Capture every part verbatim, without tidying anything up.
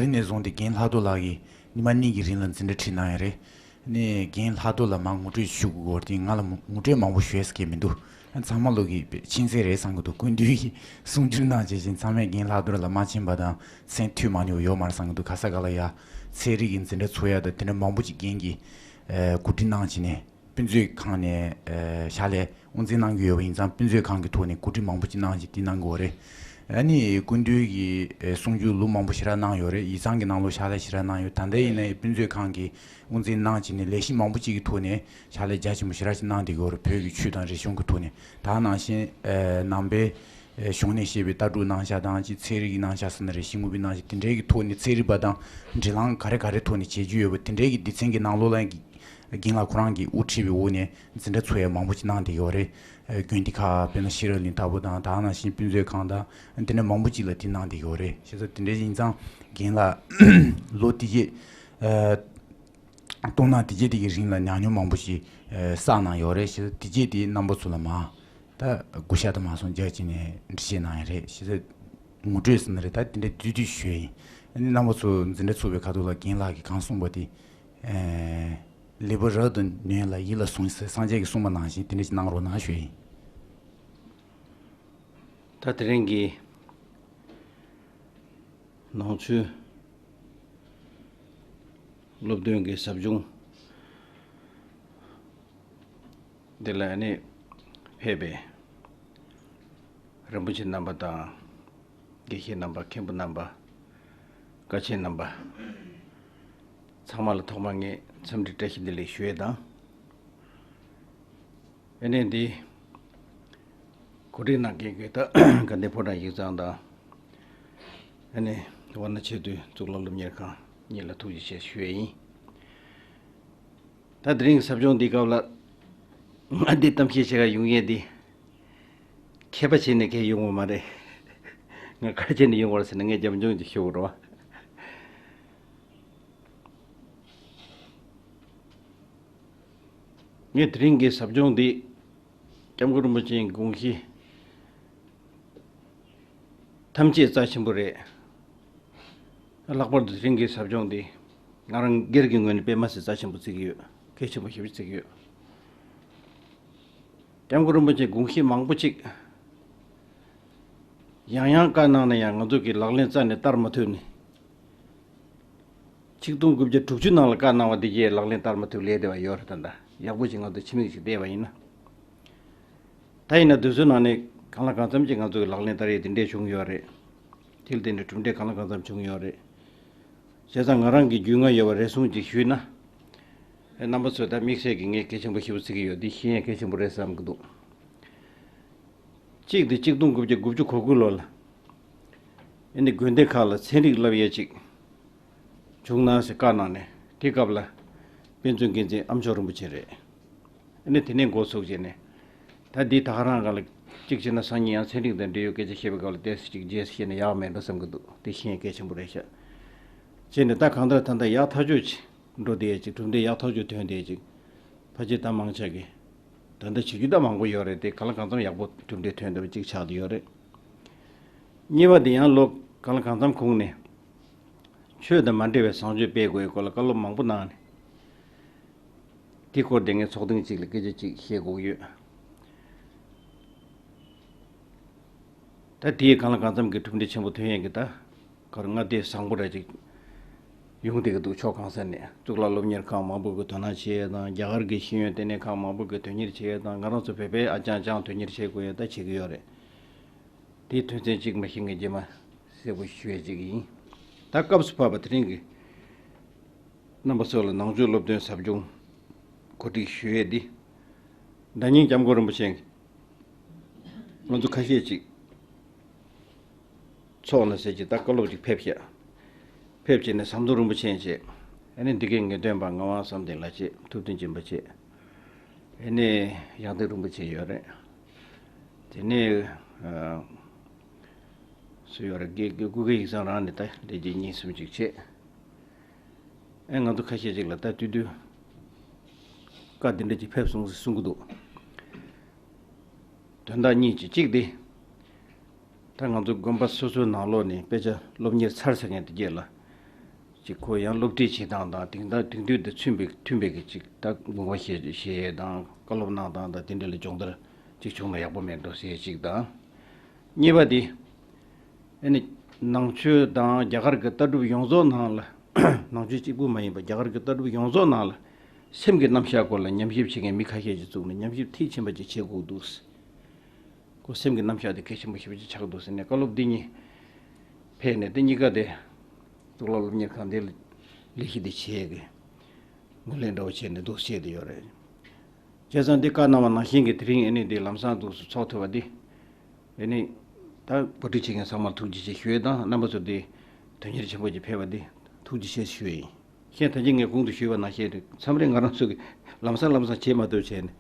རིང་ནས་བཟུང་སྟེ་རྒན་ལྷག་རྡོར་ལགས་ཀྱིས་ཉི་མ་གཉིས་ཀྱི་རིང་ལ་འཛིན་གྲྭ་ཁྲིད་གནང་ཡོད་རེད། ནས་རྒན་ལྷག་རྡོར་ལ་མར་ངོ་སྤྲོད་ཞུ་དགོས་ཀྱི་ཡོད་རེད་དེ། ང་ལ་ངོ་སྤྲོད་མང་པོ་ཞུ་ཡས་ཀྱི་མི་འདུག་ཚང་མ་ལོག་གི་མཁྱེན་གསལ་རེད་བསམ་གྱི་འདུག་སྐུ་མདུན་གྱིས་གསུང་བསྒྱུར་གནང་བྱས་ཤིང་། ཚང་མས་རྒན་ལྷག་རྡོར་ལ་མ་མཁྱེན་པ་དང་མཚན་ཐོས་མ་མྱོང་བ་ཡོད་མ་རེད་བསམ་གྱི་འདུག་ག་ས་ག་ལ་ཡ་ཚན་རིག་གི་འཛིན་གྲྭ་ཚོགས་ཡ་དང་དེ་འདྲ་མང་པོ་ཅིག་རྒན་གྱིས་གོ་སྒྲིག་གནང་བྱས་ནས། དཔེ་མཛོད་ཁང་ནས་ཕྱག་ལས་དབུ་འཛིན་གནང་གི་ཡོད་པ་ཡིན་ཙང་། དཔེ་མཛོད་ཁང་གི་ཐོག་ནས་གོ་སྒྲིག་མང་པོ་ཅིག་གནང་བྱས་དེ་གནང་གི་ཡོད་རེད། ཨ་ནི་སྐུ་མདུན་གྱིས་གསུང་བསྒྱུར་ལུང་མང་པོ་ཞེ་དྲག་གནང་ཡོད་རེད། ཡིག་ཚང་གི་ནང་ལོགས་ཕྱག་ལས་ཞེ་དྲག་གནང་ཡོད། ད་ལྟ་ཡིན་ན་དཔེ་མཛོད་ཁང་གི་དབུ་འཛིན་གནང་བྱས་ནས་ལས་གཞི་མང་པོ་ཅིག་གི་ཐོག་ནས་ཕྱག་ལས་རྒྱ་ཆེན་པོ་ཞེ་དྲག་ཅིག་གནང་བསྡད་ཀྱི་ཡོད་རེད། བོད་ཀྱི་ཆོས་དང་རིག་གཞུང་གི་ཐོག་ནས། ད་ནང་བཞིན་ནང་པའི་གཞུང་ནས་བཤད་པའི་ལྟ་གྲུབ་གནང་བྱ་དང་། ཅིག་ཚན་རིག་གི་གནང་བྱ་ཟེར་ན་རེད། ཤེས་ངོ་པའི་གནང་བྱ་དེ་འདྲའི་གི་ཐོག་ནས་ཚན་རིག་པ་དང་འབྲེལ་ལམ་ག་རེ་ག་རེ་ཐོག་ནས་བྱེད་རྒྱུ་ཡོད་པ་དེ་འདྲའི་གི་སྡེ་ཚན་གྱི་ནང་ལོགས་ལ་རྒན་ལགས་ཁོ་རང་གིས་དབུ་ཁྲིད་པའི་འོག་ནས་འཛིན་གྲྭ་ཚོགས་ཡ་མང་པོ་ཅིག་གནང་བསྡད་ཡོད་རེད། དགོན་སྡེ་ཁག་དཔེར་ན་ཤེས་རབ་གླིང་ལྟ་བུ་དང་། ད་ནང་བཞིན་དཔེ་མཛོད་ཁང་དང་དེ་འདྲ་མང་པོ་ཅིག་ལ་དེ་གནང་བསྡད་ཡོད་རེད། བྱས་ཙང་དེ་འདྲ་ཡིན་ཙང་རྒན་ལགས་ལོ་དེ་རྗེས་སྟོང་ཕྲག་དེ་རྗེས་དེ་གི་རིང་ལ་ཉམས་མྱོང་མང་པོ་ཞིག་བསགས་གནང་ཡོད་རེད། བྱས་ཙང་དེ་རྗེས་དེ་རྣམ་པ་ཚོ་ལ་མར་ད་བགོ་བཤའ་དང་མ་སོང་རྒྱག་བྱས་ནས་འདྲི་བཤད་གནང་ཡ་རེད། བྱས་ཙང་ངོ་སྤྲོད་ཟེར་ན་རེད། ད་དེ་འདྲ་བསྡུས་བསྡུས་ཞུ་ཡ་ཡིན། ཨ་ནི་རྣམ་པ་ཚོ་འཛིན་གྲྭ་ཚོགས་པའི་ཁ་ཐུག་ལ་རྒན་ལགས་ཀྱིས་གང་གསུངས་པ་དེ། ཨེ། ལེགས་པ་རབ་ཏུ་ཉོན་ལ་ཡིད་ལ་ཟུངས་ཟེར་སངས་རྒྱས་ཀྱིས་གསུངས་པ་ནང་བཞིན་དེ་འདྲ་ཞིག་གནང་རོགས་གནང་ཞུ་ཡ་ཡིན། ད་དེ་རིང་གི་ནང་ཆོས་སློབ་སྟོན་གྱི་ཟབ་སྦྱོང་འདི་ལ་ནི་ཕེབས་པའི་རིན་པོ་ཆེ་རྣམ་པ་དང་། དགེ་བཤེས་རྣམ་པ། མཁན་པོ་རྣམ་པ། བཀའ་ཆེན་རྣམ་པ། ཚང་མ་ལ་ཐོག་མར་ངས་འཚམས་འདྲི་བཀྲ་ཤིས་བདེ་ལེགས་ཞུ་ཡས་དང་། ཨ་ནི་འདི་གོ་སྒྲིག་གནང་མཁན་གྱི་ད་དགའ་ལྡན་ཕོ་བྲང་ཡིག་ཚང་དང་། ཨ་ནི་ཝཱ་ཎ་ཆེ་བསྟོད་གཙུག་ལག་སློབ་གཉེར་ཁང་གཉིས་ལ་ཐུགས་རྗེ་ཆེ་ཞུ་ཡས་ཡིན། ད་དེ་རིང་གི་ཟབ་སྦྱོང་འདིའི་སྐབས་ལ་ང་འདི་གཏམ་བཤད་བྱེད་ག་ཡོང་མཁན་འདི་མཁས་པ་བྱས་ནས་གང་ཡོང་བ་མ་རེད། ང་ག་རེ་བྱས་ནས་ཡོང་བ་རེད་ཟེར་ན། ངས་རྒྱབ་ལྗོངས་ཅིག་ཞུ་དགོས་རེད་བ། ངས་དེ་རིང་གི་ཟབ་སྦྱོང་འདི་སྐྱབས་མགོན་རིན་པོ་ཆེའི་དགོངས་གཞི་ཐམས་ཅད་རྩ་ཆེན་པོ་རེད། ལྷག་པར་དུ་དེ་རིང་གི་ཟབ་སྦྱོང་འདི་ང་རང་སྒེར་གྱི་ངོས་ནས་དཔེ་མ་སྲིད་རྩ་ཆེན་པོ་བརྩི་གི་ཡོད། གལ་ཆེན་པོ་ཞེ་པོ་བརྩི་གི་ཡོད། སྐྱབས་མགོན་རིན་པོ་ཆེའི་དགོངས་གཞི་མང་པོ་ཅིག་ཡང་ཡང་བཀའ་གནང་ན་ཡང་ང་ཚོ་གིས་ལག་ལེན་རྩ་ནས་བསྟར་མ་ཐུབ་ནས། ཆིག་སྟོང་དགུ་བརྒྱ་དྲུག་ཅུ་ནང་ལ་བཀའ་གནང་བ་འདི་གས་ལག་ལེན་བསྟར་མ་ཐུབ་ལས་བསྡད་པ་ཡོད་རེད། ད་ལྟ་ཡག་པོ་ཅིག་ང་ཚོ་ཕྱི་མིག་ཅིག་བལྟས་པ་ཡིན་ན། ད་ཡིན་ན་དུས་ཚོད་ནང་ནས་གང་ལ་གང་འཚམ་ཅིག་ང་ཚོ་གི་ལག་ལེན་བསྟར་ཡས་དེ་འདྲས་བྱུང་ཡོད་རེད། དེ་ལ་བརྟེན་ནས་གྲུབ་འབྲས་གང་ལ་གང་འཚམ་བྱུང་ཡོད་རེད། བྱས་ཙང་ང་རང་གི་རྒྱུས་མངའ་ཡོད་པ་རེ་ཟུང་ཅིག་ཞུས་ན། ཨེ། རྣམ་པ་ཚོས་ད་དམིགས་བསལ་གྱི་ངས་གལ་ཆེན་པོ་ཞེ་པོ་བརྩི་གི་ཡོད། འདི་ཤེས་ཡས་གལ་ཆེན་པོ་རེད་བསམ་གྱི་འདུག་གཅིག་དེ་གཅིག་སྟོང་དགུ་བརྒྱ་དགུ་བཅུ་གོ་དགུ་ལོ་ལ་ཨ་ནི་དགོན་སྡེ་ཁག་ལ་ཚན་རིག་བསླབ་ཡས་ཅིག་བྱུང་ན་ཟེར་བཀའ་གནང་ནས། དེ་སྐབས་ལ་དཔེ་མཛོད་འགན་འཛིན་ཨ་མཆོག་རིན་པོ་ཆེ་རེད། ཨ་ནི་དེ་ནས་འགོ་ཚུགས་བྱས་ནས། ད་འདི་ད་ག་རང་སྒང་ལ་གཅིག་བྱས་ན་སང་ཉིན་ཡང་ཚན་རིག་དང་འབྲེལ་ཡོད་སྐད་ཆ་བཤད་པའི་སྐབས་ལ་ཏོག་ཙམ་ཅིག་རྗེས་སུ་བཤད་ན་ཡག་མེད་འགྲོ་བསམ་གྱི་འདུག་དེ་ཤེས་ཡས་གལ་ཆེན་པོ་རེད་ཤག་བྱས་ནས་ད་གང་ལྟར་ད་ལྟ་ཡག་ཐག་ཆོད་ཅིག་འགྲོ་བསྡད་ཡས་ཅིག་གྲུབ་འབྲས་ཡག་ཐག་ཆོད་ཐོན་བསྡད་ཡས་ཅིག་ཕལ་ཆེར་ད་མང་ཆེ་གིས་ད་ལྟ་བྱེད་རྒྱུ་ད་མང་པོ་ཡོད་རེད་དེ། གང་ལ་གང་འཚམ་ཡག་པོ་གྲུབ་འབྲས་ཐོན་བསྡད་པ་ཅིག་ཆགས་བསྡད་ཡོད་རེད། གཉིས་པ་དེ་ཡང་ལོ་གང་ལ་གང་འཚམ་གོང་ནས་ཆོས་དང་མ་འབྲེལ་བའི་བཟང་སྤྱོད་སྤེལ་དགོས་ཡས་སྐོར་ལ་བཀའ་སློབ་མང་པོ་གནང་ནས། དེའི་སྐོར་དེ་ངས་ཚོགས་ཐེངས་གཅིག་ལ་སྐད་ཆ་གཅིག་བཤད་དགོས་ཀྱི་ཡོད། ད་དེའི་གང་ལ་གང་འཚམ་གྱི་གྲུབ་འབྲས་ཆེན་པོ་ཐོན་ཡས་ཀྱི་ད་གར་ང་དེ་བཟང་པོ་ར་ཅིག་ཡོང་བསྡད་ཀྱི་འདུག་ཕྱོགས་གང་ས་ནས་གཙུག་ལག་སློབ་གཉེར་ཁང་མང་པོ་གི་དོ་སྣང་བྱེད་ཡས་དང་། རྒྱ་གར་གྱི་ཤེས་ཡོན་ལྟེ་གནས་ཁང་མང་པོ་གི་དོན་གཉེར་བྱེད་ཡས་དང་། ང་རང་ཚོ་བོད་པའི་ཨ་ཅང་ཅང་དོན་གཉེར་བྱེད་དགོས་ཡས་ད་བྱེད་ཀྱི་ཡོད་རེད། དེའི་དོན་ཚན་གཅིག་མ་གཞི་ངས་རྗེས་མ་གསལ་པོ་ཞུ་ཡས་ཅིག་ཡིན། ད་སྐབས་སུ་བབས་པ་དེ་རིང་གི་རྣམ་པ་ཚོ་ལ་ནང་ཆོས་སློབ་སྟོན་ཟབ་སྦྱོང་གོ་སྒྲིག་ཞུ་ཡས་འདི། ཟླ་ཉིན་སྐྱབས་མགོན་རིན་པོ་ཆེ་ང་ཚོ་ཁ་ཤས་ཅིག་ཚོགས་ན་ཟེར་གྱི་ད་བཀའ་སློབ་ཅིག་ཕེབས་ཤག་ཕེབས་བྱས་ནས་ཟམ་གདོང་རིན་པོ་ཆེ་བྱས། ཨ་ནི་འདི་གའི་ངེས་སྟོན་པ་ངག་དབང་བསམ་གཏན་ལགས་བྱས། ཐུབ་བསྟན་སྦྱིན་པ་བྱས། ཨ་ནི་ཡང་སྟེང་རིན་པོ་ཆེ་ཡོད་རེད། དེ་ནས་ཨ་སུ་ཡོད་རེད། དགེ་དགེ་སྐུ་སྒེར་ཡིག་ཚང་རང་ནས་ད་ལས་བྱེད་གཉིས་གསུམ་ཅིག་བྱས། ཨེ། ང་ཚོ་ཁ་ཤས་ཅིག་ལ་ད་དུས་དུས་བཀའ་འདི་འདྲ་ཅིག་ཕེབས་སོང་ཟེར་གསུང་གི་འདུག་དོན་དག་གཉིས་ཅིག་གཅིག་དེ། ད་ང་ཚོ་དགོན་པ་སོ་སོའི་ནང་ལོགས་ནས་དཔེ་ཆ་སློབ་གཉེར་ཚར་ཚར་མཁན་དེ་གས་ལ་ ཅིག་ཁོ་ཡང་སློབ་ཁྲིད་བྱེད་སྟངས་དང་དེང་སང་དེང་དུས་དང་མཐུན་པའི་མཐུན་པའི་གི་ཅིག་ད་དགོངས་པ་བཞེས་བཞེས་ཡས་དང་བཀའ་སློབ་གནང་སྟངས་དང་དེ་འདྲ་ལ་སྦྱོང་བརྡར་ཅིག་བྱུང་ན་ཡག་པོ་མེད་འགྲོ་ཟེར་ཅིག་དང་། གཉིས་པ་དེ་ཨ་ནི་ནང་ཆོས་དང་རྒྱ་གར་གྱི་ལྟ་གྲུབ་ཡོངས་རྫོགས་ནང་ལ་ནང་ཆོས་གཅིག་པུ་མ་ཡིན་པ་རྒྱ་གར་གྱི་ལྟ་གྲུབ་ཡོངས་རྫོགས་ནང་ལ་སེམས་ཀྱི་རྣམ་གཞག་སྐོར་ལ་ཉམས་ཞིབ་བྱེད་མཁན་མི་ཁ་ཤས་ཅིག་བཙུགས་ནས་ཉམས་ཞིབ་མཐིལ་ཕྱིན་པ་ཅིག་བྱེད་དགོས་འདུག་ཁོ་སེམས་ཀྱི་རྣམ་གཞག་དེ་གལ་ཆེན་པོ་ཞེ་པོ་ཅིག་ཆགས་འདུག་ཟེར་ནས་བཀའ་སློབ་འདི་གཉིས་ཕེབས་ནས་དེ་གཉིས་ཀ་དེ་གཙུག་ལག་སློབ་གཉེར་ཁང་དེ་ལ་ལས་གཞི་དེ་བྱས་གི་ངོས་ལེན་འདྲ་བོ་བྱས་ནས་འདུག་བྱས་དེ་ཡོད་རེད། བྱས་ཙང་འདི་བཀའ་གནང་བ་ནང་བཞིན་གྱི་དེ་རིང་ཨ་ནི་འདི་ལམ་སང་འདུག་སུ་ཚོགས་ཐུབ་པ་འདི་ཨ་ནི་ད་གོ་སྒྲིག་བྱེད་མཁན་ཚང་མར་ཐུགས་རྗེ་ཆེ་ཞུ་ཡས་དང་རྣམ་པ་ཚོ་འདི་དོན་གཉེར་ཆེན་པོ་ཅིག་ཕེབས་པ་འདི་ཐུགས་རྗེ་ཆེ་ཞུ་ཡས་ཡིན། གཞན་ད་གིན་ངས་གོང་དུ་ཞུས་པ་ནང་བཞིན་རེད། མཚམས་རེ་ང་རང་ཚོ་གི་ལམ་སང་ལམ་སང་བྱེད་མ་ཐུབ་བྱས་ནས་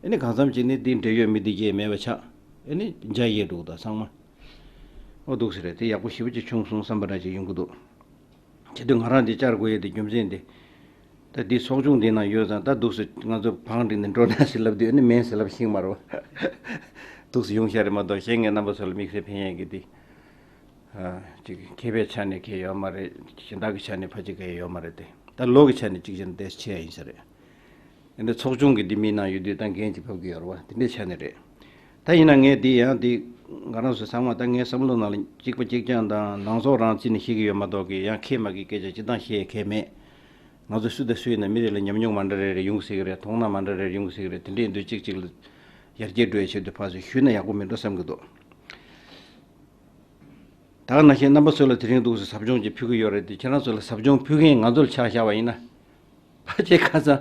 ཨ་ནི་གང་འཚམ་བྱས་ནས་འདི་འབྲེལ་ཡོད་མི་འདི་གས་མེད་པ་ཆགས་ཨ་ནི་འཇའ་ཡལ་འགྲོ་གི་འདུག་ཚང་མ། ཨོ་འདུག་སེ་རེད། དེ་ཡག་པོ་ཞེ་པོ་ཅིག་བྱུང་སོང་བསམ་པ་འདྲ་ཅིག་ཡོང་གི་འདུག་བྱེད་དུས་ང་རང་འདི་བཅར་དགོས་ཡས་དེ་རྒྱུ་མཚན་དེ། ད་འདི་ཚོགས་ཆུང་འདི་ནང་ཡོད་ཙང་ད་འདུག་སེ་ང་ཚོ་བང་བསྒྲིགས་ནས་འགྲོ་ན་ཟེར་ལབ་དུས་ཨ་ནི་མེད་ཟེར་ལབ་ཤེས་མ་རེད་པ། འདུག་སེ་ཡོང་ཤག་རེད་མ་གཏོགས་གཞན་ངས་རྣམ་པ་ཚོ་ལ་དམིགས་བསལ་ཕན་ཡས་ཀྱི་འདི། ཨ། ཅིག་མཁས་པའི་ཆ་ནས་གལ་ཡོད་མ་རེད། གཞན་དག་གི་ཆ་ནས་ཕལ་ཆེར་གལ་ཡོད་མ་རེད་དེ། ད་ལོ་གི་ཆ་ནས་གཅིག་བྱས་ན་དེ་ཆེ་ཡ་ཡིན་ས་རེད། འདི་ཚོགས་ཆུང་གི་འདི་མི་ནང་ཡོད་དུས་ད་འགན་ཅིག་ཕབ་ཀྱི་ཡོད་རེད་པ། དེ་འདྲའི་ཆ་ནས་རེད། ད་ཡིན་ན་ངས་འདི་ཡང་འདི་ང་རང་ཚོ་ཚང་མ་ད་ངའི་བསམ་བློ་ནང་ལ་གཅིག་པ་གཅིག་རྐྱང་དང་ནང་ཚོགས་རང་རྩིས་ནས་ཤེས་ཀྱི་ཡོད་མ་གཏོགས་ཀྱི་ཡང་མཁས་དམན་གྱི་སྐད་ཆ་སྤྱིར་བཏང་བཤད་མཁན་མེད། ང་ཚོ་སུ་དང་སུ་ཡིན་ན་མི་རེ་ལ་ཉམས་མྱོང་མ་འདྲ་རེ་རེ་ཡོང་སྲིད་ཀྱི་རེད། མཐོང་སྣང་མ་འདྲ་རེ་རེ་ཡོང་སྲིད་ཀྱི་རེད། དེ་འདྲ་ཡིན་དུས་གཅིག་གཅིག་ལ་ཡར་རྒྱས་འགྲོ་ཡའི་ཆེད་དུ་ཕར་ཚུར་ཞུས་ན་ཡག་པོ་མིན་འགྲོ་བསམ་གྱི་འདུག་ད་ག་ནང་བཞིན་རྣམ་པ་ཚོ་ལ་དེ་རིང་འདུག་སེ་ཟབ་སྦྱོང་ཅིག་ཕུལ་གྱི་ཡོད་རེད་དེ། ཁྱེད་རང་ཚོ་ལ་ཟབ་སྦྱོང་ཕུལ་མཁན་ང་ཚོ་ལ་ཆ་བཞག་པ་ཡིན་ན། ཕལ་ཆེར་ཁ་སང་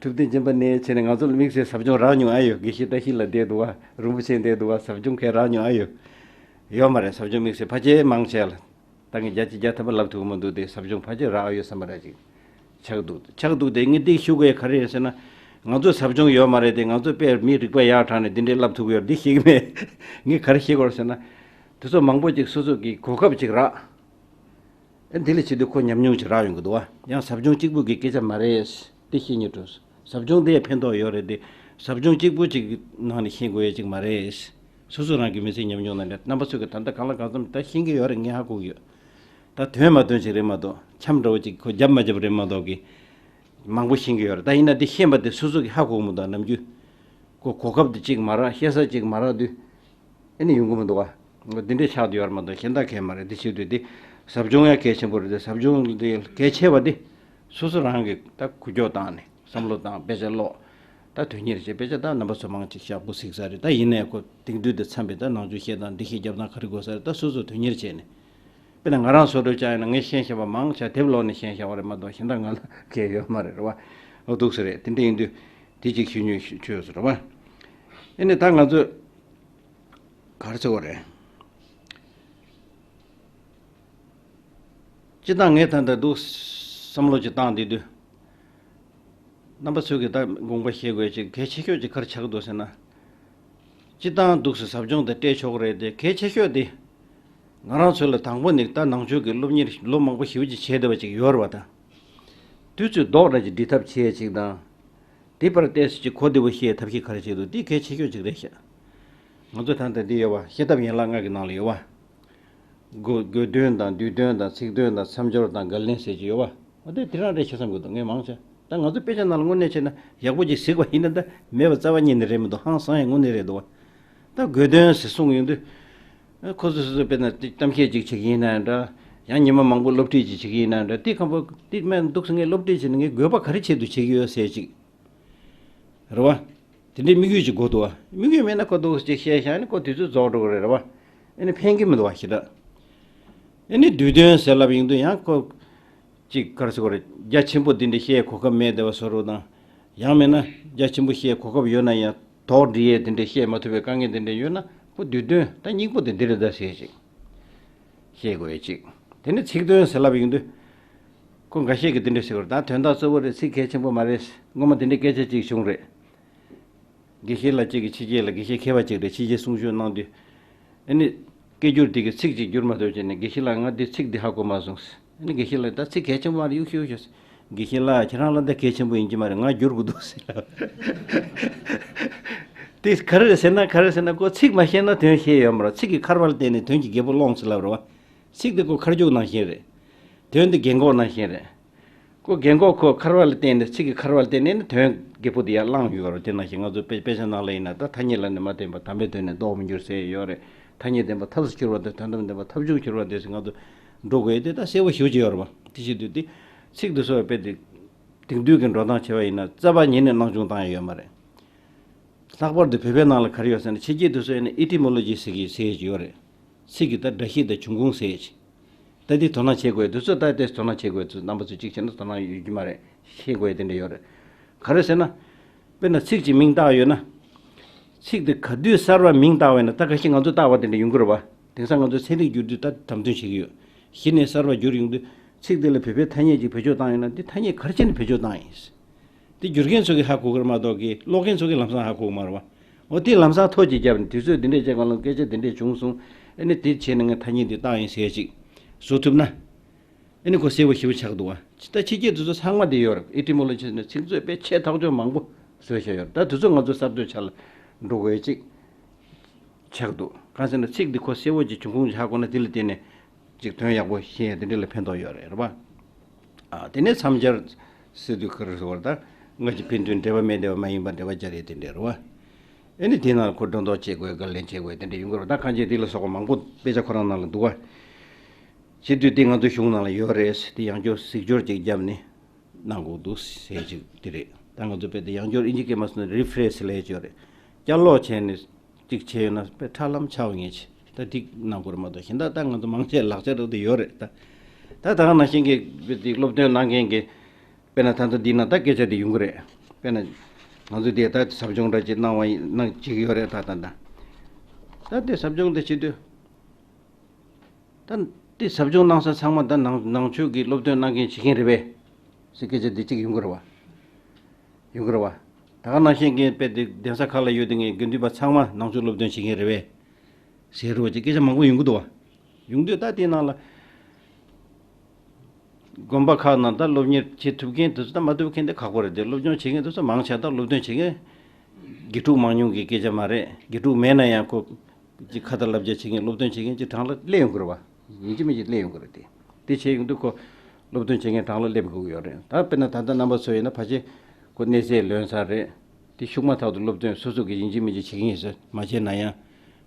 གྲུབ་བསྟན་སྦྱིན་པ་ནས་བྱས་ནས་ང་ཚོ་ལ་དམིགས་བསལ་ཟབ་སྦྱོང་རག་མྱོང་ཨ་ཡོད། དགེ་བཤེས་བཀྲ་ཤིས་ལགས་བསྡད་འདུག་བ། རིན་པོ་ཆེ་བསྡད་འདུག་བ། ཟབ་སྦྱོང་གང་རག་མྱོང་ཨ་ཡོད། ཡོད་མ་རེད། ཟབ་སྦྱོང་དམིགས་བསལ་ཕལ་ཆེར་མང་ཆེ་ལ་ད་ངས་བརྒྱ་ཆ་བརྒྱ་ཐམ་པ་ལབ་ཐུབ་ཀྱི་མི་འདུག་སྟེ། ཟབ་སྦྱོང་ཕལ་ཆེར་རག་ཨ་ཡོད་བསམ་པ་འདྲ་ཅིག་ཆགས་འདུག་ཆགས་འདུག་སྟེ་ངས་འདི་ཞུ་དགོས་ག་རེ་ཡིན་ཟེར་ན། ང་ཚོ་ཟབ་སྦྱོང་ཡོད་མ་རེད་དེ། ང་ཚོ་དཔེ་མི་རིག་པ་ཡག་དྲགས་ནས་འདི་འདྲའི་ལབ་ཐུབ་ཀྱི་ཡོད་རེད་འདི་ཤེས་ཀྱི་མེད། ངས་ག་རེ་ཤེས་ཀྱི་ཡོད་རེད་ཟེར་ན། དེ་ཚོ་མང་པོ་ཅིག་སོ་སོ་གི་གོ་སྐབས་ཅིག་རག་ཨ། འདི་ལ་བྱེད་དུས་ཁོ་ཉམས་མྱོང་ཅིག་རག་ཡོང་གི་འདུག་བ། ཡང་ཟབ་སྦྱོང་གཅིག་པུ་གི་སྐད་ཆ་མ་རེད། འདི་ཤེས་སྙིང་འདོད། ཟབ་སྦྱོང་འདི་ཕན་ཐོགས་ཡོད་རེད་དེ། ཟབ་སྦྱོང་གཅིག་པུ་ཅིག་ནང་ནས་ཤེས་དགོས་ཡ་ཅིག་མ་རེད། སོ་སོ་རང་གི་མི་ཚེའི་ཉམས་མྱོང་ནང་ནས་རྣམ་པ་ཚོས་ཀྱི་ད་ལྟ་གང་ལ་གང་འཚམ་ད་ཤེས་ཀྱི་ཡོད་རེད། ངས་ཧ་གོ་གི་ཡོད། ད་དོན་མ་དོན་ཅིག་རེད་མ་གཏོགས་འཆམ་འདྲ་བོ་ཅིག་ཁོ་རྒྱབ་མ་རྒྱབ་རེད་མ་གཏོགས་ཀྱི། མང་པོ་ཤེས་ཀྱི་ཡོད་རེད། ད་ཡིན་ན་འདི་ཤེས་པ་དེ་སོ་སོ་གི་ཧ་གོ་གི་མི་འདུག་ནམ་རྒྱུན། ཁོ་གོ་སྐབས་དེ་གཅིག་མ་རག་བཤད་ས་གཅིག་མ་རག་དུས། ཨེ་ནི་ཡོང་གི་མི་འདུག་བ། འདི་འདྲའི་ཆགས་བསྡད་ཡོད་རེད་མ་གཏོགས་གཞན་དག་གས་མ་རེད། འདི་བྱེད་དུས་འདི་ཟབ་སྦྱོང་ཡང་གལ་ཆེན་པོ་རེད་དེ། ཟབ་སྦྱོང་འདི་གལ་ཆེ་བ་འདི་སོ་སོ་རང་གི་ད་འགུལ་སྐྱོད་བཏང་ནས་བསམ་བློ་བཏང་དཔེ་ཆ་ཀློག་ད་དོན་གཉེར་བྱེད། དཔེ་ཆ་ད་རྣམ་པ་ཚོ་མང་ཆེ་ཤག་པོ་གཟིགས་ས་རེད། ད་ཡིན་ནའི་ཁོ་དེང་དུས་འདི་འཚམས་པའི་ད་ནང་ཆོས་བཤད་སྟངས་འདི་ཤེས་རྒྱབ་སྟངས་ག་རེ་དགོས་ས་རེད། ད་སོ་སོ་དོན་གཉེར་བྱས་ནས། དཔེར་ན་ང་རང་བཟོ་འདྲ་ཅག་ཡིན་ན་ངས་ཤེས་བཞིན་པ་མང་ཆེ་དེབ་ཀློག་ནས་ཤེས་བཞག་པ་རེད་མ་གཏོགས་གཞན་དག་ང་ལ་གལ་ཡོད་མ་རེད། རེད་བ། འོ་འདུག་སེ་རེད། དེ་འདྲ་ཡིན་དུས་དེ་གཅིག་ཞུ་ཉོས་ཆོས་སུ་རེད་བ། ཨེ་ནས་ད་ང་ཚོས་ག་རེ་ཟེར་བ་རེད། སྤྱིར་བཏང་ངས་ད་ལྟ་འདུག་བསམ་བློ་ཅིག་བཏང་བསྡད་དུས། རྣམ་པ་ཚོས་ཀྱི་ད་དགོངས་པ་བཞེས་དགོས་ཅིག་གལ་ཆེ་ཤོས་ཅིག་ག་རེ་ཆགས་འདུག་ཟེར་ན། སྤྱིར་བཏང་འདུག་སེ་ཟབ་སྦྱོང་དེ་སྤྲད་ཆོག་གི་རེད་དེ། གལ་ཆེ་ཤོས་དེ་ང་རང་ཚོ་ལ་དང་པོ་ནས་ད་ནང་ཆོས་ཀྱི་སློབ་གཉེར་ལོ་མང་པོ་ཞེ་པོ་ཅིག་བྱས་བསྡད་པ་ཅིག་ཡོད་རེད་བ། ད་དུས་ཚོད་ལྡོག་འདྲ་ཅིག་སྒྲིག་ཐབས་བྱས་ཅིག་དང་། དེ་བར་བལྟས་སུ་ཅིག་གོ་བདེ་པོ་ཤེས་ཐབས་ཤེས་ག་རེ་བྱེད་འདུག་འདི་གལ་ཆེ་ཤོས་ཅིག་རེད་ཤག་ང་ཚོ་ད་ལྟ་འདི་ཡོད་བ། བཤད་ཐབས་ཡན་ལག་ལྔ་གི་ནང་ལ་ཡོད་བ། དགོས་དགོས་དོན་དང་། བསྡུས་དོན་དང་། ཚིག་དོན་དང་། མཚམས་སྦྱོར་དང་། འགལ་བསྣན་ཟེར་གྱི་ཡོད་བ། འོ་དེ་དེ་རང་རེད་ཤག་བསམ་གྱི་འདུག་ངས་མང་ཆེ། ད་ང་ཚོ་དཔེ་ཆ་ནང་ལ་དངོས་གནས་བྱས་ན་ཡག་པོ་ཅིག་གཟིགས་པ་ཡིན་ན་ད་མེད་པ་རྩ་བ་ཉིད་ནས་རེད་མི་འདུག་ཧང་སང་ཡ་དངོས་གནས་རེད་འདུག་བ། ད་དགོས་དོན་ཟེར་གསུངས་ཡོང་དུས། ཁོ་ཚོ་སོ་སོ་དཔེར་ན་གཏམ་བཤད་ཅིག་བྱེད་ཀྱི་ཡིན་ན་འདྲ། ཡང་ཉི་མ་མང་པོ་སློབ་ཁྲིད་ཅིག་བྱེད་ཀྱི་ཡིན་ན་འདྲ། དེ་ཁམ་པོ་དེ་མེད་འདུག་ཟེར། ངས་སློབ་ཁྲིད་བྱེད་ན་ངས་དགོས་པ་ག་རེ་ཆེད་དུ་བྱེད་ཀྱི་ཡོད་ཟེར་ཅིག་རེད་བ། དེ་འདྲའི་དམིགས་ཡུལ་ཅིག་དགོས་འདུག་བ། དམིགས་ཡུལ་མེད་ན་ཁོ་འདུག་ཅིག་བཤད་བཞག་ནས་ཁོ་དུས་ཚོད་རྫོགས་འགྲོ་གི་རེད། རེད་བ། ཨེ་ནི་ཕན་གྱི་མི་འདུག་བ་ཞེ་དྲག་ཨེ་ནི་བསྡུས་དོན་ཟེར་ལབ་ཡོང་དུས་ཡང་ཁོ། ཅིག་ག་རེ་ཟེར་དགོས་རེད། རྒྱ་ཆེན་པོ་འདི་འདྲ་བཤད་གོ་སྐབས་མེད་བསྡད་པ་བཟོ་འདྲ་དང་། ཡང་མིན་ན་རྒྱ་ཆེན་པོ་བཤད་གོ་སྐབས་ཡོད་ན་ཡང་དོགས་འདྲི་ཡས་དེ་འདྲ་བཤད་མ་ཐུབ་པའི་དཀའ་ངལ་དེ་འདྲ་ཡོད་ན། ཁོ་བསྡུས་དོན་ད་སྙིང་པོ་དེ་འདི་རེད་ད་ཟེར་ཅིག་བཤད་དགོས་ཡས་ཅིག་དེ་ནི་ཚིག་དོན་ཟེར་ལབ་ཡོང་དུས། ཁོ་འགའ་ཤས་ཀྱིས་འདི་འདྲ་ཟེར་བར། ད་དོན་དག་གཙོ་བོ་རེད། ཚིག་གལ་ཆེན་པོ་མ་རེད། སྔོན་མ་འདི་འདྲའི་སྐད་ཆ་ཅིག་བྱུང་རེད། དགེ་བཤེས་ལགས་གཅིག་གིས་ཕྱི་རྒྱལ་ལ། དགེ་བཤེས་མཁས་པ་ཅིག་རེད། ཕྱི་རྒྱལ་གསུང་བཤད་གནང་དུས། ཨ་ནི་སྐད་སྒྱུར་དེ་གིས་ཚིག་ཅིག་བསྒྱུར་མ་ཐུབ་བྱས་ནས། དགེ་བཤེས་ལགས་ང་འདི་ཚིག་འདི་ཧ་གོ་མ་སོང་། ཨ་ནི་དགེ་བཤེས་ལགས་ད་ཚིག་གལ་ཆེན་པོ་མ་རེད། གཡུག་གཡུག་ཤོག་དགེ་བཤེས་ལགས་ཁྱེད་རང་ལ་ད་གལ་ཆེན་པོ་ཡིན་གྱི་མ་རེད། ང་བསྒྱུར་དགོས་འདུག་ཟེར་ལབ། དེ་ག་རེ་རེད་ཟེར་ན། ག་རེ་ཟེར་ན་ཁོ་ཚིག་མ་ཤེས་ན་དོན་ཤེས་ཡོད་མ་རེད། ཚིག་གི་ཁར་བ་ལ་བརྟེན་ནས་དོན་གྱི་རྒྱལ་པོ་སློང་ཟེར་ལབ་རེད་བ། ཚིག་དེ་ཁོ་ཁར་རྒྱུག་ནང་བཞིན་རེད། དོན་དེ་རྒན་གོག་ནང་བཞིན་རེད། ཁོ་རྒན་གོག་ཁོ་ཁར་བ་ལ་བརྟེན་ནས་ཚིག་གི་ཁར་བ་ལ་བརྟེན་ནས་ནི་དོན་རྒད་པོ་དེ་ཡར་བླངས་ཡོད་རེད། དེ་ནང་བཞིན་ང་ཚོ་དཔེ་དཔེ་ཆ་ནང་ལ་ཡིན་ན་ད་ཐ་སྙད་ལ་ནི་མ་བརྟེན་པར་དམ་པའི་དོན་ནི་ལྡོག་མི་འགྱུར་ཟེར་ཡོད་རེད། ཐ་སྙད་བདེན་པ་ཐབས་སུ་འཁྱོལ་བ་དང་དོན་དམ་བདེན་པ་ཐབས་མཆོག་འཁྱོལ་བ་དེ་ཟེར་ང་ཚོ་འགྲོ་དགོས་དེ་ད་གསལ་པོ་ཞེ་པོ་ཅིག་ཡོད་རེད་པ། དེ་བྱེད་དུས་དེ་ཚིག་དེ་ཚོ་དཔེ་དེ་དེང་དུས་ཀྱི་འགྲོ་སྟངས་བྱས་པ་ཡིན་ན་རྩ་བ་ཉིད་ནས་སྣང་ཆུང་བཏང་ཡ་ཡོད་མ་རེད། ལྷག་པར་དུ་བོད་པའི་ནང་ལ་ག་རེ་ཡོད་ཟེར་ན་ཕྱི་རྒྱལ་དེ་ཚོ་ཡིན་ན་ཨི་ཊི་མོ་ལོ་ཇི་ཟེར་གྱི་ཟེར་གྱི་ཡོད་རེད། ཚིག་གི་ད་སྒྲ་གཤིས་དང་འབྱུང་ཁུངས་ཟེར་གྱི། ད་འདི་དོ་སྣང་བྱེད་དགོས་དུས་ཚོད་ད་ལྟའི་དོ་སྣང་བྱེད་དགོས་དུས་རྣམ་པ་ཚོས་གཅིག་བྱས་ན་དོ་སྣང་ཡོད་ཀྱི་མ་རེད། ཤེས་དགོས་དེ་འདྲ་ཡོད་རེད། ག་རེ་ཟེར་ན། དཔེར་ན་ཚིག་གཅིག་མིང་བཏགས་ཡོད་ན། ཚིག་དེ་ག་དུས་གསར་བ་མིང་བཏགས་པ་ཡིན་ན་ད་ཁ་ཤས་ང་ཚོས་བཏགས་པ་དེ་འདྲ་ཡོང་གི་རེད་པ། དེང་སང་ང་ཚོས་ཚན་རིག་བསྒྱུར་དུས་ད་དམ་དོན་བྱེད་ཀྱི་ཡོད། གཞི་ནས་གསར་བ་བསྒྱུར་ཡོང་དུས་ཚིག་དེ་ལ་བོད་པའི་ཐ་སྙད་ཅིག་བེད་སྤྱོད་བཏང་ཡོད་ན་འདི་ཐ་སྙད་ག་རེ་བྱས་ནས་བེད་སྤྱོད་བཏང་ཡིན། དེ་བསྒྱུར་མཁན་ཚོ་གིས་ཧ་གོ་གི་རེད་མ་གཏོགས་ཀྱི་ཀློག་མཁན་ཚོ་གིས་ལམ་སང་ཧ་གོ་གི་མ་རེད་པ། འོ་དེ་ལམ་སང་ཐོ་གཅིག་བརྒྱབ་ནས་དུས་ཚོད་འདི་འདྲས་བྱས་གང་ལ་སྐད་ཆ་འདི་འདྲས་བྱུང་སོང་། ཨ་ནི་དེ་བྱས་ནས་ངས་ཐ་སྙད་འདི་བཏགས་ཡིན་ཟེར་ཅིག་བཟོ་ཐུབ་ན། ཨ་ནི་ཁོ་གསལ་པོ་ཞེ་པོ་ཆགས་འདུག་བ། ད་ཕྱི་རྒྱལ་དེ་ཚོ་ཚང་མ་དེ་ཡོད་རེད། ཨི་ཊི་མོ་ལོ་ཇི་ནས་ཚིག་མཛོད་དཔེ་ཆེ་ཐག་ཆོད་མང་པོ་བཟོས་བཞག་ཡོད་རེད། ད་དེ་ཚོ་ང་ཚོ་གསར་གཏོད་བྱ་ལ་འགྲོ་དགོས་ཅིག་ཆགས་འདུག་གང་ཟེར་ན་ཚིག་འདི་ཁོ་གསལ་པོ་ཅིག་འབྱུང་ཁུངས་ཅིག་ཧ་གོ་ན་དེ་ལ་བརྟེན་ནས་ཅིག་དོན་ཡག་པོ་ཤེས་ཡ་དེ་འདྲ་ལ་ཕན་ཐོགས་ཡོད་རེད། རེད་པ། ཨ་དེ་ནས་མཚམས་སྦྱར་ཟེར་དུས་ག་རེ་ཟེར་བ་རེད། ད་སྔ་ཕྱི་ཕན་ཚུན་འབྲེལ་བ་མེད་བདེ་བ་མ་ཡིན་པ་འབྲེལ་བ་སྦྱར་ཡས་དེ་འདྲ་རེད་པ། ཨ་ནི་དེ་ནང་ལ་ཁོ་སྒྲོ་འདོགས་བཅད་དགོས་དགག་ལན་བྱེད་དགོས་དེ་འདྲ་ཡོང་གི་རེད་པ། ད་གང་ཅི་དེ་ལ་སོགས་པ་མང་པོ་དཔེ་ཆ་ཁོ་རང་ནང་ལ་འདུག་ག་བྱེད་དུས་དེ་ང་ཚོའི་གཞུང་ནང་ལ་ཡོད་རེད། དེ་ཡང་བསྐྱར་གཟིགས་སྐྱོར་ཅིག་བརྒྱབ་ནས་གནང་དགོས་འདུག་ཟེར་ཅིག་དེ་རེད། ད་ང་ཚོ་དཔེ་དེ་ཡང་བསྐྱར་ཨིན་ཇི་སྐད་མ་སོང་ན་རི་ཕི་རེས་ལབ་ཡས་ཅིག་ཡོད་རེད། བསྐྱར་ཀློག་བྱས་ནས་ཅིག་བྱས་ཡོད་ན་དཔེ་ཁྲ་ལམ་ཆགས་ངེས་ཅིག་ད་ཐིག་གནང་དགོས་རེད་མ་གཏོགས་གཞན་དག་ད་ང་ཚོ་མང་ཆེ་ལག་ཆ་རག་དེ་ཡོད་རེད་ད། ད་ད་ག་ནང་བཞིན་གྱི་དཔེ་དེ་སློབ་སྟོན་གནང་མཁན་གྱི་དཔེར་ན་ད་ལྟ་འདི་ན་ད་སྐད་ཆ་དེ་ཡོང་གི་རེད། དཔེར་ན་ང་ཚོ་དེ་ད་ཟབ་སྦྱོང་འདྲ་ཅིག་གནང་བ་ཡིན་གནང་བྱེད་ཀྱི་ཡོད་རེད་ད་ད་ད། ད་དེ་ཟབ་སྦྱོང་དེ་བྱེད་དུས། ད་དེ་ཟབ་སྦྱོང་གནང་ས་ཚང་མ་ད་ནང་ནང་ཆོས་ཀྱི་སློབ་སྟོན་གནང་མཁན་བྱེད་མཁན་རེད་པས། ཟེར་སྐད་ཆ་འདི་གཅིག་ཡོང་གི་རེད་བ། ཡོང་གི་རེད་བ། ད་ག་ནང་བཞིན་གྱི་དཔེ་དེ་གདན་ས་ཁག་ལ་ཡོད་དེ་ངས་དགེ་འདུན་པ་ཚང་མ་ནང་ཆོས་སློབ་སྟོན་བྱེད་མཁན་རེད་པས། ཟེར་རོ་ཅིག་སྐད་ཆ་མང་པོ་ཡོང་གི་འདུག་བ། ཡོང་དུས་ད་དེའི་ནང་ལ། དགོན་པ་ཁག་ནང་ད་སློབ་གཉེར་བྱེད་ཐུབ་མཁན་དེ་ཚོ་ད་མ་ཐུབ་མཁན་དེ་ཁག་པོ་རེད་དེ། སློབ་སྦྱོང་བྱེད་མཁན་དེ་ཚོ་མང་ཆེ་ད་སློབ་སྟོན་བྱེད་མཁན་དགེ་ཕྲུག་མང་ཉུང་གི་སྐད་ཆ་མ་རེད། དགེ་ཕྲུག་མེད་ན་ཡང་ཁོ་ཅིག་ཁ་ཏ་བསླབ་བྱ་བྱེད་མཁན་སློབ་སྟོན་བྱེད་མཁན་ཅིག་གྲངས་ལ་སླེབས་ཡོང་གི་རེད་བ། ཡིན་གཅིག་མིན་གཅིག་སླེབས་ཡོང་གི་རེད་དེ། དེ་བྱས་ཡོང་དུས་ཁོ་སློབ་སྟོན་བྱེད་མཁན་གྲངས་ལ་སླེབས་དགོས་ཀྱི་ཡོད་རེད། ད་དཔེར་ན་ད་ལྟ་རྣམ་པ་ཚོ་ཡིན་ན་ཕལ་ཆེར་ཁོ་གནས་ཚད་ལོན་ཚར་རེད། དེ་ཤུགས་མ་ཐག་ཏུ་སློབ་སྟོན་སོ་སོ་གི་ཡིན་གཅིག་མིན་གཅིག་བྱེད་ཀྱི་ཡིན་ཟེར་མ་བྱས་ན་ཡང་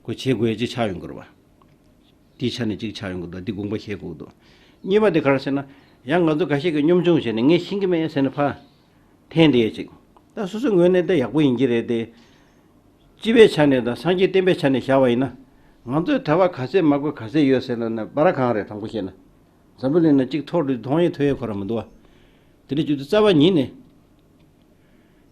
ཁོ་བྱེད་དགོས་ཡ་ཅིག་ཆགས་ཡོང་གི་རེད་བ། དེའི་ཆ་ནས་གཅིག་ཆགས་ཡོང་གི་འདུག་འདི་དགོངས་པ་བཞེས་དགོས་འདུག་གཉིས་པ་དེ་ག་རེ་ཟེར་ན། ཡང་ང་ཚོ་འགའ་ཤས་ཀྱིས་གཉོམ་ཆུང་བྱས་ནས་ངས་ཤེས་ཀྱི་མེད་ཟེར་ནས་ཕར་འཐེན་བསྡད་ཅིག་ད་སོ་སོའི་ངོས་ནས་ད་ཡག་པོ་ཡིན་གྱི་རེད་དེ། སྤྱི་པའི་ཆ་ནས་དང་སངས་རྒྱས་བསྟན་པའི་ཆ་ནས་བཞག་པ་ཡིན་ན། ང་ཚོའི་གྲྭ་པ་ག་ཚད་མ་དགོས་ག་ཚད་ཡོད་ཟེར་ལབ་ན་སྦ་ར་གང་རེད་དྲང་པོ་བཤད་ན། འཛམ་བུ་གླིང་ན་གཅིག་ཐོག་ཏུ་མཐོང་ཡས་ཐོས་ཡས་ཁོ་རང་མི་འདུག་བ། དེ་འདྲ་བྱེད་དུས་རྩ་བ་ཉིད་ནས།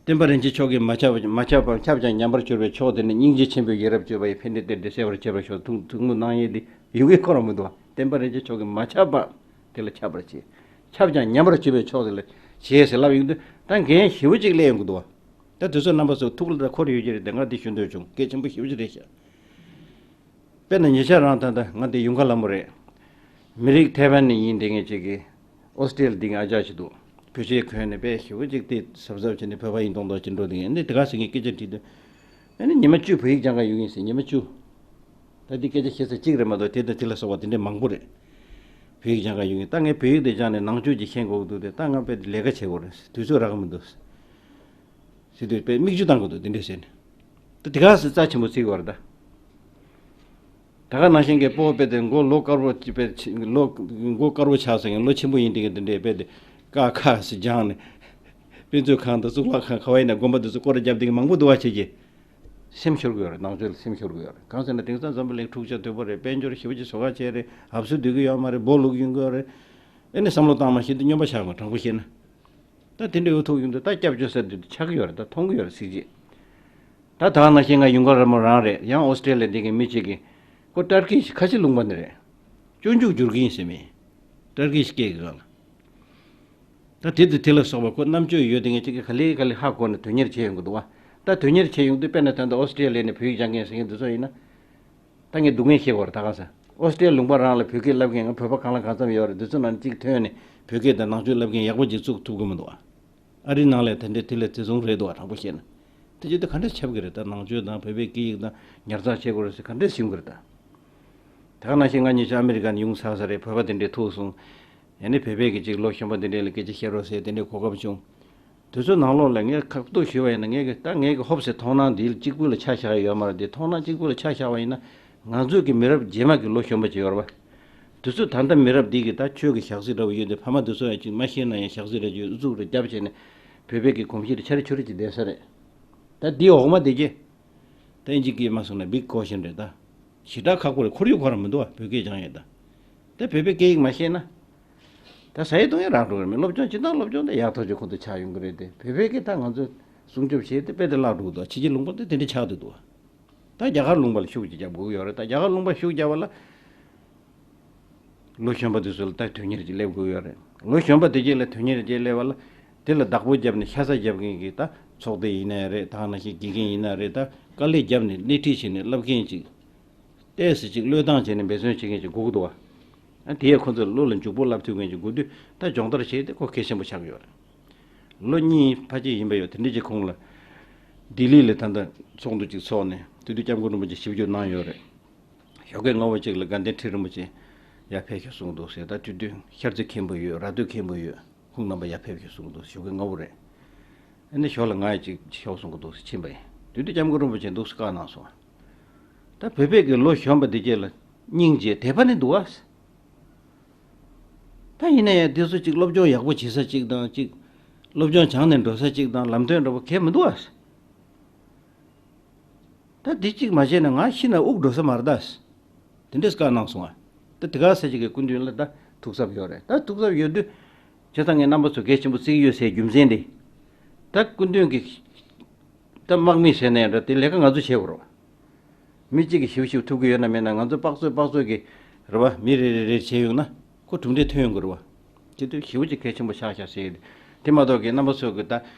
བསྟན་པ་རིན་ཆེན་མཆོག་གིས་མ་ཁྱབ་མ་ཁྱབ་པ་ཁྱབ་ཀྱང་ཉམས་པར་གྱུར་པའི་མཆོག་དེ་ནི་སྙིང་རྗེ་ཆེན་པོས་ཡ་རབས་སྤྱོད་པ་ཡི་ཕན་བདེ་གཏེར་འདི་གསལ་བར་བྱེད་པར་ཤོག་ཐུགས་ཐུགས་སྨོན་གནང་ཡས་འདི་ཡོང་གི་ཁོ་རང་མི་འདུག་བ། བསྟན་པ་རིན་ཆེན་མཆོག་གིས་མ་ཁྱབ་པ་དེ་ལ་ཁྱབ་པར་བྱེད། ཁྱབ་ཀྱང་ཉམས་པར་གྱུར་པའི་མཆོག་དེ་ལ་བྱེད་ཟེར་ལབ་ཡོང་དུས་ད་འགན་ཞེ་པོ་ཅིག་སླེབས་ཡོང་གི་འདུག་བ། ད་དེ་ཚོ་རྣམ་པ་ཚོ་ཐུགས་ལ་ད་འཁོར་ཡོད་ཀྱི་རེད་དེ་ང་འདི་ཞུ་འདོད་བྱུང་གལ་ཆེན་པོ་ཞེ་པོ་ཅིག་རེད་ཤག་དཔེར་ན་ཉེ་ཆར་རང་ད་ལྟ་ང་འདི་ཡུངས་ཁ་ལྷ་མོ་རེད། མི་རིགས་ཐའེ་ཝན་ནས་ཡིན་དེ་ངས་ཅིག་གིས་ཨོ་སི་ཀྲི་ཡ་ལ་འདི་ངས་ཨ་ཅག་ཞིག་འདུག་བོད་ཆས་གོན་ནས་དཔེ་ཞེ་པོ་ཅིག་དེ་གཟབ་གཟབ་བྱས་ནས་བོད་པ་ཡིན་མདོག་མདོག་ཅིག་འགྲོ་དེ་ངས་འདི་དེ་ག་ཟེར་ངས་སྐད་ཆ་དྲིས་དུས། ཨ་ནི་ཉི་མ་བཅུ་བོད་ཡིག་སྦྱང་ག་ཡོང་གི་ཡིན་ཟེར་ཉི་མ་བཅུ། ད་འདི་སྐད་ཆ་བཤད་ས་གཅིག་རེད་མ་གཏོགས་དེ་དང་དེ་ལ་སོགས་པ་དེ་འདྲས་མང་པོ་རེད། བོད་ཡིག་སྦྱང་ག་ཡོང་གི་ཡིན་ད་ངས་བོད་ཡིག་དེ་སྦྱངས་ནས་ནང་ཆོས་ཅིག་ཤེས་དགོས་ཀྱི་འདུག་དེ་ད་ང་དཔེ་ལས་ཀ་བྱེད་དགོས་རེད་དུས་ཚོད་རག་གི་མི་འདུག་ཟེར་དུས་དཔེ་མིག་ཆུ་བཏང་གི་འདུག་དེ་འདྲས་ཟེར་ནས། ད་དེ་ག་ཟེར་རྩ་ཆེན་པོ་བརྩི་དགོས་རེད་ད། ད་ག་ནང་བཞིན་གྱི་སྤོ་བོ་དཔེ་དེ་མགོ་ལོ་དཀར་པོ་ཅིག་དཔེ་ཆེ་ལོ་མགོ་དཀར་པོ་ཆགས་སོང་ཡང་ལོ་ཆེན་པོ་ཡིན་དེ་གི་དེ་འདྲས་དཔེ་དེ་ཀ་ཁ་ཟེར་སྦྱངས་ནས་དཔེ་མཛོད་ཁང་དང་གཙུག་ལག་ཁང་ག་བ་ཡིན་ན་དགོན་པ་དེ་ཚོ་སྐོར་ར་རྒྱབ་དེ་གི་མང་པོ་འདུག་བ་བྱེད་ཀྱི། སེམས་ཤོར་གི་ཡོད་རེད། ནང་ཆོས་ལ་སེམས་ཤོར་གི་ཡོད་རེད། གང་ཟེར་ན་དེང་སང་འཛམ་བུ་གླིང་འཁྲུག་ཆ་དོད་པོ་རེད། དཔལ་འབྱོར་ཞེ་པོ་ཅིག་བཟོ་ཁ་བྱས་རེད། ཨབ་སུ་སྡོད་གི་ཡོད་མ་རེད། སྦོ་ལུག་ཡོང་གི་ཡོད་རེད། ཨེ་ནི་བསམ་བློ་བཏང་མ་ཤེས་དུས་སྨྱོན་པ་ཆགས་མ་དྲང་པོ་བཤད་ན། ད་དེ་འདྲ་ཡོད་ཐུག་ཡོང་དུས་ད་སྐྱབས་བཅོལ་ས་དེ་ཆགས་ཀྱི་ཡོད་རེད། ད་མཐོང་གི་ཡོད་རེད་གཟིགས་བྱེད། ད་ད་ནང་བཞིན་ང་ཡུངས་ཁ་ལྷ་མོ་རང་རེད། ཡང་ཨོ་སི་ཀྲི་ཡ་ལ་འདི་གི་མི་གཅིག་གིས་ཁོ་ཏར་ཀི་ཞིག་ཁ་ཆེ་ལུང་པ་ནས་རེད། སྤྱོད་འཇུག་བསྒྱུར་གྱི་ཡིན་ཟེར་མི། ཏར་ཀི་ཞིག་སྐད་ཀྱི་སྒང་ལ། ད་དེ་དང་དེ་ལ་སོགས་པ་ཁོ་རྣམ་དཔྱོད་ཡོད་དེ་ངས་ཅིག་གིས་ག་ལེ་ག་ལེ་ཧ་གོ་ནས་དོན་གཉེར་བྱས་ཡོང་གི་འདུག་བ། ད་དོན་གཉེར་བྱས་ཡོང་དུས་དཔེར་ན་ད་ལྟ་ཨོ་སི་ཀྲི་ཡ་ལ་ནས་བོད་ཡིག་སྦྱང་མཁན་ཟེར་མཁན་འདི་ཚོ་ཡིན་ན། ད་ངས་སྡུག་བསྔལ་ཤེས་དགོས་རེད་ད་ག་ས། ཨོ་སི་ཀྲི་ཡ་ལུང་པ་རང་ལ་བོད་སྐད་བསླབ་མཁན་ང་བོད་པ་གང་ལ་གང་འཚམ་ཡོད་རེད། འདི་ཚོ་ནང་གཅིག་ཐོན་ནས་བོད་སྐད་དང་ནང་ཆོས་བསླབ་མཁན་ཡག་པོ་ཅིག་བཙུགས་ཐུབ་ཀྱི་མི་འདུག་བ། ཨ་རི་ནང་ལ་དེ་འདྲའི་དེ་ལས་བརྩི་སྲུང་རེད་འདུག་བ་དྲང་པོ་བཤད་ན། དེ་བྱེད་དུས་ག་འདྲས་ཁྱབ་ཀྱི་རེད་ད། ནང་ཆོས་དང་བོད་པའི་སྐད་ཡིག་དང་ཉར་ཚགས་བྱེད་དགོས་རེད་ཟེར་ག་འདྲས་ཞུ་གི་རེད་ད། ད་ག་ནང་བཞིན་ང་ཉེ་ཆར་ཨ་མི་རི་ཀ་ནས་ཡོང་ཚར་ས་རེད། བོད་པ་དེ་འདྲས་ཐུག་སོང་། ཡང་ནི་བོད་པའི་གི་ཅིག་ལོ་གཞོན་པ་འདི་འདྲས་ལ་སྐད་ཆ་བཤད་རོགས་ཟེར་དེ་འདྲའི་གོ་སྐབས་བྱུང་། དུས་ཚོད་ནང་ལོགས་ལ་ངས་ཁ་ཐུག་ཞུས་པ་ཡིན་ན། ངས་ཀྱི་ད་ངས་ཀྱི་ཧོབ་སེ་མཐོང་སྣང་འདི་གཅིག་པུ་ལ་ཆ་བཞག་ཡོད་མ་རེད། དེ་མཐོང་སྣང་གཅིག་པུ་ལ་ཆ་བཞག་པ་ཡིན་ན། ང་ཚོའི་གི་མི་རབས་རྗེས་མ་གི་ལོ་གཞོན་པ་ཅིག་ཡོད་རེད་པ། དུས་ཚོད་ད་ལྟ་མི་རབས་འདི་གི་ད་ཆོས་ཀྱི་ཞག་ཚི་འདྲ་བོ་ཡོད་དེ། ཕ་མ་དེ་ཚོ་ཡང་ཅིག་མ་ཤེས་ན་ཡང་ཞག་ཚི་འདྲ་ཅིག་ཨུ་ཚུགས་རེ་རྒྱབ་བྱས་ནས་བོད་པའི་གི་གོམས་གཤིས་དེ་ཆ་རེ་ཆུ་རེ་ཅིག་བསྡད་ས་རེད། ད་འདི་འོག་མ་དེ་གྱད། ད་ཨིན་ཇི་སྐད་མ་སོང་ན་big question རེད་ད། ཞེ་དྲག་ཁག་པོ་རེད། ཁོར་ཡུག་ཁོ་རང་མི་འདུག་བ། བོད་སྐད་སྦྱང་ཡས་ད། ད་བོད་པའི་སྐད་ཡིག་མ་ཤེས་ན། ད་ཟ་ཡས་བཏུང་ཡས་རག་འགྲོ་གི་རེད། མི་སློབ་སྦྱོང་སྤྱིར་བཏང་སློབ་སྦྱོང་དེ་ཡག་ཐག་ཆོད་ཁོང་ཚོ་ཆགས་ཡོང་གི་རེད་དེ། བོད་པའི་སྐད་ད་ང་ཚོས་སྲུང་སྐྱོབ་བྱས་ཏེ་དཔེ་དེ་བརླག་འགྲོ་གི་འདུག་ཕྱི་རྒྱལ་ལུང་པ་དེ་དེ་འདྲ་ཆགས་བསྡད་འདུག་ད་རྒྱ་གར་ལུང་པ་ལ་ཤུགས་ཅིག་རྒྱབ་དགོས་ཀྱི་ཡོད་རེད། ད་རྒྱ་གར་ལུང་པ་ཤུགས་རྒྱབ་པ་ལ། ལོ་གཞོན་པ་དེ་ཚོ་ལ་ད་དོན་གཉེར་ཅིག་སླེབས་དགོས་ཡོད་རེད། ལོ་གཞོན་པ་དེ་གྱད་ལ་དོན་གཉེར་ཅིག་སླེབས་པ་ལ། དེ་ལ་བདག་པོ་བརྒྱབ་ནས་ཤ་ཚ་རྒྱབ་མཁན་གྱི་ད་ཚོགས་སྡེ་ཡིན་ན་རེད། ད་ནང་བཞིན་དགེ་རྒན་ཡིན་ན་རེད། ད་དཀའ་ལས་བརྒྱབ་ནས་སྣེ་ཁྲིད་བྱས་ནས་བསླབ་མཁན་ཅིག་ཏོག་ཙམ་ཅིག་བློས་བཏང་བྱས་ནས་འབད་བརྩོན་བྱེད་མཁན་ཅིག་དགོས་ཀྱི་འདུག་བ། ཨ་དེ་ཡས་ཁོ་ཚོ་བློ་ལ་འཇུག་པོ་བསླབ་ཐུབ་མཁན་ཅིག་དགོས་དུས། ད་སྦྱོང་བརྡར་བྱས་ཏེ་ཁོ་གལ་ཆེན་པོ་ཆགས་ཀྱི་ཡོད་རེད། ལོ་གཉིས་ཕལ་ཆེར་ཡིན་པ་ཡོད། དེ་འདྲ་ཅིག་གོང་ལ་ལྡི་ལི་ལ་ད་ལྟ་ཚོགས་འདུ་ཅིག་ཚོགས་ནས་དེ་དུས་སྐྱབས་མགོན་རིན་པོ་ཆེ་ཞིབ་འཇུག་གནང་ཡོད་རེད། ཞོགས་ཀས་སྔ་པོ་ཅིག་ལ་དགའ་ལྡན་ཁྲི་རིན་པོ་ཆེ་ཡར་ཕེབས་ཤོག་གསུངས་འདུག་ཟེར། ད་དེ་དུས་ཤར་རྩེ་མཁན་པོ་ཡོད། ར་སྟོད་མཁན་པོ་ཡོད། ཁོང་རྣམ་པ་ཡར་ཕེབས་ཤོག་གསུངས་འདུག་ཞོགས་ཀས་སྔ་པོ་རེད། ཨ་ནི་ཞོར་ལ་ང་ཡི་ཅིག་ཤོག་གསུང་གི་འདུག་ཟེར་ཕྱིན་པ་ཡིན། དེ་དུས་སྐྱབས་མགོན་རིན་པོ་ཆེ་འདུག་སེ་བཀའ་གནང་སོང་། ད་བོད་པའི་གི་ལོ་གཞོན་པ་དེ་གྱད་ལ་སྙིང་རྗེ་དད་པ་ནི་འདུག་ཨ། ད་ཡིན་ན་ཡང་དེ་ཚོ་ཅིག་སློབ་སྦྱོང་ཡག་པོ་བྱེད་ས་ཅིག་དང་། ཅིག་སློབ་སྦྱོང་སྦྱངས་ནས་འགྲོ་ས་ཅིག་དང་། ལམ་སྟོན་འདྲ་པོ་གང་ཡང་མི་འདུག་ཨ། ད་འདི་གཅིག་མ་བྱས་ན་ང་ཤི་ན་དབུགས་འགྲོ་ས་མ་རེད་ད། དེ་འདྲས་བཀའ་གནང་སོང་ང་། ད་དེ་ག་ས་ཅིག་གི་སྐུ་མདུན་ལ་ད་ཐུགས་འཚབ་ཡོད་རེད། ད་ཐུགས་འཚབ་ཡོད་དུས། བྱས་ཙང་ངས་རྣམ་པ་ཚོ་གལ་ཆེན་པོ་བརྩི་གི་ཡོད་ཟེར་རྒྱུ་མཚན་དེ། ད་སྐུ་མདུན་གྱི་ད་དམག་མི་ཟེར་ན་ཡང་འདྲ། དེ་ལས་ཀ་ང་ཚོ་བྱེད་དགོས་རེད་བ། མི་གཅིག་གིས་ཞིབ་ཞིབ་ཐུབ་ཀྱི་ཡོད་ན་མེད་ན། ང་ཚོ་དཔག་ཚོད་དཔག་ཚོད་ཀྱིས་རེད་བ། མི་རེ་རེ་རེ་བྱས་ཡོང་ན་ཁོ་གྲུབ་འབྲས་ཐོན་ཡོང་གི་རེད་བ། དེ་དུས་ཞེ་པོ་ཅིག་གལ་ཆེན་པོ་ཆགས་ཤག་ཟེར། དེ་མ་གཏོགས་ཀྱི་རྣམ་པ་ཚོ་གི་ད་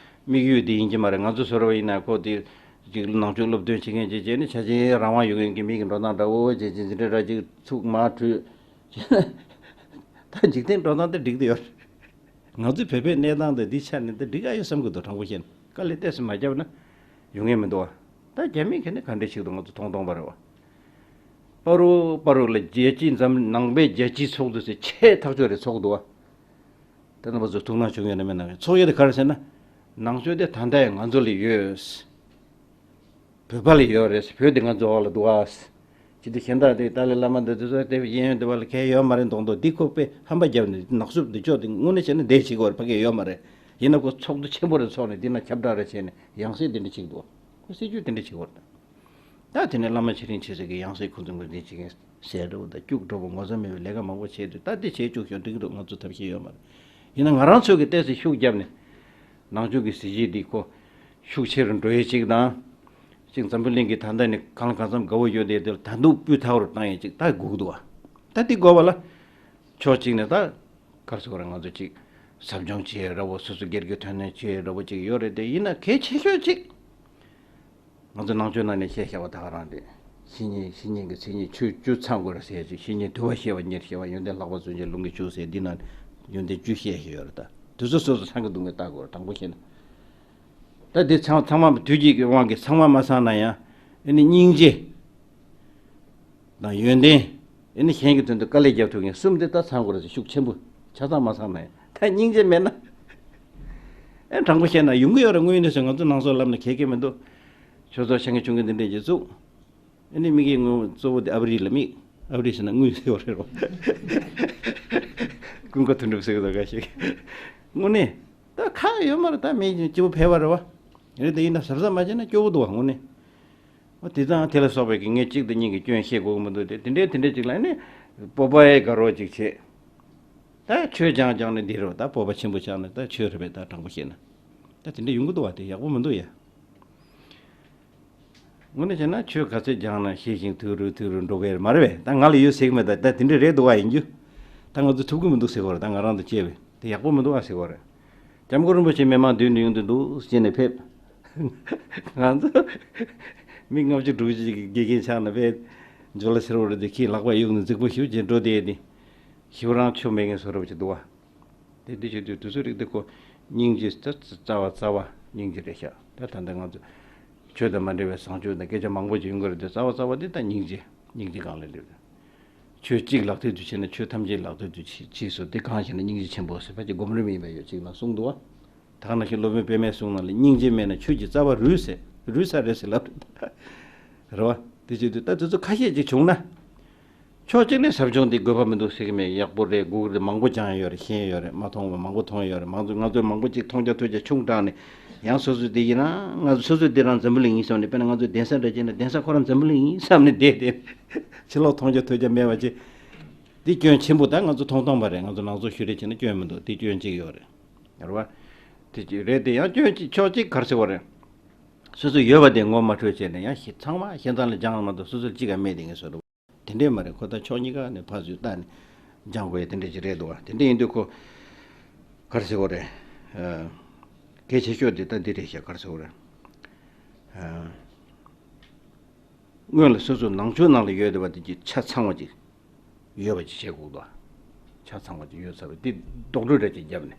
དམིགས་ཡུལ་དེ་ཡིན་གྱི་མ་རེད། ང་ཚོ་བཟོ་འདྲ་བ་ཡིན་ན་ཁོ་དེ་ཅིག་ནང་ཆོས་སློབ་སྟོན་བྱེད་མཁན་ཅིག་བྱས་ནས་ཆ་ཆེན་རང་དབང་ཡོད་མཁན་གྱི་མི་གི་འགྲོ་སྟངས་འདྲ་བོ་བྱས་ཅིག་འཛིན་གྲྭ་འདྲ་ཅིག་ཚུགས་མར་བྲུས། ད་འཇིག་རྟེན་འགྲོ་སྟངས་དེ་འགྲིག་གི་ཡོད་རེད། ང་ཚོའི་བོད་པའི་གནས་སྟངས་དེ་འདི་ཆ་ནས་ད་འགྲིག་ག་ཡོད་བསམ་གྱི་འདུག་དྲང་པོ་བཤད་ན་དཀའ་ལས་ཏོག་ཙམ་མ་བརྒྱབ་ན་ཡོང་ངེས་མི་འདུག་བ། ད་རྒྱ་མི་ག་ནས་ག་འདྲས་བྱེད་ཀྱི་འདུག་ང་ཚོ་མཐོང་མཐོང་པ་རེད་བ། པ་རུ་པ་རུ་ལ་རྒྱལ་སྤྱིའི་འཛམ། ནང་པའི་རྒྱལ་སྤྱིའི་ཚོགས་འདུ་ཟེར་ཆེས་ཐག་ཆོད་རེ་ཚོགས་འདུག་བ། ད་རྣམ་པ་ཚོ་ཐུགས་སྣང་བྱུང་ཡོད་ན་མེད་ན། ཚོགས་ཡས་དེ་ག་རེ་ཟེར་ན། ནང་ཆོས་དེ་ད་ལྟ་ཡང་ང་ཚོ་ལ་ཡོད། བོད་པ་ལ་ཡོད་རེད། བོད་དེ་ང་ཚོ་འོག་ལ་འདུག་ཨ། ཅི་སྟེ་གཞན་དག་དེ་ཏཱ་ལའི་བླ་མ་འདི་ཚོ་དེ་གཡས་གཡོན་དེ་བ་ལ་གལ་ཡོད་མ་རེད་མདོག་མདོག་འདི་ཁོ་དཔེ་ཧམ་པ་བརྒྱབ་ནས་ནག་སུབ་འདི་ཕྱོགས་དེ་དངོས་གནས་བྱས་ན་འདས་བྱེད་དགོས་རེད། ཕ་གི་ཡོད་མ་རེད། ཡིན་ན་ཁོ་ཚོགས་འདུ་ཆེན་པོ་རེ་ཚོགས་ནས་འདི་ན་ཁྱབ་བསྒྲགས་རེ་བྱས་ནས་ཡང་སྲིད་དེ་འདྲ་བྱེད་ཀྱི་འདུག་ཁོ་སྲིད་ཇུས་དེ་འདྲ་བྱེད་དགོས་རེད། ད་དེ་ནས་བླ་མ་ཆེ་འབྲིང་ཆེ་ཆུང་གི་ཡང་སྲིད་ཁོ་ཚོ་ངོས་འཛིན་བྱེད་མཁན་ཟེར་འགྲོ་བ་དང་སྐྱུག་བྲོ་བོ་ངོ་ཚ་མེད་པའི་ལས་ཀ་མང་པོ་བྱས་དུས། ད་དེ་བྱས་བཅུག་ཤོག་འགྲིག་གི་འདུག་ང་ཚོ་ཐབས་ཤེས་ཡོད་མ་རེད། ཡིན་ན་ང་རང་ཚོ་གི་ཏོག་ཙམ་ཤུགས་བརྒྱབ་ནས་ནང་ཆོས་ཀྱི་གཟི་བརྗིད་འདི་ཁོ་ཤུགས་ཆེ་རུ་འགྲོ་ཡས་ཅིག་དང་། ཅིག་འཛམ་བུ་གླིང་གི་ད་ལྟ་ནས་གང་ལ་གང་འཚམ་དགའ་བོ་ཡོད་དེ་དེར་ད་འདུག་སྤུས་དག་རུ་བཏང་ཡས་ཅིག་ད་དགོས་ཀྱི་འདུག་བ། ད་འདི་དགོས་པ་ལ་ཕྱོགས་གཅིག་ནས་ད་ག་རེ་ཟེར་དགོས་རེད། ང་ཚོ་ཅིག་ཟབ་སྦྱོང་བྱེད་ཡས་འདྲ་བོ། སོ་སོ་སྒེར་གྱི་དོན་གནད་བྱེད་ཡས་འདྲ་བོ་ཅིག་ཡོད་རེད་དེ། ཡིན་ན་གལ་ཆེ་ཤོས་ཅིག་ང་ཚོ་ནང་ཆོས་ནང་ནས་བཤད་བཞག་པ་ད་ག་རང་རེད། བཤེས་གཉེན། བཤེས་གཉེན་གྱི་མཚན་ཉིད་བཅུ། བཅུ་ཚང་དགོས་རེད་ཟེར་ཅིག་བཤེས་གཉེན་དུལ་བ་ཞེས་པ་ཉེར་བཞི་པ། ཡོན་ཏན་ལྷག་པ་བརྩོན་ཆེན་ལུང་གིས་ཕྱུག་ཟེར། འདི་ན་ཡོན་ཏན་བཅུ་བཤད་བཞག་ཡོད་རེད། ད་དེ་ཚོ་སོ་སོ་ཚང་གི་འདུག་ངས་ལྟ་དགོས་རེད། དྲང་པོ་བཤད་ན། ད་འདི་ཚང་ཚང་མ་དུས་ཀྱི་དབང་གིས་ཚང་མ་མ་ཚང་ན་ཡང་། ཨ་ནི་སྙིང་རྗེ་དང་ཡོན་ཏན། ཨ་ནི་གཞན་གྱི་དོན་དུ་དཀའ་ལས་རྒྱབ་ཐུབ་མཁན་གསུམ་དེ་ད་ཚང་དགོས་རེད་ཟེར། ཤུགས་ཆེན་པོ། ཆ་ཚང་མ་ཚང་ན་ཡང་ད་སྙིང་རྗེ་མེད་ན། ཨེ་དྲང་པོ་བཤད་ན་ཡོང་གི་ཡོད་རེད། དངོས་ཡོད་གནས་སུ་ང་ཚོ་ནང་སོག་ལབ་ན་གལ་གལ་མི་འདུག་ཆོས་ཚོགས་ཆེ་འགའ་ཆུང་འགའ་འདི་འདྲས་ཀྱི་བཙུགས། ཨ་ནི་དམིགས་ཡུལ་ངོ་གཙོ་བོ་དེ་ཨ་བ་རི་ལ་དམིགས། ཨ་བ་རི་ཟེར་ན་དངུལ་ཟེར་བ་རེད་རོ། ཀུན་དགའ་དོན་གྲུབ་ཟེར་གི་འདུག་ག་ཞིག་དངོས་གནས་ད་ཁག་ཡོད་མ་རེད། ད་མི་སྐྱིད་པོ་ཕལ་བ་རེད་བ། རེད་དེ་ཡིན་ན་གཟབ་གཟབ་མ་བྱས་ན་སྐྱོ་བོ་འདུག་བ་དངོས་གནས། འོ་དེ་དང་དེ་ལ་སོགས་པའི་གི་ངས་གཅིག་དང་གཉིས་ཀྱི་སྐྱོན་བཤད་དགོས་ཀྱི་མི་འདུག་དེ་དེ་འདྲའི་དེ་འདྲའི་ཅིག་ལ་ནི་སྤོབས་པ་ཡི་དགའ་རོགས་ཅིག་བྱེད། ད་ཆོས་སྦྱང་སྦྱང་ནས་འདི་རེད་བ། ད་སྤོབས་པ་ཆེན་པོ་ཆགས་ནས་ད་ཆོས་རེད་པས། ད་དྲང་པོ་བཤད་ན་ད་དེ་འདྲ་ཡོང་གི་འདུག་བ། དེ་ཡག་པོ་མི་འདུག་ཡ། དངོས་གནས་བྱས་ན་ཆོས་ག་ཚད་སྦྱངས་ན་ཤེས་ཤིང་ཐུགས་རུས་ཐུགས་རུས་འགྲོ་གི་རེད་མ་རེད་པས། ད་ང་ལ་ཡོད་ཟེར་གི་མེད། ད་ད་དེ་འདྲ་རེད་འདུག་བ། ཡིན་རྒྱུ་ད་ང་ཚོ་ཐུབ་ཀྱི་མི་འདུག་ཟེར་གི་རེད། ད་ང་རང་དང་བཅས་པས་དེ་ཡག་པོ་མི་འདུག་བ་ཟེར་གི་རེད། སྐྱབས་མགོན་རིན་པོ་ཆེ་མི་མང་མདུན་དུ་ཡོང་དུས་འདུག་ཟེར་ནས་ཕེབས། ང་ཚོ་མི་ལྔ་བཅུ་དྲུག་ཅུ་ཅིག་གི་དགེ་རྒན་ཆགས་ན་དཔེ་ཇོ་ལ་ཟེར་བ་རེད་དེ། ཁྱི་ལག་པ་གཡུག་ནས་རྫིག་པོ་ཞིག་བྱས་འགྲོ་བསྡད་དེ། ཞིག་རང་ཆོ་མེད་མཁན་བཟོ་འདྲ་བོ་ཅིག་འདུག་བ། དེ་འདི་བྱེད་དུས་དུས་ཚོད་རིག་དེ་ཁོ་སྙིང་རྗེ་ད་རྩ་བ་རྩ་བ་སྙིང་རྗེ་རེད་ཤག་ད་ད་ལྟ་ང་ཚོ་ཆོས་དང་མ་འབྲེལ་བའི་བཟང་སྤྱོད་དང་སྐད་ཆ་མང་པོ་ཅིག་ཡོང་གི་རེད་དེ། རྩ་བ་རྩ་བ་དེ་ད་སྙིང་རྗེ། སྙིང་རྗེ་སྒང་ལ་སླེབས། ཆོས་གཅིག་ལག་མཐིལ་དུ་བྱས་ན་ཆོས་ཐམས་ཅད་ལག་མཐིལ་དུ་མཆིས་མཆིས་སོ། དེ་གང་ཞེ་ན་སྙིང་རྗེ་ཆེན་པོ་ཟེར་བ་ཅིག་སྒོམ་རིམ་ཡིན་པ་ཡོད་ཅིག་ལ་གསུངས་འདུག་བ། ད་ག་ནང་བཞིན་སློབ་དཔོན་པདྨའི་གསུང་ནང་ལ་སྙིང་རྗེ་མེད་ན་ཆོས་ཀྱི་རྩ་བ་རུལ་ཟེར། རུལ་ས་རེད་ཟེར་ལབ་རེད་བ། དེ་བྱེད་དུས་ད་དེ་ཚོ་ཁ་ཤས་ཅིག་བྱུང་ན། ཕྱོགས་གཅིག་ནས་ཟབ་སྦྱོང་འདི་དགོས་པ་མི་འདུག་ཟེར་གི་མེད། ཡག་པོ་རེད། དགོས་ཀྱི་རེད། མང་པོ་སྦྱངས་ཡོད་རེད། ཤེས་ཡོད་རེད། མ་མཐོང་བ་མང་པོ་མཐོང་ཡོད་རེད། མང་ཚོ་ང་ཚོས་མང་པོ་ཅིག་མཐོང་རྒྱ་ཐོས་རྒྱ་ཆུང་དྲགས་ནས། ཡང་སོ་སོ་དེ་ཡིན་ན་ང་ཚོ་སོ་སོ་དེ་རང་འཛམ་བུ་གླིང་ཡིན་བསམ་ནས། དཔེར་ན་ང་ཚོ་གདན་ས་འདྲ་བྱས་ན་གདན་ས་ཁོ་རང་འཛམ་བུ་གླིང་ཡིན་བསམ་ནས་བསྡད་དེ། ཕྱི་ལོགས་མཐོང་རྒྱ་ཐོས་རྒྱ་མེད་པ་ཅིག་དེ་སྐྱོན་ཆེན་པོ། ད་ང་ཚོ་མཐོང་སྟངས་པ་རེད། ང་ཚོ་ནང་ཚོ་ཞུ་རེ་བྱས་ན་སྐྱོན་མི་འདུག་དེ་སྐྱོན་གཅིག་ཡོད་རེད། རེད་བ། དེ་གཅིག་རེད། དེ་ཡང་སྐྱོན་གཅིག་ཕྱོགས་གཅིག་ག་རེ་ཟེར་བ་རེད། སོ་སོ་ཡོད་པ་དེ་ངོ་མ་འཕྲོད་བྱས་ནས་ཡང་ཞེ་ཚང་མ་ཞེ་སྡང་ལ་སྦྱངས་མ་གཏོགས་སོ་སོ་གཅིག་ག་མེད་དེ་ངས་བཟོ་འདུག་དེ་འདྲས་མ་རེད། ཁོ་ད་ཕྱོགས་གཉིས་ཀ་ནས་ཕར་ཚུར་བལྟས་ནས་སྦྱང་དགོས་ཡ་དེ་འདྲས་ཅིག་རེད་འདུག་བ། དེ་འདྲས་ཡིན་དུས་ཁོ་ག་རེ་ཟེར་དགོས་རེད། ཨ། གལ་ཆེ་ཤོས་དེ་ད་འདི་རེད་ཤག་ག་རེ་ཟེར་དགོས་རེད། ཨ། སྔོན་ལ་སོ་སོ་ནང་ཆོས་ནང་ལ་ཡོད་བསྡད་པ་དེ་ཅིག་ཆ་ཚང་བ་ཅིག་ཡོད་པ་ཅིག་བྱེད་དགོས་འདུག་ཆ་ཚང་བ་ཅིག་ཡོད་ཚར་བ་དེ་རྡོག་བྲོ་འདྲ་ཅིག་བརྒྱབ་ནས།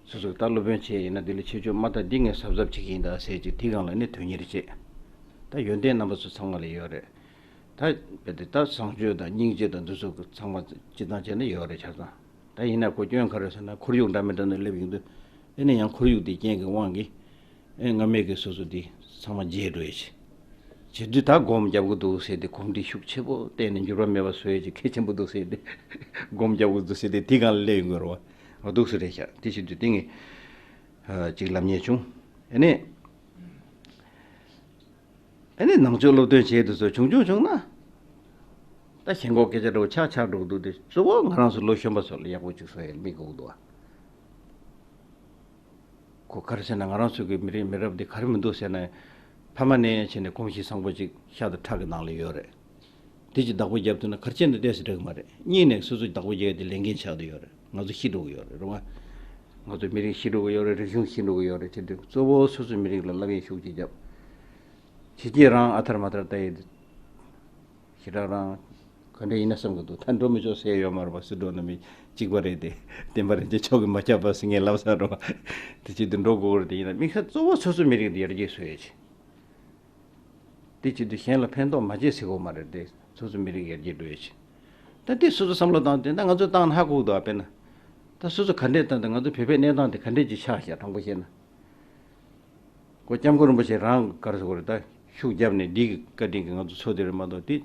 སོ་སོ་ད་སློབ་དཔོན་བྱས་ཡིན་ན་འདི་ལ་ཁྱད་ཆོས་མ་དག་འདི་ངས་གཟབ་གཟབ་བྱེད་ཀྱི་ཡིན་ད་ཟེར་ཅིག་དེ་སྒང་ལ་ནི་དོན་གཉེར་བྱེད། ད་ཡོན་ཏན་རྣམ་པ་ཚོ་ཚང་མ་ལ་ཡོད་རེད། ད་རྦད་དེ་ད་བཟང་སྤྱོད་དང་སྙིང་རྗེ་དང་འདི་ཚོ་ཚང་མ་སྤྱི་བཏང་བྱས་ན་ཡོད་རེད་ཆ་ཚང་། ད་ཡིན་ན་ཁོ་སྐྱོན་ག་རེ་ཟེར་ན་ཁོར་ཡུག་འདྲ་མི་འདྲ་ནང་སླེབས་ཡོང་དུས། ཨེ་ནས་ཡང་ཁོར་ཡུག་དེ་རྐྱེན་གྱི་དབང་གིས། ཨེ་སྔ་མའི་གི་སོ་སོ་དེ་ཚང་མ་བརྗེད་འགྲོ་ཡས་ཆེ། བྱེད་དུས་ད་སྒོམ་རྒྱབ་གི་འདུག་ཟེར་ཏེ་གོམས་འདྲིས་ཤུགས་ཆེ་པོ་བསྟན་ནས་འགྱུར་བ་མེད་པ་བཟོ་ཡས་ཀྱི་གལ་ཆེན་པོ་འདུག་ཟེར་ཏེ། སྒོམ་རྒྱབ་གི་འདུག་ཟེར་ཏེ་དེ་སྒང་ལ་སླེབས་ཡོང་གི་རེད་བ། འོ་འདུག་སེ་རེད་ཤག་དེ་བྱེད་དུས་དེ་ངས་ཨ་ཅིག་ལབ་མཁན་བྱུང་། ཨེ་ནས། ཨ་ནི་ནང་ཆོས་སློབ་སྟོན་བྱེད་དུ་སོ་བྱུང་བྱུང་བྱུང་ན། ད་ཞེན་ཁོག་སྐད་ཆ་འདྲ་བོ་ཆགས་ཆགས་འགྲོ་གི་འདུག་སྟེ། གཙོ་བོ་ང་རང་ཚོ་ལོ་གཞོན་པ་ཚོ་ལ་ཡག་པོ་ཅིག་བཟོ་ཡ་དམིགས་དགོས་འདུག་ཨ། ཁོ་ག་རེ་ཟེར་ན་ང་རང་ཚོ་གི་མི་རིགས་མི་རབས་འདི་ག་རེ་མི་འདུག་ཟེར་ན། ཕ་མ་ནས་བྱས་ནས་གོམས་གཤིས་བཟང་པོ་ཅིག་ཤ་དང་ཁྲག་གི་ནང་ལ་ཡོད་རེད། དེ་ཅིག་བདག་པོ་རྒྱབ་ཐུབ་ན་ག་རེ་བྱས་ན་ཏོག་ཙམ་འགྲིག་གི་མ་རེད། གཉིས་ནས་སོ་སོ་བདག་པོ་རྒྱག་ཡ་དེ་ལས་འགན་ཆགས་བསྡད་ཡོད་རེད། ང་ཚོ་ཤི་འགྲོ་གི་ཡོད་རེད། རེད་བ། ང་ཚོ་མི་རིགས་ཤི་འགྲོ་གི་ཡོད་རེད། རིག་གཞུང་ཤི་འགྲོ་གི་ཡོད་རེད། བྱེད་དུས་གཙོ་བོ་སོ་སོའི་མི་རིགས་ལ་སློབ་ཡོན་ཤུགས་ཆེ་བརྒྱབ། བྱས་རྗེས་རང་ཨ་ཐར་མ་ཐར་ལྟ་ཡས་དེ། ཞེ་དྲག་རང་ག་འདྲ་ཡིན་ན་བསམ་གི་འདུག་ད་འགྲོ་མི་ཆོག་ཟེར་ཡོད་མ་རེད་པ། སུ་འགྲོ་ན་མི་གཅིག་པ་རེད་དེ། བསྟན་པ་རིན་ཆེན་མཆོག་གིས་མ་ཁྱབ་པ་ཟེར་ངས་ལབ་ས་རེད་པ། དེ་བྱེད་དུས་འགྲོ་དགོས་རེད་དེ། ཡིན་ན་དམིགས་བསལ་གཙོ་བོ་སོ་སོའི་མི་རིགས་འདི་ཡར་རྒྱས་བཟོ་ཡས་ཆེད། དེ་བྱེད་དུས་གཞན་ལ་ཕན་ཐོགས་མ་བྱེད་ཟེར་གོ་མ་རེད་དེ། སོ་སོའི་མི་རིགས་ཡར་རྒྱས་འགྲོ་ཡས་ཆེད། ད་དེ་སོ་སོ་བསམ་བློ་བཏང་དེ་འདྲ་ང་ཚོས་བཏང་ན་ཧ་གོ་གི་འདུག་ཨ། དཔེར་ན། ད་སོ་སོ་ག་འདྲས་བཏང་དེ་ང་ཚོ་བོད་པའི་གནས་སྟངས་དེ་ག་འདྲས་ཅིག་ཆགས་ཤག་དྲང་པོ་བཤད་ན། ཁོ་སྐྱབས་མགོན་རིན་པོ་ཆེ་རང་ག་རེ་ཟེར་དགོས་རེད། ད་ཤུགས་བརྒྱབ་ནས་འདི་གི་བཀའ་དྲིན་གྱིས་ང་ཚོ་འཚོ་བསྡད་རེད་མ་གཏོགས། དེ་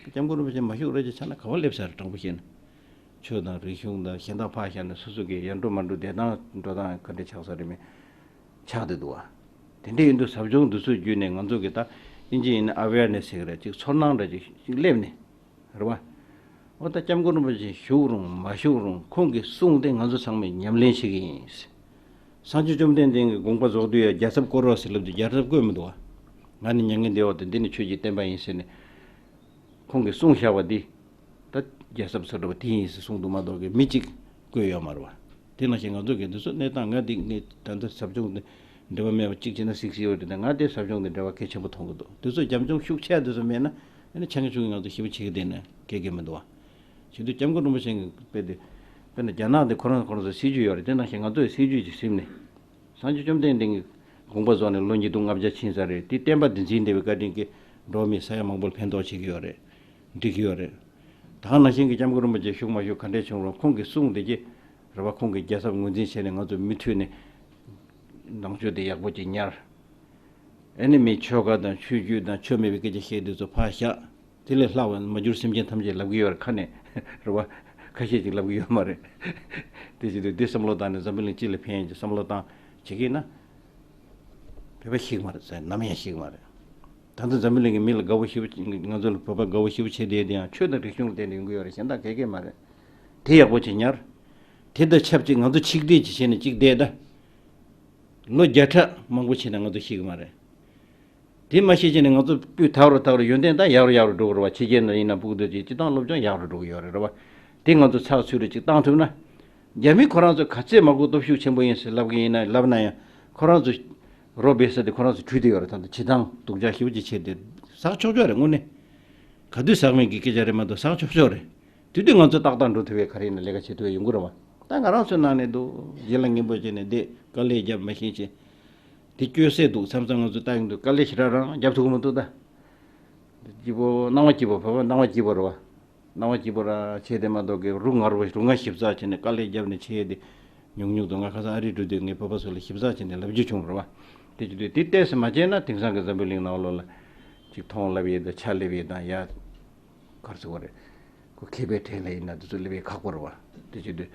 སྐྱབས་མགོན་རིན་པོ་ཆེ་མ་ཤུགས་རེ་ཅིག་ཆགས་ན་ག་པར་སླེབས་ས་རེད། དྲང་པོ་བཤད་ན། ཆོས་དང་རིག་གཞུང་དང་གཞན་དག་ཕར་བཞག་ནས་སོ་སོ་གི་ཡར་འགྲོ་མར་འགྲོ་བསྡད་སྟངས་འགྲོ་སྟངས་ག་འདྲ་ཆགས་ས་རེད་མེད། ཆགས་བསྡད་འདུག་བ། དེ་འདྲ་ཡིན་དུས་ཟབ་སྦྱོང་འདི་ཚོ་བརྒྱུད་ནས་ང་ཚོ་གི་ད་ཨིན་ཇི་ཡིན་ན་ཨ་ཝེར་ནེ་སི་ཟེར་གི་རེད། ཅིག་ཚོར་སྣང་འདྲ་ཅིག་ཅིག་སླེབས་ནས། རེད་བ། འོ་ད་སྐྱབས་མགོན་རིན་པོ་ཆེ་བཞུགས་རུང་མ་བཞུགས་རུང་ཁོང་གི་གསུང་དེ་ང་ཚོ་ཚང་མས་ཉམས་ལེན་བྱེད་ཀྱི་ཡིན། སངས་རྒྱས་བཅོམ་ལྡན་འདས་ཀྱི་དགོངས་པ་རྫོགས་དུས་ཡ་རྒྱལ་ཚབ་བསྐོར་རོགས་ཟེར་ལབ་དུས་རྒྱལ་ཚབ་བསྐོས་མི་འདུག་བ། ང་ནི་མྱ་ངན་འདས་པ་དང་འདི་ནི་ཆོས་ཀྱི་བསྟན་པ་ཡིན་ཟེར་ནས། ཁོང་གིས་གསུངས་བཞག་པ་འདི། ད་རྒྱལ་ཚབ་ཚོ་འདྲ་བ་དེ་ཡིན་ཟེར་གསུངས་འདུག་མ་གཏོགས་ཀྱི་མི་གཅིག་བསྐོས་ཡོད་མ་རེད་བ། དེ་ནང་བཞིན་ང་ཚོ་གི་འདི་ཚོ་གནས་སྟངས་ང་འདི་ངས་ད་ལྟ་ཟབ་སྦྱོང་འདི་འབྲེལ་བ་མེད་པ་གཅིག་བྱས་ན་སིག་སིག་ཡོད་རེད་དེ། ང་དེ་ཟབ་སྦྱོང་འདི་འབྲེལ་བ་གལ་ཆེན་པོ་མཐོང་གི་འདུག་དེ་ཚོ་རྒྱབ་ལྗོངས་ཤུགས་ཆེ་དེ་ཚོ་མེད་ན་ཨ་ནི་ཆང་ཆུང་གི་ང་ཚོ་ཞེ་པོ་བྱེད་ཀྱི་བསྡད་ན་སྐད་ཀྱི་མི་འདུག་བ། བྱེད་དུས་སྐྱབས་མགོན་རིན་པོ་ཆེ་གི་དཔེ་དེ། དཔེར་ན་རྒྱ་ནག་འདི་ཁོ་རང་ཁོ་རང་ཚོ་སྲིད་ཇུས་ཡོད་རེད། དེ་ནང་བཞིན་ང་ཚོའི་སྲིད་ཇུས་ཀྱི་ཟིན་ནས། སངས་རྒྱས་བཅོམ་ལྡན་འདས་ཀྱི་དགོངས་པ་རྫོགས་ནས་ལོ་ཉིས་སྟོང་ལྔ་བརྒྱ་ཕྱིན་ས་རེད། དེ་བསྟན་པ་འདི་འཛིན་བསྡད་པའི་བཀའ་དྲིན་གྱིས་འགྲོ་བ་མི་ས་ཡ་མང་པོ་ལ་ཕན་ཐོགས་བྱེད་ཀྱི་ཡོད་རེད། འགྲིག་གི་ཡོད་རེད། ད་ག་ནང་བཞིན་གྱི་སྐྱབས་མགོན་རིན་པོ་ཆེ་བཞུགས་མ་བཞུགས་ག་འདྲས་བྱུང་རུང་ཁོང་གི་གསུང་དེ་གྱིས་རེད་བ། ཁོང་གི་རྒྱལ་ཚབ་ངོས་འཛིན་བྱས་ནས་ང་ཚོ་མུ་མཐུད་ནས་ནང་ཆོས་དེ་ཡག་པོ་ཅིག་ཉར། ཨེ་ནི་མི་ཆོལ་ཁ་དང་ཆོས་བརྒྱུད་དང་ཆོས་མེད་པའི་སྐད་ཆ་བཤད་དུས་ཚོ་ཕར་བཞག་དེ་ལས་ལྷག་པ་མ་གྱུར་སེམས་ཅན་ཐམས་ཅད་ལབ་ཀྱི་ཡོད་རེད་ཁ་ནས། རེད་བ། ཁ་ཤས་ཅིག་ལབ་ཀྱི་ཡོད་མ་རེད། དེ་བྱེད་དུས་འདི་བསམ་བློ་བཏང་ནས་འཛམ་བུ་གླིང་སྤྱི་ལ་ཕན་ཡོན་གྱི་བསམ་བློ་བཏང་བྱེད་ཀྱི་ན། བོད་པ་ཤི་གི་མ་རེད་ཟེར། ནམ་ཡང་ཤི་གི་མ་རེད། ད་ལྟ་འཛམ་བུ་གླིང་གི་མི་ལ་དགའ་བོ་ཞེ་པོ། ང་ཚོ་ལ་བོད་པ་དགའ་བོ་ཞེ་པོ་བྱེད་བསྡད་དེ་ཡང་ཆོས་དང་རིག་གཞུང་ལ་བརྟེན་ནས་ཡོང་གི་ཡོད་རེད། གཞན་དག་ག་གེ་མ་རེད། དེ་ཡག་པོ་ཅིག་ཉར། དེ་དང་ཆབས་ཅིག་ང་ཚོ་ཆིག་སྒྲིལ་ཅིག་བྱས་ནས་ཅིག་བསྡད་ད། ལོ་བརྒྱ་ཕྲག་མང་པོ་ཕྱིན་ན་ང་ཚོ་ཤི་གི་མ་རེད། དེ་མ་ཤེས་བྱས་ནས་ང་ཚོ་སྤུས་དག་རུ་དག་རུ་ཡོན་ཏན་ད་ཡག་རུ་ཡག་རུ་འགྲོ་གི་རེད་བ། ཕྱི་རྒྱལ་ནང་ཡིན་ན་སྤུ་གུ་དེ་ཚོས་སྤྱི་བཏང་སློབ་སྦྱོང་ཡག་རུ་འགྲོ་གི་ཡོད་རེད་རེད་བ། དེ་ང་ཚོ་ཚགས་ཚུད་རུ་ཅིག་བཏང་ཐུབ་ན། རྒྱ་མི་ཁོ་རང་ཚོ་ག་ཚད་མ་གོ་སྟོབས་ཤུགས་ཆེན་པོ་ཡིན་ཟེར་ལབ་གི་ཡིན་ན་ལབ་ན་ཡང་ཁོ་རང་ཚོ་རོ་སྦས་ས་དེ་ཁོ་རང་ཚོ་བྲུས་བསྡད་ཡོད་རེད། ད་ལྟ་བྱེད་སྟངས་སྡུག་ཅག་ཞེ་པོ་ཅིག་བྱས་ཏེ་ཟག་ཆོག་ཆོག་རེད་དངོས་གནས། ག་དུས་ཟག་མེད་ཀྱི་སྐད་ཆ་རེད་མ་གཏོགས་ཟག་ཆོག་ཆོག་རེད། དེ་དུས་ང་ཚོ་ཏག་ཏག་འགྲོ་ཐུབ་པའི་ག་རེ་ཡིན་ན་ལས་ཀ་བྱེད་ཐུབ་པ་ཡོང་གི་རེད་བ། ད་ང་རང་ཚོའི་ནང་ནས་འདུག་ཡིད་ལ་ངན་པོ་བྱས་ནས་བསྡད། དཀའ་ལས་རྒྱབ་མ་ཤེས་བྱས། དེ་སྐྱོ་སེ་འདུག་མཚམས་མཚམས་ང་ཚོ་ལྟ་ཡོང་དུས་དཀའ་ལས་ཞེ་དྲག་རང་རྒྱབ་ཐུབ་ཀྱི་མི་འདུག་ད། སྐྱིད་པོ་སྣང་བ་སྐྱིད་པོ་བོད་པ་སྣང་བ་སྐྱིད་པོ་རེད་བ། སྣང་བ་སྐྱིད་པོ་ར་བྱས་དེ་མ་གཏོགས་ཀྱི་རུ་ངར་བ་རུ་ང་ཞིབ་ཚགས་བྱས་ནས་དཀའ་ལས་བརྒྱབ་ནས་བྱས་དེ་ཉུང་ཉུང་དུ། ང་ཁ་སང་ཨ་རི་འགྲོ་དུས་ངའི་བོད་པ་ཚོ་ལ་ཞིབ་ཚགས་བྱས་ནས་ལབ་རྒྱུ་བྱུང་རེད་བ། དེ་བྱེད་དུས་དེ་ཏོག་ཙམ་མ་བྱས་ན་དེང་སང་གི་འཛམ་བུ་གླིང་ནང་ལོགས་ལ་ཅིག་མཐོང་ལབ་ཡས་དང་ཆ་སླེབས་ཡས་དང་ཡ། གར་ཟེར་བ་རེད། ཁོ་མཁས་པའི་གྲས་ལ་ཡིན་ན་དེ་ཚོ་སླེབས་ཡས་ཁག་པོ་རེད་བ། དེ་བྱེད་དུས་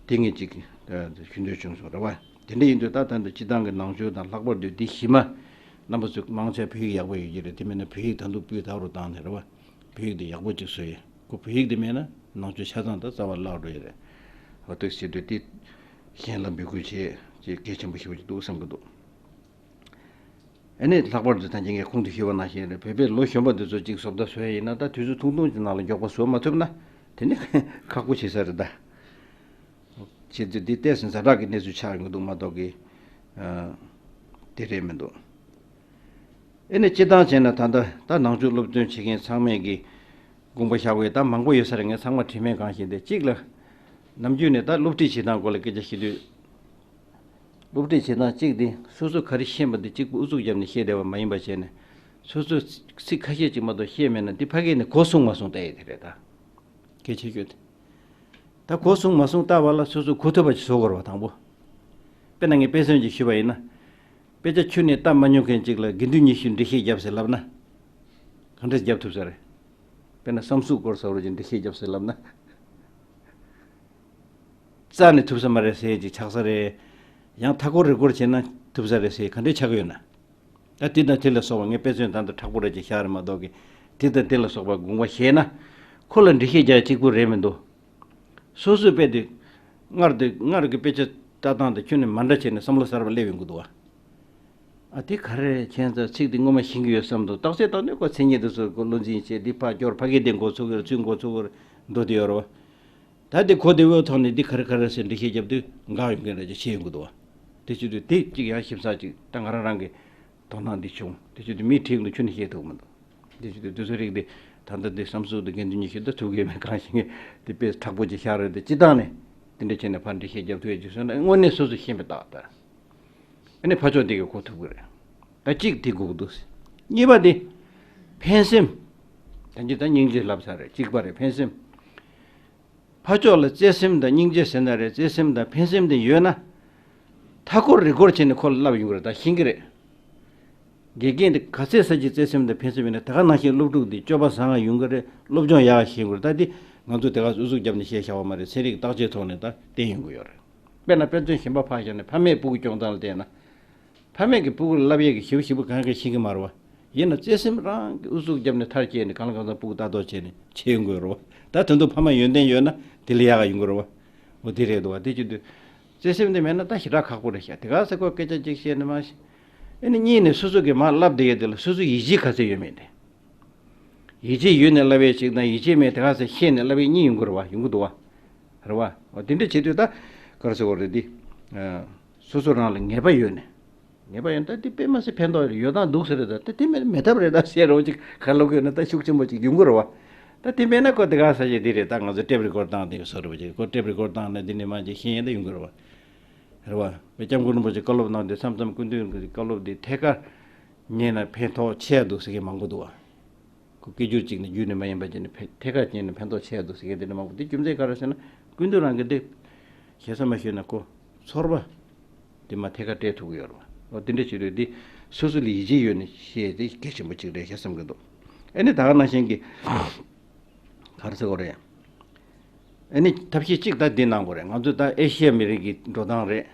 དེ་ངས་ཅིག་ཞུ་འདོད་བྱུང་སོང་རེད་བ། དེ་འདྲ་ཡིན་དུས་ད་ལྟ་འདི་སྤྱི་བཏང་གི་ནང་ཆོས་དང་ལྷག་པར་དུ་འདི་གཞི་མ་རྣམ་པ་ཚོས་མང་ཆེ་བོད་ཡིག་ཡག་པོ་ཡོད་ཀྱི་རེད། དེ་མིན་ན་བོད་ཡིག་ད་དུང་སྤུས་དག་རུ་བཏང་ནས་རེད་བ། བོད་ཡིག་འདི་ཡག་པོ་ཅིག་བཟོ་ཡས། ཁོ་བོད་ཡིག་འདི་མེད་ན་ནང་ཆོས་ཆ་ཚང་ད་རྩ་བ་བརླག་འགྲོ་ཡས་རེད། འོ་དེ་བྱེད་དུས་དེ་གཞན་ལ་འབོད་སྐུལ་བྱེད་ཅེས་གལ་ཆེན་པོ་ཞེ་པོ་ཅིག་འདུག་བསམ་གྱི་འདུག་ཨ་ནི་ལྷག་པར་དུ་ད་གིན་ངས་གོང་དུ་ཞུས་པ་ནང་བཞིན་རེད། བོད་པའི་ལོ་གཞོན་པ་འདི་ཚོ་གཅིག་བཟོ་ལྟ་བཟོ་ཡ་ཡིན་ན་ད་དུས་ཚོད་ཐུང་ཐུང་གི་ནང་ལ་མགྱོགས་པ་བཟོ་མ་ཐུབ་ན་དེ་ནི་ཁག་པོ་ཆེ་ས་རེད་ད། བྱེད་དུས་འདི་ཏོག་ཙམ་ཛ་དྲག་གི་གནས་ཚུལ་ཆགས་ཡོང་གི་འདུག་མ་གཏོགས་ཀྱི་ཨ་དེ་རེད་མི་འདུག་ཨ་ནི་སྤྱིར་བཏང་བྱས་ན་ད་ལྟ་ད་ནང་ཆོས་སློབ་སྟོན་བྱེད་མཁན་ཚང་མས་ཀྱི་དགོངས་པ་བཞག་པའི་ད་མང་པོ་ཡོད་ས་རེད། ངས་ཚང་མ་དྲི་མེད་གང་ཞིག་འདི་གཅིག་ལ་ནམ་རྒྱུན་ནས་ད་སློབ་ཁྲིད་བྱེད་སྟངས་སྐོར་ལ་སྐད་ཆ་བཤད་དུས། སློབ་ཁྲིད་བྱེད་སྟངས་གཅིག་དེ་སོ་སོ་ག་རེ་ཤེས་པ་དེ་གཅིག་པུ་ཨུ་ཚུགས་བརྒྱབ་ནས་བཤད་བསྡད་པ་མ་ཡིན་པ་བྱས་ནས། སོ་སོ་ཚིག་ཁ་ཤས་ཅིག་མ་གཏོགས་ཤེས་མེད་ན་འདི་ཕ་གི་ནས་གོ་སོང་མ་སོང་བལྟ་ཡས་དེ་རེད་ད། གལ་ཆེ་ཤོས་དེ། ད་གོ་སོང་མ་སོང་བལྟ་བ་ལ་སོ་སོ་གོ་ཐུབ་པ་ཅིག་བཟོ་དགོས་རེད་བ་དང་པོ། དཔེར་ན་ངས་དཔེ་མཚོན་ཅིག་ཞུས་པ་ཡིན་ན། དཔེ་ཆ་ཁྱོན་ནས་བལྟ་མ་མྱོང་མཁན་ཅིག་ལ་དགེ་འདུན་ཉི་ཤུས་འགྲེལ་བཤད་བརྒྱབ་ཟེར་ལབ་ན། ག་འདྲས་བརྒྱབ་ཐུབ་ས་རེད། དཔེར་ན་བསམ་གཟུགས་སྐོར་ཟེར་བ་ཅིག་འགྲེལ་བཤད་བརྒྱབ་ཟེར་ལབ་ན། རྩ་ནས་ཐུབ་ས་མ་རེད་ཟེར་ཅིག་ཆགས་ས་རེད། ཡང་མཐའ་སྐོར་རི་སྐོར་བྱས་ན་ཐུབ་ས་རེད་ཟེར་ག་འདྲས་ཆགས་ཀྱི་ཡོད་ན། ད་དེ་དང་དེ་ལ་སོགས་པ་ངས་དཔེ་མཚོན་ད་ལྟ་མཁྲེགས་པོ་རེ་ཅིག་བཞག་རེད་མ་གཏོགས་ཀྱི། དེ་དང་དེ་ལ་སོགས་པ་དགོངས་པ་བཞེས་ན། ཁོ་ལ་འགྲེལ་བཤད་རྒྱག་གཅིག་པུ་རེད་མི་འདུག་སོ་སོའི་དཔེ་དེ། སྔར་དེ་སྔར་གྱི་དཔེ་ཆ་ལྟ་སྟངས་དེ་ཁྱོན་ནས་མ་འདྲ་བྱས་ནས་བསམ་བློ་གསར་པ་སླེབས་ཡོང་གི་འདུག་བ། ཨ་དེ་ག་རེ་ཁྱེད་ཚོ་ཚིག་དེ་སྔོན་མ་ཤེས་ཀྱི་ཡོད་བསམ་འདུག་རྟགས་གསལ་བཏང་ནས་ཁོ་མཚན་ཉིད་དེ་ཚོ་ཁོ་བློ་འཛིན་བྱས་འདི་ཕར་སྐྱོར་ཕ་གི་དེ་འགོ་ཚུགས་ཀྱི་རེད། ཚུར་འགོ་ཚུགས་ཀྱི་རེད། འགྲོ་དེ་ཡོད་རེད་བ། ད་དེ་གོ་བདེ་བོའི་ཐོག་ནས་འདི་ག་རེ་ག་རེ་ཟེར་འགྲེལ་བཤད་བརྒྱབ་དུས་འགག་ཡོང་མཁན་རེད་ཅེས་བཤད་ཡོང་གི་འདུག་བ། དེ་བྱེད་དུས་དེ་གཅིག་ཡང་ཞིབ་ཚགས་གཅིག་ད་ང་རང་རང་གི་དོ་སྣང་འདི་བྱུང་། དེ་བྱེད་དུས་མིའི་ཁྲིམས་ལ་ཁྱོན་ནས་བཤད་ཐུབ་མི་འདུག་དེ་བྱེད་དུས་དེ་ཚོ་རིགས་དེ་ད་ལྟ་དེ་བསམ་གཟུགས་དེ་དགེ་འདུན་ཉི་ཤུ་ད་ཐུབ་མཁན་མེད་གང་ཞིག་ངས་དེ་དཔེ་མཁྲེགས་པོ་ཅིག་བཞག་རེད། དེ་སྤྱི་བཏང་ནས་དེ་འདྲ་བྱས་ནས་ཕར་འགྲེལ་བཤད་བརྒྱབ་ཐུབ་ཡ་ཅིག་བཟོས་ན་དངོས་གནས་སོ་སོ་ཤེས་པའི་རྟགས་ད། ཨ་ནི་ཕར་ཕྱོགས་དེ་གི་གོ་ཐུབ་ཀྱི་རེད། ད་གཅིག་དེ་དགོས་ཀྱི་འདུག་གཉིས་པ་དེ། ཕན་སེམས། ད་འདི་ད་སྙིང་རྗེ་ལབ་ཚར་རེད། གཅིག་པ་རེད་ཕན་སེམས། ཕར་ཕྱོགས་ལ་བརྩེ་སེམས་དང་སྙིང་རྗེ་ཟེར་ན་རེད། བརྩེ་སེམས་དང་ཕན་སེམས་དེ་ཡོད་ན། མཐའ་སྐོར་རི་སྐོར་བྱས་ནས་ཁོ་ལ་བསླབ་ཡོང་གི་རེད། ད་ཤེས་ཀྱི་རེད། དགེ་རྒན་དེ་ག་ཚད་ས་ཀྱི་བརྩེ་སེམས་དང་ཕན་སེམས་ཡོད་ན་དེ་ག་ནང་བཞིན་སློབ་ཕྲུག་དེ་སྤྱོད་པ་བཟང་ང་ཡོང་གི་རེད། སློབ་སྦྱོང་ཡག་ཤེས་ཀྱི་རེད། ད་དེ་ང་ཚོ་དེ་ག་ཨུ་ཚུགས་བརྒྱབ་ནས་བཤད་བྱ་བ་མ་རེད། ཚན་རིག་བརྟག་དཔྱད་ཐོག་ནས་ད་བསྟན་ཡོང་གི་ཡོད་རེད། དཔེར་ན་དཔེ་མཚོན་གཞན་པ་ཕར་བཞག་ནས་ཕ་མས་སྤུ་གུ་སྐྱོང་སྟངས་ལ་བལྟས་ན། ཕ་མས་ཀྱི་སྤུ་གུར་བསླབ་ཡས་ཀྱི་ཞིབ་ཞིབ་པོ་གང་ག་ཤེས་ཀྱི་མ་རེད་བ། ཡིན་ན་བརྩེ་སེམས་རང་གི་ཨུ་ཚུགས་བརྒྱབ་ནས་མཐར་སྐྱེལ་ནས་གང་ལ་གང་འཚམ་སྤུ་གུ་ལྟ་རྟོག་བྱས་ནས་བྱེད་ཡོང་དགོས་རེད་བ། ད་དོན་དུ་ཕ་མ་ཡོན་ཏན་ཡོད་ན་དེ་ལས་ཡག་ག་ཡོང་གི་རེད་བ། འོ་དེ་རེད་འདུག་བ། དེ་བྱེད་དུས། བརྩེ་སེམས་དེ་མེད་ན་ད་ཞེ་དྲག་ཁག་པོ་རེད་ཤག་དེ་ག་ས་ཁོ་སྐད་ཆ་གཅིག་བཤད་ནས་མ་ཤེས། ཨ་ནི་གཉིས་ནས་སོ་སོ་གི་མར་བསླབ་བསྡད་ཡས་དེ་ལ་སོ་སོ་ཡིད་ཆེས་ག་ཚད་ཡོད་མེད་དེ། ཡིད་ཆེས་ཡོད་ནས་བསླབ་ཡས་ཅིག་དང་ཡིད་ཆེས་མེད་དེ་ག་ས་ཤེས་ནས་བསླབ་ཡས་གཉིས་ཡོང་གི་རེད་བ། ཡོང་གི་འདུག་བ། རེད་བ། འོ་དེ་འདྲ་བྱེད་དུས་ད་ག་རེ་ཟེར་དགོས་རེད་འདི། ཨ། སོ་སོ་རང་ལ་ངེས་པ་ཡོད་ནས། ངེས་པ་ཡོད་ན་ད་འདི་དཔེ་མ་སྲིད་ཕན་ཐོགས་ཡོད་སྟངས་འདུག་ཟེར་རེད། ད་ད་དེ་མེད་མེད་ཐབས་རེད་ད་ཟེར་རོ་ཅིག་ག་ལོག་ཡོད་ན་ད་ཤུགས་ཆེན་པོ་ཅིག་ཡོང་གི་རེད་བ། ད་དེ་མེད་ན་ཁོ་དེ་ག་ས་ཞེ་འདི་རེད། ད་ང་ཚོ་ཊེབ་རི་ཀོཌ་བཏང་དེ་བཟོ་རེད་བ་ཅིག་ཁོ་ཊེབ་རི་ཀོཌ་བཏང་ན་འདི་ནས་མ་ཅིག་ཤེས་ཡས་ད་ཡོང་གི་རེད་བ། རེད་བ། སྐྱབས་མགོན་རིན་པོ་ཆེ་བཀའ་སློབ་གནང་དུས་མཚམས་མཚམས་སྐུ་མདུན་གྱི་བཀའ་སློབ་འདི་ཐད་ཀར་ཉན་ན་ཕན་ཐོགས་ཆེ་ཡ་འདུག་ཟེར་མཁན་མང་པོ་འདུག་བ། ཁོ་སྐད་སྒྱུར་གཅིག་ནས་བརྒྱུད་ནས་མ་ཡིན་པ་བྱས་ནས་ཕན་ཐད་ཀར་བྱས་ནས་ཕན་ཐོགས་ཆེ་ཡ་འདུག་ཟེར་མཁན་དེ་འདྲ་མང་པོ་འདུག་རྒྱུ་མཚན་ག་རེ་ཟེར་ན། སྐུ་མདུན་རང་གི་འདི་ཞེ་ས་མ་ཞུས་ན་ཁོ་ཚོར་བ་དེ་མ་ཐད་ཀར་སྤྲད་ཐུབ་ཀྱི་ཡོད་རེད་བ། འོ་དེ་འདྲ་བྱེད་དུས་འདི་སོ་སོ་ལ་ཡིད་ཆེས་ཡོད་ནས་བཤད་དེ་གལ་ཆེན་པོ་གཅིག་རེད་ཤག་བསམ་གྱི་འདུག་ཨ་ནི་ད་ག་ནང་བཞིན་གྱི་ག་རེ་ཟེར་དགོས་རེད། ཨ་ནི་ཐབས་ཤེས་གཅིག་ད་འདི་གནང་དགོས་རེད། ང་ཚོ་ད་ཨེ་ཤི་ཡ་མི་རིགས་ཀྱི་འགྲོ་སྟངས་རེད།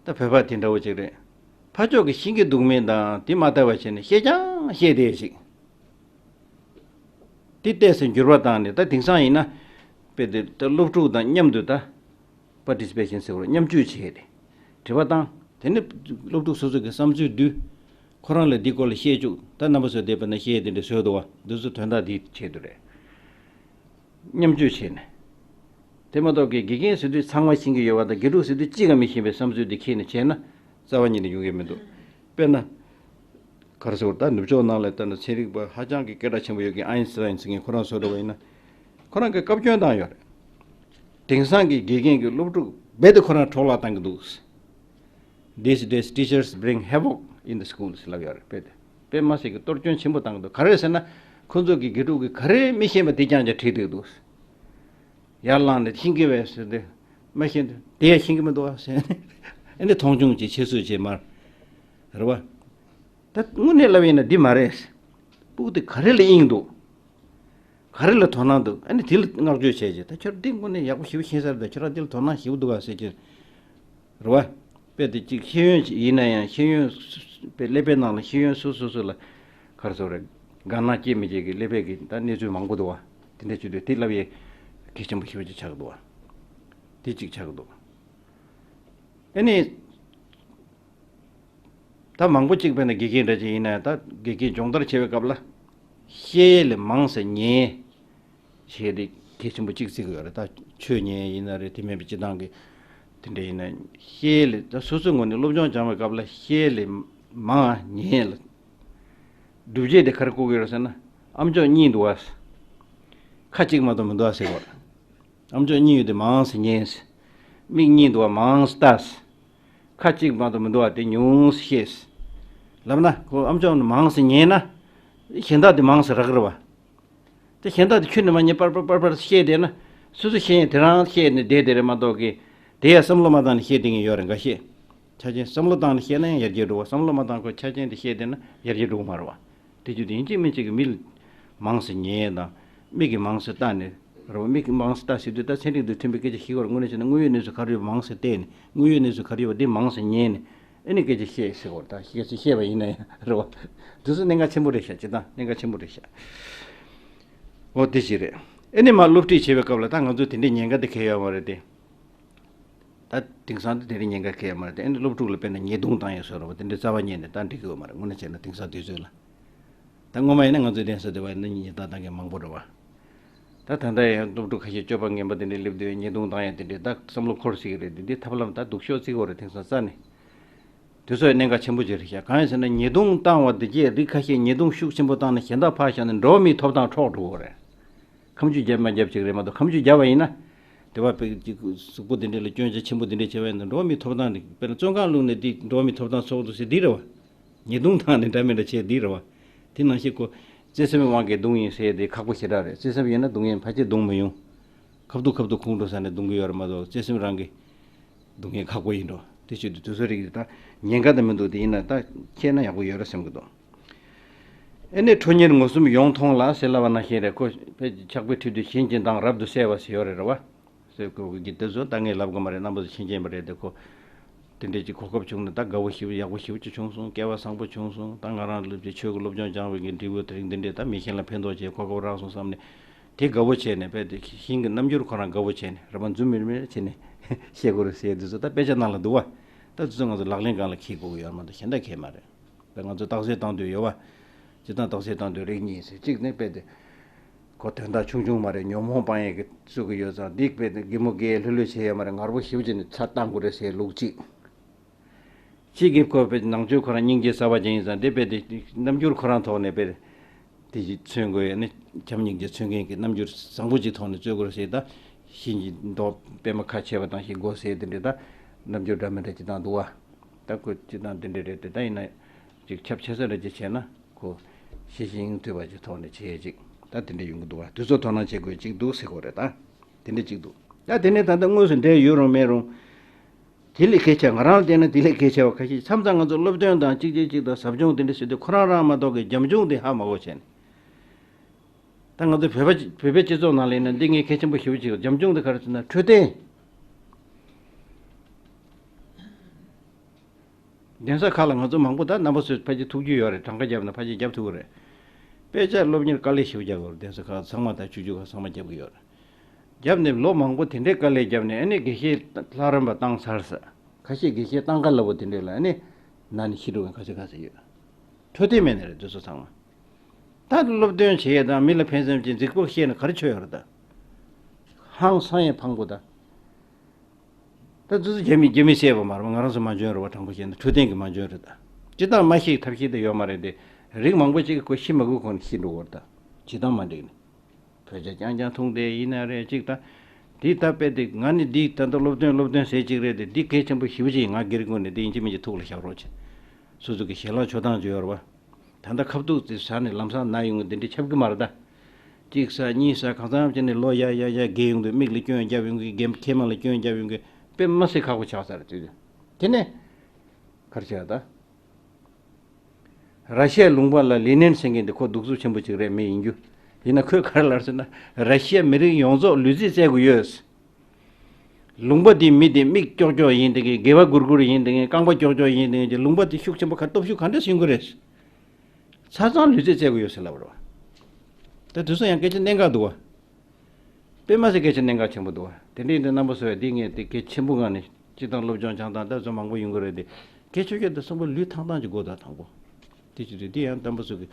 ད་བོད་པ་དེ་འདྲ་བོ་ཅིག་རེད། ཕར་ཕྱོགས་ཀྱི་ཤེས་ཀྱི་འདུག་མིན་དང་དེ་མ་ལྟ་བ་བྱས་ནས་བཤད་ཀྱང་བཤད་བསྡད་ཅིག་དེ་ཏོག་ཙམ་འགྱུར་བ་བཏང་ནས་ད་དེང་སང་ཡིན་ན། དཔེ་དེ་ད་སློབ་ཕྲུག་དང་མཉམ་དུ་ད་པར་ཊི་སི་པེ་ཤན་ཟེར་བ་མཉམ་སྤྱོད་བྱས་ཏེ། དྲི་བ་བཏང་། དེ་ནས་སློབ་ཕྲུག་སོ་སོ་གི་བསམ་ཚུལ་བསྡུས། ཁོ་རང་ལ་འདི་སྐོར་ལ་བཤད་བཅུག་ད་རྣམ་པ་ཚོ་བསྡད་པ་ན་བཤད་དེ་འདྲ་བཟོས་འདུག་བ། འདི་ཚོ་དོན་དག་འདིའི་ཆེད་དུ་རེད། མཉམ་སྤྱོད་བྱས་ནས། དེ་མ་གཏོགས་ཀྱི་དགེ་རྒན་ཟེར་དུས་ཚང་མ་ཤེས་ཀྱི་ཡོད་པ་དང་དགེ་ཕྲུག་ཟེར་དུས་གཅིག་ཀྱང་མི་ཤེས་པའི་བསམ་ཚུལ་འདི་ཁྱེར་ནས་བྱས་ན་རྩ་བ་ཉིད་ནས་ཡོང་གི་མི་འདུག་དཔེར་ན། ག་རེ་ཟེར་བ་ད་ནུབ་ཕྱོགས་ནང་ལ་ལྟ་ན་ཚན་རིག་པ་ཧ་ཅང་གི་སྐད་གྲགས་ཆེན་པོ་ཡོད་མཁན་ཨའིན་སི་ཏཱིན་ཟེར་མཁན་ཁོ་རང་བཟོ་འདྲ་བ་ཡིན་ན། ཁོ་རང་གིས་བཀའ་བཀྱོན་བཏང་ཡོད་རེད། དེང་སང་གི་དགེ་རྒན་གྱི་སློབ་ཕྲུག་རྦད་དེ་ཁོ་རང་འཕྲོ་བརླག་བཏང་གི་འདུག These days teachers bring havoc in the schools ལབ་ཡོད་རེད། དཔེ་དེ་དཔེ་མ་སྲིད་ཀྱི་གཏོར་སྐྱོན་ཆེན་པོ་བཏང་གི་འདུག་ག་རེ་ཟེར་ན། ཁོ་ཚོ་གི་དགེ་ཕྲུག་གི་ག་རེ་མི་ཤེས་པ་དེ་རྐྱང་རྐྱང་བྲིས་བསྡད་འདུག། ཡར་ལངས་ནས་ཤེས་ཀྱི་བས་ཟེར་ཏེ། མ་ཤེས་དེ་ཡང་ཤེས་ཀྱི་མི་འདུག་ཟེར་ནས། ཨ་ནི་མཐོང་ཆུང་བྱེད། ཁྱད་གསོད་བྱེད་མར། རེད་བ། ད་དངོས་གནས་ལབ་ཡིན་ན་འདི་མ་རེད། སྤུ་གུ་དེ་ག་རེ་ལ་དབྱིངས་འདུག། ག་རེ་ལ་དོ་སྣང་འདུག། ཨ་ནི་དེ་ལ་བསྔགས་བརྗོད་བྱས་རྗེས། ད་ཁྱོད་འདི་དངོས་གནས་ཡག་པོ་ཞེ་པོ་ཤེས་ས་རེད། ད་ཁྱོད་རང་འདི་ལ་དོ་སྣང་ཞེ་པོ་འདུག་ག་ཟེར་གྱི། རེད་བ། དཔེ་དེ་གཅིག་ཤེས་ཡོན་ཡིན་ན་ཡང་། ཤེས་ཡོན་དཔེ་ཀླད་པའི་ནང་ལ་ཤེས་ཡོན་སོ་སོ་སོ་ལ་ག་རེ་ཟེར་དགོས་རེད། དགའ་སྣང་སྐྱེ་མི་སྐྱེ་གི་ཀླད་པའི་གི་ད་གནས་ཚུལ་མང་པོ་འདུག་བ། དེ་འདྲ་བྱེད་དུས་དེ་ལབ་ཡས་གལ་ཆེན་པོ་ཞེ་པོ་ཅིག་ཆགས་ཀྱི་འདུག་བ། དེ་གཅིག་ཆགས་ཀྱི་འདུག། ཨ་ནི། ད་མང་པོ་གཅིག་དཔེར་ན་དགེ་རྒན་འདྲ་ཅིག་ཡིན་ན། ད་དགེ་རྒན་སྦྱོང་བརྡར་བྱེད་པའི་སྐབས་ལ། བཤད་ཡས་ལས་མང་ཙམ་ཉན་བྱས་ཏེ་གལ་ཆེན་པོ་གཅིག་བརྩི་གི་ཡོད་རེད། ད་ཆོས་ཉན་ཡས་ཡིན་ན་རེད། དེ་མིན་པའི་སྤྱི་བཏང་གི་དེ་འདྲ་ཡིན་ན། བཤད་ཡས་ལས། ད་སོ་སོའི་ངོས་ནས་སློབ་སྦྱོང་སྦྱང་བའི་སྐབས་ལ་བཤད་ཡས་ལས་མང་ཉན་ཡས་ལ། སྒྲུབ་བྱེད་དེ་ག་རེ་བཀོད་ཀྱི་ཡོད་རེད་ཟེར་ན། ཨམ་ཅོག་གཉིས་འདུག་བ། ཁ་གཅིག་མ་གཏོགས་མི་འདུག་བ་ཟེར་བ། ཨམ་ཅོག་གཉིས་ཡོད་དེ་མང་ཙམ་ཉན། མིག་གཉིས་འདུག་བ། མང་ཙམ་ལྟ། ཁ་གཅིག་མ་གཏོགས་མི་འདུག་བ། དེ་ཉུང་ཙམ་བཤད། ལབ་ན་ཁོ་ཨམ་ཅོག་ནི་མང་ཙམ་ཉན་ན། གཞན་དག་དེ་མང་ཙམ་རག་གི་རེད་བ། དེ་གཞན་དག་དེ་ཁྱོན་ནས་མ་ཉན་པར་པར་པར་པར་བཤད་བསྡད་ན། སོ་སོ་བཤད་ཡས་དེ་རང་བཤད་ནས་བསྡད་དེ་རེད་མ་གཏོགས་ཀི། དེ་ཡང་བསམ་བློ་མ་བཏང་ནས་བཤད་བསྡད་མཁན་ཡོད་རེད། འགའ་ཤས། ཆ་རྐྱེན་བསམ་བློ་བཏང་ནས་བཤད་ན་ཡང་ཡར་རྒྱས་འགྲོ་བ། བསམ་བློ་མ་བཏང་ཁོ་ཆ་རྐྱེན་དེ་བཤད་བསྡད་ན་ཡར་རྒྱས་འགྲོ་གི་མ་རེད་བ། དེ་བྱེད་དུས་ཡིན་གཅིག་མིན་གཅིག་གི་མི་ལ་མང་ཙམ་ཉན་དང་། མིག་གིས་མང་ཙམ་ལྟ་ནས། རེད་བ། མིག་གིས་མང་ཙམ་ལྟ་ཟེར་དུས་ད་ཚན་རིག་དང་མཐུན་པའི་སྐད་ཆ་ཞིག་བར་དངོས་གནས་བྱས་ན་དངོས་ཡོད་གནས་ཚུལ་ག་རེ་ཡོད་པ་མང་ཙམ་བལྟས་ནས། དངོས་ཡོད་གནས་ཚུལ་ག་རེ་ཡོད་པ་དེ་མང་ཙམ་ཉན་ནས། ཨ་ནི་སྐད་ཆ་བཤད་ཟེར་བ། ད་སྐད་ཆ་བཤད་པ་ཡིན་ན་ཡང་རེད་བ། དེ་ཚོ་གནད་འགག་ཆེན་པོ་རེད་ཤག། སྤྱིར་བཏང་གནད་འགག་ཆེན་པོ་རེད་ཤག། འོ་དེ་ཞིག་རེད། ཨ་ནི་མར་སློབ་ཁྲིད་བྱེད་པའི་སྐབས་ལ་ད་ང་ཚོ་དེ་འདྲའི་ཉེན་ཁ་དེ་གལ་ཡོད་མ་རེད་དེ། ད་དེང་སང་དེ་དེ་རིང་ཉེན་ཁ་གལ་མ་རེད་དེ། ཨ་ནི་སློབ་ཕྲུག་ལ་དཔེར་ན་ཉེས་རྡུང་བཏང་ཡས་བཟོ་འདྲ་བ་དེ་འདྲའི་རྩ་བ་ཉིད་ནས་ད་འགྲིག་གི་ཡོད་མ་རེད། དངོས་གནས་བྱས་ན་དེང་སང་དུས་ཚོད་ལ། ད་སྔོན་མ་ཡིན་ན་ང་ཚོའི་གདན་ས་དེ་བ་ཡིན་ན་ཉེས་རྡུང་བཏང་མཁན་མང་པོ་འདྲ་བ། ད་ད་ལྟ་ཡང་སློབ་ཕྲུག་ཁ་ཤས་སྤྱོད་པ་ངན་པ་དེ་འདྲའི་སླེབས་དུས་ཉེས་རྡུང་བཏང་ཡས་དེ་འདྲའི་ད་བསམ་བློ་འཁོར་སྲིད་ཀྱི་རེད་དེ། འདི་ཐབས་ལམ་ད་སྡུག་ཤོས་བརྩི་གི་ཡོད་རེད། དེང་སང་རྩ་ནས། དེ་ཚོ་ཡང་གནད་འགག་ཆེན་པོ་ཅིག་རེད་ཤག། གང་ཡིན་ཟེར་ན་ཉེས་རྡུང་བཏང་བ་དེ་གྱད་རིགས་ཁ་ཤས་ཉེས་རྡུང་ཤུགས་ཆེན་པོ་བཏང་ནས་གཞན་དག་ཕར་བཞག་ནས་འགྲོ་བ་མིའི་ཐོབ་ཐང་འཕྲོག་འགྲོ་གི་རེད། ཁ་མཆུ་རྒྱབ་མ་རྒྱབ་ཅིག་རེད་མ་གཏོགས། ཁ་མཆུ་རྒྱབ་པ་ཡིན་ན། དེ་བ་དཔེ་ཅིག་གཟུགས་པོ་དེ་འདྲ་ལ་སྐྱོན་ཆ་ཆེན་པོ་དེ་འདྲ་བྱས་པ་ཡིན་ན་འགྲོ་བ་མིའི་ཐོབ་ཐང་རེད། དཔེར་ན་བཙོན་ཁང་བླུགས་ནས་དེ་འགྲོ་བ་མིའི་ཐོབ་ཐང་ཚོགས་འདུ་ཟེར་འདི་རེད་བ། ཉེས་རྡུང་བཏང་ནས་འདྲ་མི་འདྲ་བྱས་འདི་རེད་བ། དེ་ནང་བཞིན་ཁོ་བརྩེ་སེམས་དབང་གིས་རྡུང་ཡིན་ཟེར་དེ་ཁག་པོ་ཞེ་དྲག་རེད། བརྩེ་སེམས་ཡོད་ན་རྡུང་ཡིན། ཕལ་ཆེར་རྡུང་མི་ཡོང་། ཁ་ཐུག་ཁ་ཐུག་ཁུངས་འགྲོ་ས་ནས་རྡུང་གི་ཡོད་རེད་མ་གཏོགས། བརྩེ་སེམས་རང་གིས་རྡུང་མཁན་ཁག་པོ་ཡིན་འགྲོ། དེ་བྱེད་དུས་དེ་ཚོ་རིགས་དེ་ད་ཉེན་ཁ་དེ་མི་འདུག། དེ་ཡིན་ན་ད་ཁྱེར་ན་ཡག་པོ་ཡོད་རེད་བསམ་གི་འདུག། ཨེ་ནས་ཁྲོ་གཉེར་ངོ་གསུམ་ཡོངས་མཐོང་ལ་ཟེར་ལབ་པ་ནང་བཞིན་རེད། ཁོ་ཕལ་ཆེར་ཕྱག་དཔེ་ཁྲིད་དུས་བྱིན་གྱིས་བརྡུངས་རབ་ཏུ་གསལ་བ་ཟེར་ཡོད་རེད། རེད་བ། ཟེར་ཁོ་གི་དེ་ཚོ་ད་ངས་ལབ་དགོས་མ་རེད། རྣམ་པ་ཚོ་མཁྱེན་མཁྱེན་པ་རེད་དེ། ཁོ་དེ་འདྲས་ཀྱི་གོ་སྐབས་བྱུང་ནས་ད་དགའ་བོ་ཞེ་པོ་ཡག་པོ་ཞེ་པོ་ཅིག་བྱུང་སོང་། སྐལ་བ་བཟང་པོ་བྱུང་སོང་། ད་ང་རང་ལ་ཆོས་ཀྱི་སློབ་སྦྱོང་སྦྱང་བའི་གི་འབྲས་བུ་དེ་རིང་འདི་འདྲས་ད་མི་གཞན་ལ་ཕན་ཐོགས་བྱས་གོ་སྐབས་རག་སོང་བསམ་ནས། དེ་དགའ་བོ་བྱས་ནས་དཔེ་དེ་ཞིང་གི་རྣམ་འགྱུར་ཁོ་རང་དགའ་བོ་བྱས་ནས་རེ་བ་འཛུམ་མིར་མིར་བྱས་ནས་བཤད་དགོས་རེད་ཟེར་དུས་ཚོད་ད་དཔེ་ཆ་ནང་ལ་འདུག་བ། ད་དེ་ཚོ་ང་ཚོ་ལག་ལེན་སྒང་ལ་འཁྱེར་དགོས་ཀྱི་ཡོད་མ་གཏོགས་གཞན་དག་གལ་མ་རེད། ད་ང་ཚོ་རྟགས་གསལ་བཏང་འདོད་ཡོད་བ། སྤྱིར་བཏང་རྟགས་གསལ་བཏང་འདོད་རིགས་གཉིས་ཟེར། གཅིག་ནི་དཔེ་དེ་ཁོ་དོན་དག་ཆུང་ཆུང་མ་རེད། ཉོན་མོངས་སྤང་ཡས་ཀྱི་བཙུགས་ཀྱི་ཡོད་ཙང་འདི་དཔེ་དེ་གད་མོ་གད་ལྷོད་ལྷོད་བྱས་ཡོད་མ་རེད། ངར་པོ་ཞེ་པོ་བྱས་ནས་ཚར་བཏང་དགོས་རེད་ཟེར་ལུགས་གཅིག། གཅིག་གིས་ཁོ་དཔེ་ནང་ཆོས་ཁོ་རང་སྙིང་རྗེ་གསར་པ་ཅན་ཡིན་ཙང་དེ་དཔེ་དེ་རྣམ་འགྱུར་ཁོ་རང་ཐོག་ནས་དཔེ་དེ་ཅིག་མཚོན་དགོས་ཡ་ནི། བྱམས་སྙིང་རྗེ་མཚོན་མཁན་གྱི་རྣམ་འགྱུར་བཟང་པོ་ཅིག་ཐོག་ནས་རྩོད་དགོས་རེད་ཟེར། ད་ཞིང་གི་མདོག་པད་མ་ཁ་ཕྱེ་བ་དང་ཞིག་དགོས་ཟེར་དེ་འདྲས་ད་རྣམ་འགྱུར་འདྲ་མི་འདྲ་ཅིག་བཏང་འདུག་བ། ད་ཁོ་ཅིག་དང་དེ་འདྲས་རེད་དེ། ད་ཡིན་ན་ཅིག་ཁྱབ་ཆེ་ས་འདྲ་ཅིག་བྱས་ན་ཁོ་ཤེས་བཞིན་དུལ་བ་ཅིག་ཐོག་ནས་བྱས་ཅིག་ད་དེ་འདྲས་ཡོང་གི་འདུག་བ། དུས་ཚོད་དོ་སྣང་བྱེད་དགོས་ཅིག་འདུག་ཟེར་དགོས་རེད། ད་དེ་འདྲས་ཅིག་འདུག། ད་དེ་ནས་ད་ལྟ་དངོས་སུ་འབྲེལ་ཡོད་རུང་མེད་རུང་། དེ་ལས་གལ་ཆེ། ང་རང་ལ་བལྟས་ན་དེ་ལས་གལ་ཆེ་བ་ཁ་ཤས། མཚམས་མཚམས་ང་ཚོ་སློབ་སྟོན་དང་གཅིག་བྱས་གཅིག་དང་ཟབ་སྦྱོང་དེ་འདྲ་ཟེར་དུས་ཁོ་རང་རང་མ་གཏོགས་ཀྱི་རྒྱབ་ལྗོངས་དེ་ཧ་མ་གོ་བྱས་ནས། ད་ང་ཚོ་བོད་པ་བོད་པའི་སྤྱི་ཚོགས་ནང་ལ་ཡིན་ན་འདི་ངས་གལ་ཆེན་པོ་ཞེ་པོ་ཅིག། རྒྱབ་ལྗོངས་དེ་ག་རེ་ཟེར་ན་འཕྲོད་བསྟེན། གདན་ས་ཁག་ལ་ང་ཚོ་མང་པོ་ད་རྣམ་པ་ཚོས་ཕལ་ཆེར་ཐུག་རྒྱུ་ཡོད་རེད། གྲངས་ཀ་བརྒྱབ་ན་ཕལ་ཆེར་བརྒྱབ་ཐུབ་ཀྱི་རེད། དཔེ་ཆ་སློབ་གཉེར་དཀའ་ལས་ཞེ་པོ་རྒྱག་གི་ཡོད་རེད། གདན་ས་ཁག་ཚང་མ་ད་ཆུང་ཆུང་ཁག་ཚང་མ་བརྒྱབ་ཀྱི་ཡོད་རེད། བརྒྱབ་ནས་ལོ་མང་པོ་དེ་འདྲའི་དཀའ་ལས་བརྒྱབ་ནས། ཨ་ནི་དགེ་བཤེས་ལྷ་རམས་པ་བཏང་ཚར་ས། ཁ་ཤས་དགེ་བཤེས་བཏང་ག་ལབ་པོ་དེ་འདྲས་ལ་ཨ་ནི་ན་ནས་ཤི་འགྲོ་མཁན་ཁ་ཤས་ཁ་ཤས་ཡོད། འཕྲོད་བསྟེན་མེད་ནས་རེད། དེ་ཚོ་ཚང་མ། ད་སློབ་སྟོན་བྱེད་ཡས་དང་མི་ལ་ཕན་སེམས་ཀྱི་རྫིག་པོ་བཤད་ན་ག་རེ་ཆོད་ཡོད་རེད་ད། ཧང་སང་ཡས་ཕངས་པོ་ད། ད་དེ་ཚོ་རྒྱ་མི་རྒྱ་མི་བཤད་པ་མ་རེད་པ། ང་རང་ཚོ་མ་འཇོན་རེད་པ། དྲང་པོ་བཤད་ན་འཕྲོད་བསྟེན་གྱི་མ་འཇོན་རེད་ད། སྤྱིར་བཏང་མ་ཤེས་ཐབས་ཤེས་དེ་ཡོད་མ་རེད་དེ། རིགས་མང་པོ་ཅིག་གིས་ཁོ་ཤི་མ་དགོས་གོང་ནས་ཤི་འགྲོ་གི་རེད་ད། བྱེད་སྟངས་མ་འགྲིག་ནས། བོད་ཇ་རྐྱང་རྐྱང་འཐུང་བསྡད་ཡིན་ན་རེད་ཅིག་ད། དེ་ད་དཔེ་དེ་ང་ནི་འདི་ད་ལྟ་སློབ་སྟོན་སློབ་སྟོན་ཟེར་ཅིག་རེད་དེ། འདི་གལ་ཆེན་པོ་ཞེ་པོ་ཅིག་ཡིན། ང་སྒེར་ངོས་ནས་དེ་ཡིན་གཅིག་མིན་གཅིག་ཐུགས་ལ་བཞག་རོགས་བྱེད། སོ་སོ་གི་ཞལ་ལག་མཆོད་སྟངས་ཅིག་ཡོད་རེད་པ། ད་ལྟ་ཁ་ཐུག་དེ་ཟ་ནས་ལམ་སང་ན་ཡོང་གི་འདི་འདྲ་ཁྱབ་གི་མ་རེད་ད། གཅིག་ཟ་གཉིས་ཟ་གང་འཚམ་བྱས་ནས་ལོ་ཡ་ཡ་ཡ་རྒས་ཡོང་དུས་མིག་ལ་སྐྱོན་བརྒྱབ་ཡོང་གི། རྒན་མཁལ་མ་ལ་སྐྱོན་བརྒྱབ་ཡོང་གི། དཔེ་མ་སྲིད་ཁག་པོ་ཆགས་ས་རེད་དེ། དེ་ནས་ག་རེ་བྱས་ད། ར་ཤི་ཡའི་ལུང་པ་ལ་ལེ་ནིན་ཟེར་མཁན་དེ་ཁོ་གདུག་རྩུབ་ཆེན་པོ་ཅིག་རེད། མི་ཡིན་རྒྱུ། ཡིན་ན་ཁོས་ག་རེ་ལབ་ཟེར་ན། ར་ཤི་ཡ་མི་རིགས་ཡོངས་རྫོགས་ལུས་རྩལ་རྩེད་དགོས་ཡོད། ལུང་པ་འདིའི་མི་དེ་མིག་ཀྱོག་ཀྱོག་ཡིན་དེ་གི། སྒལ་པ་སྒུར་སྒུར་ཡིན་དེ་གི། རྐང་པ་ཀྱོག་ཀྱོག་ཡིན་དེ་གི། ལུང་པ་དེ་ཤུགས་ཆེན་པོ་ག་སྟོབས་ཤུགས་ག་འདྲ་ཡོང་གི་རེད། ཆ་ཚང་ལུས་རྩལ་རྩེད་དགོས་ཡོད་ཟེར་ལབ་རོ། ད་དུས་སུ་ཡང་སྐད་ཆ་གནད་འགག་འདུག་བ། དཔེ་མ་སྲིད་སྐད་ཆ་གནད་འགག་ཆེན་པོ་འདུག་བ། དེ་འདྲ་ཡིན་དུས་རྣམ་པ་ཚོས་འདི་ངས་དེ་གལ་ཆེན་པོ་ངང་ནས་སྤྱི་བཏང་སློབ་སྦྱོང་སྦྱང་སྟངས་ད་ཚོ་མང་པོ་ཡོང་གི་རེད་དེ། གལ་ཆེ་ཤོས་དེ་གསུམ་པོ་ལུས་ཐང་ཐང་ཅིག་དགོས་ད་དང་པོ། དེ་ཅི་རེད་དེ་ཡང་རྣམ་པ་ཚོ་གི།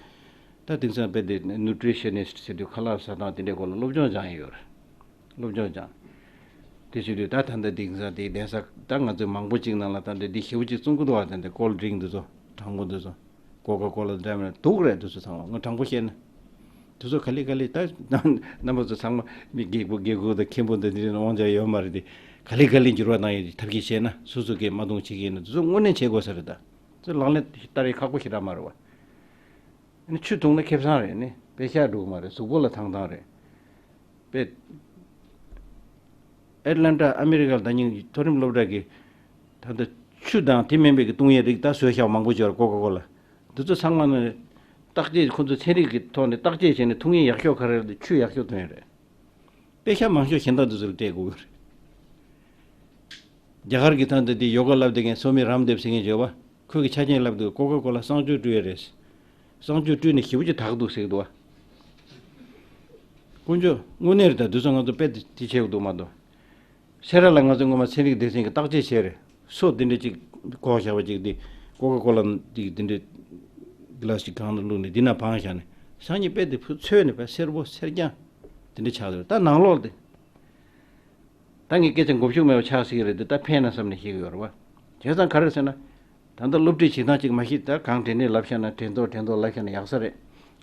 ད་དེང་སང་དཔེ་དེ་ནུ་ཊི་རི་ཤ་ནི་སི་ཊི་ཟེར་དུས་ཁ་ལག་ཟ་སྟངས་དེ་འདྲའི་སྐོར་ལ་སློབ་སྦྱོང་སྦྱང་ཡི་ཡོད་རེད། སློབ་སྦྱོང་སྦྱང་། དེ་བྱེད་དུས་ད་ད་ལྟ་འདི་ས་དེ་གདན་ས་ད་ང་ཚོ་མང་པོ་ཅིག་ནང་ལ་ད་ལྟ་འདི་ཞེ་པོ་ཅིག་བཙོང་གི་འདུག་བ། ད་ལྟ་ཀོལ་ཌི་རིང་འདི་ཚོ། གྲང་མོ་འདི་ཚོ། ཀོ་ཀ་ཀོ་ལ་འདྲ་མི་འདུག་རེད། འདི་ཚོ་ཚང་མ་ང་དྲང་པོ་བཤད་ན། འདི་ཚོ་ག་ལེ་ག་ལེ་ད་རྣམ་པ་ཚོ་ཚང་མ་མི་རྒད་པོ་རྒད་པོ་དང་མཁན་པོ་འདི་འདྲ་དབང་ཆ་ཡོད་མ་རེད་དེ། ག་ལེ་ག་ལེ་འགྱུར་བ་གཏང་ཡས་ཐབས་ཤེས་བྱས་ན། སོ་སོ་གིས་མ་འདང་བྱེད་ཀྱི་ཡིན་ན་འདི་ཚོ་དངོས་གནས་བྱེད་དགོས་ས་རེད་ད། ཚོ་ལག་ལེན་བསྟར་ཡས་ཁག་པོ་ཞེ་དྲག་མ་རེད་བ། ཨ་ནི་ཆུ་འཐུང་ན་ཁེ་བཟང་རེད། ནི་དཔེ་ཤ་འགྲོ་གི་མ་རེད། གཟུགས་པོ་ལ་ཐང་ཐང་རེད། དཔེ། ཨེ་ཊ་ལན་ཊ་ཨ་མེ་རི་ཀ་ལ་ད་ཉིན་མཐོ་རིམ་སློབ་གྲྭ་གི་ད་ལྟ་ཆུ་དང་དེ་མིན་པའི་གི་བཏུང་ཡས་རིགས་ད་བཟོས་བཞག་མང་པོ་ཅིག་ཡོད་རེད། ཀོ་ཀ་ཀོ་ལ། འདི་ཚོ་ཚང་མ་ནི་བརྟག་དཔྱད། ཁོ་ཚོ་ཚན་རིག་གི་ཐོག་ནས་བརྟག་དཔྱད་བྱས་ནས་འཐུང་ཡས་ཡག་ཤོས་ག་རེ་རེད། ཆུ་ཡག་ཤོས་འཐུང་ཡས་རེད། དཔེ་ཤ་མང་ཤོས་གཞན་དག་འདི་ཚོ་ལ་སྤྲད་དགོས་ཀྱི་རེད། རྒྱ་གར་གྱི་ད་ལྟ་འདི་ཡོ་ག་བསླབ་བསྡད་མཁན་སོ་མི་རམ་དེབ་ཟེར་མཁན་ཡོད་པ། ཁོས་ཀྱི་ཆ་རྐྱེན་བསླབ་འདུག་ཀོ་ཀ་ཀོ་ལ་གསང་སྤྱོད་བཀྲུས་ཡས་རེད། གསང་སྤྱོད་བཀྲུས་ནས་ཞེ་པོ་ཅིག་དག་འདུག་ཟེར་གི་འདུག་བ། དཀོན་མཆོག་དངོས་གནས་རེད། ད་དུས་ཚོད་ང་ཚོ་དཔེ་དེ་དེ་བྱེད་དགོས་འདུག་མ་གཏོགས། སེ་ར་ལ་ང་ཚོ་སྔོན་མ་ཚན་རིག་སྡེ་ཚན་གྱི་བརྟག་དཔྱད་བྱས་རེད། སོ་དེ་འདྲ་ཅིག་བཀོག་བཞག་པ་ཅིག་དེ། ཀོ་ཀ་ཀོ་ལ་ཅིག་དེ་འདྲ་གི་ལ་ཞིག་གང་ལ་བླུགས་ནས་འདི་ན་བང་བཞག་ནས། སང་ཉིན་དཔེ་དེ་ཕུ་ཚོས་ནས་དཔེ་སེར་པོ་སེར་རྐྱང་དེ་འདྲ་ཆགས་འདུག་ད་ནང་ལོགས་དེ། ད་ངས་སྐད་ཆ་མགོ་མཇུག་མེད་པ་ཆགས་སྲིད་ཀྱི་རེད་དེ། ད་ཕན་ན་བསམ་ནས་བཤད་ཀྱི་ཡོད་རེད་བ། བྱས་ཙང་ག་རེ་ཟེར་ན། ད་ལྟ་སློབ་ཁྲིད་བྱེད་སྟངས་གཅིག་མ་གཞི་ད་གང་དྲན་ནས་ལབ་བཞག་ན། དྲན་ཐོག་དྲན་ཐོག་ལབ་བཞག་ན་ཡག་ས་རེད།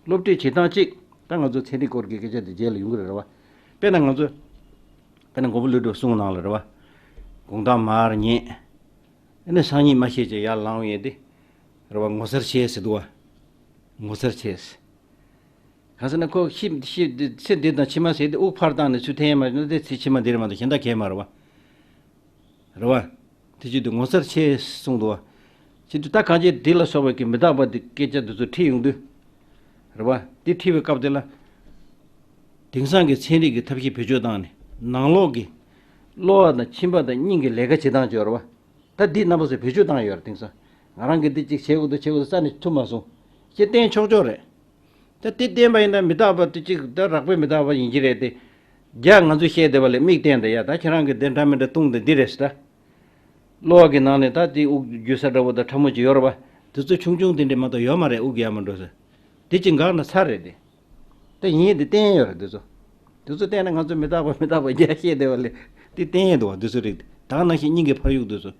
སློབ་ཁྲིད་བྱེད་སྟངས་གཅིག་ད་ང་ཚོ་ཚན་རིག་སྐོར་གྱི་སྐད་ཆ་དེ་རྗེས་ལ་ཡོང་གི་རེད་བ། དཔེར་ན་ང་ཚོ། དཔེར་ན་མགོན་པོ་ཀླུ་སྒྲུབ་གསུང་ནང་ལ་རེད་བ། དགོང་དག་མར་ཉལ། ཨ་ནི་སང་ཉིན་མ་ཤེས་ཀྱི་ཡར་ལངས་ཡས་དེ། རེད་བ། ངོ་མཚར་ཆེ་ཟེར་འདུག་བ། ངོ་མཚར་ཆེ་ཟེར། གང་ཟེར་ན་ཁོ་ཤི་ཤི་ཚེ་འདི་དང་ཕྱི་མ་ཟེར་དེ་དབུགས་ཕར་བཏང་ནས་ཚུར་འཐེན་ཡས་མ་ན་དེ་ཚེ་ཕྱི་མ་འདི་རེད་མ་གཏོགས་གཞན་དག་གས་མ་རེད་བ། རེད་བ། དེ་བྱེད་དུས་ངོ་མཚར་ཆེ་གསུངས་འདུག་བ། བྱེད་དུས་ད་གང་ཅི་འདི་ལ་སོགས་པའི་གི་མི་རྟག་པ་འདི་སྐད་ཆ་འདི་ཚོ་ཁྲིད་ཡོང་དུས། རེད་བ། འདི་ཁྲིད་པའི་སྐབས་དེ་ལ། དེང་སང་གི་ཚན་རིག་གི་ཐབས་ཤེས་བེད་སྤྱོད་བཏང་ནས་ནང་ལོགས་ཀྱི་གློ་བ་དང་མཆིན་པ་དང་སྙིང་གི་ལས་ཀ་བྱེད་སྟངས་ཅིག་ཡོད་རེད་བ། ད་འདི་རྣམ་པ་ཚོས་བེད་སྤྱོད་བཏང་ཡོད་རེད། དེང་སང་ང་རང་གིས་འདི་གཅིག་བྱེད་དགོས་འདུག་བྱེད་དགོས་འདུག་རྩ་ནས་ཐུབ་མ་སོང་། ཅེས་བསྟན་ཆོག་ཆོག་རེད། ད་དེ་བསྟན་པ་ཡིན་ན་མི་རྟག་པ་དེ་གཅིག་ད་རགས་པའི་མི་རྟག་པ་ཡིན་གྱི་རེད་དེ། རྒྱ་ང་ཚོས་བཤད་བསྡད་པ་ལས་མིག་བསྟན་དེ་ཡ། ད་ཁྱེད་རང་གིས་དེ་འདྲ་མི་འདྲ་བཏུང་དེ་འདི་རེད་ཟེར་ད། གློ་བ་གི་ནང་ནས་ད་དེ་དབུགས་རྒྱུ་ས་འདྲ་བོ་དང་ཕྲ་མོ་ཅིག་ཡོད་རེད་བ། དེ་ཚོ་ཆུང་ཆུང་དེ་འདྲ་མ་གཏོགས་ཡོད་མ་རེད། དབུགས་ཡར་མར་འགྲོ་ས། དེ་གཅིག་འགག་ན་ཚར་རེད་དེ། ད་ཡིན་དེ་བསྟན་ཡོད་རེད་དེ་ཚོ། དེ་ཚོ་བསྟན་ན་ང་ཚོ་མི་རྟག་པ་མི་རྟག་པ་རྒྱ་བཤད་བསྡད་པ་ལས་དེ་བསྟན་ཡོད་འདུག་བ། དེ་ཚོ་རེད། ད་ག་ནང་བཞིན་སྙིང་གི་འཕར་གཡུག་དེ་ཚོ།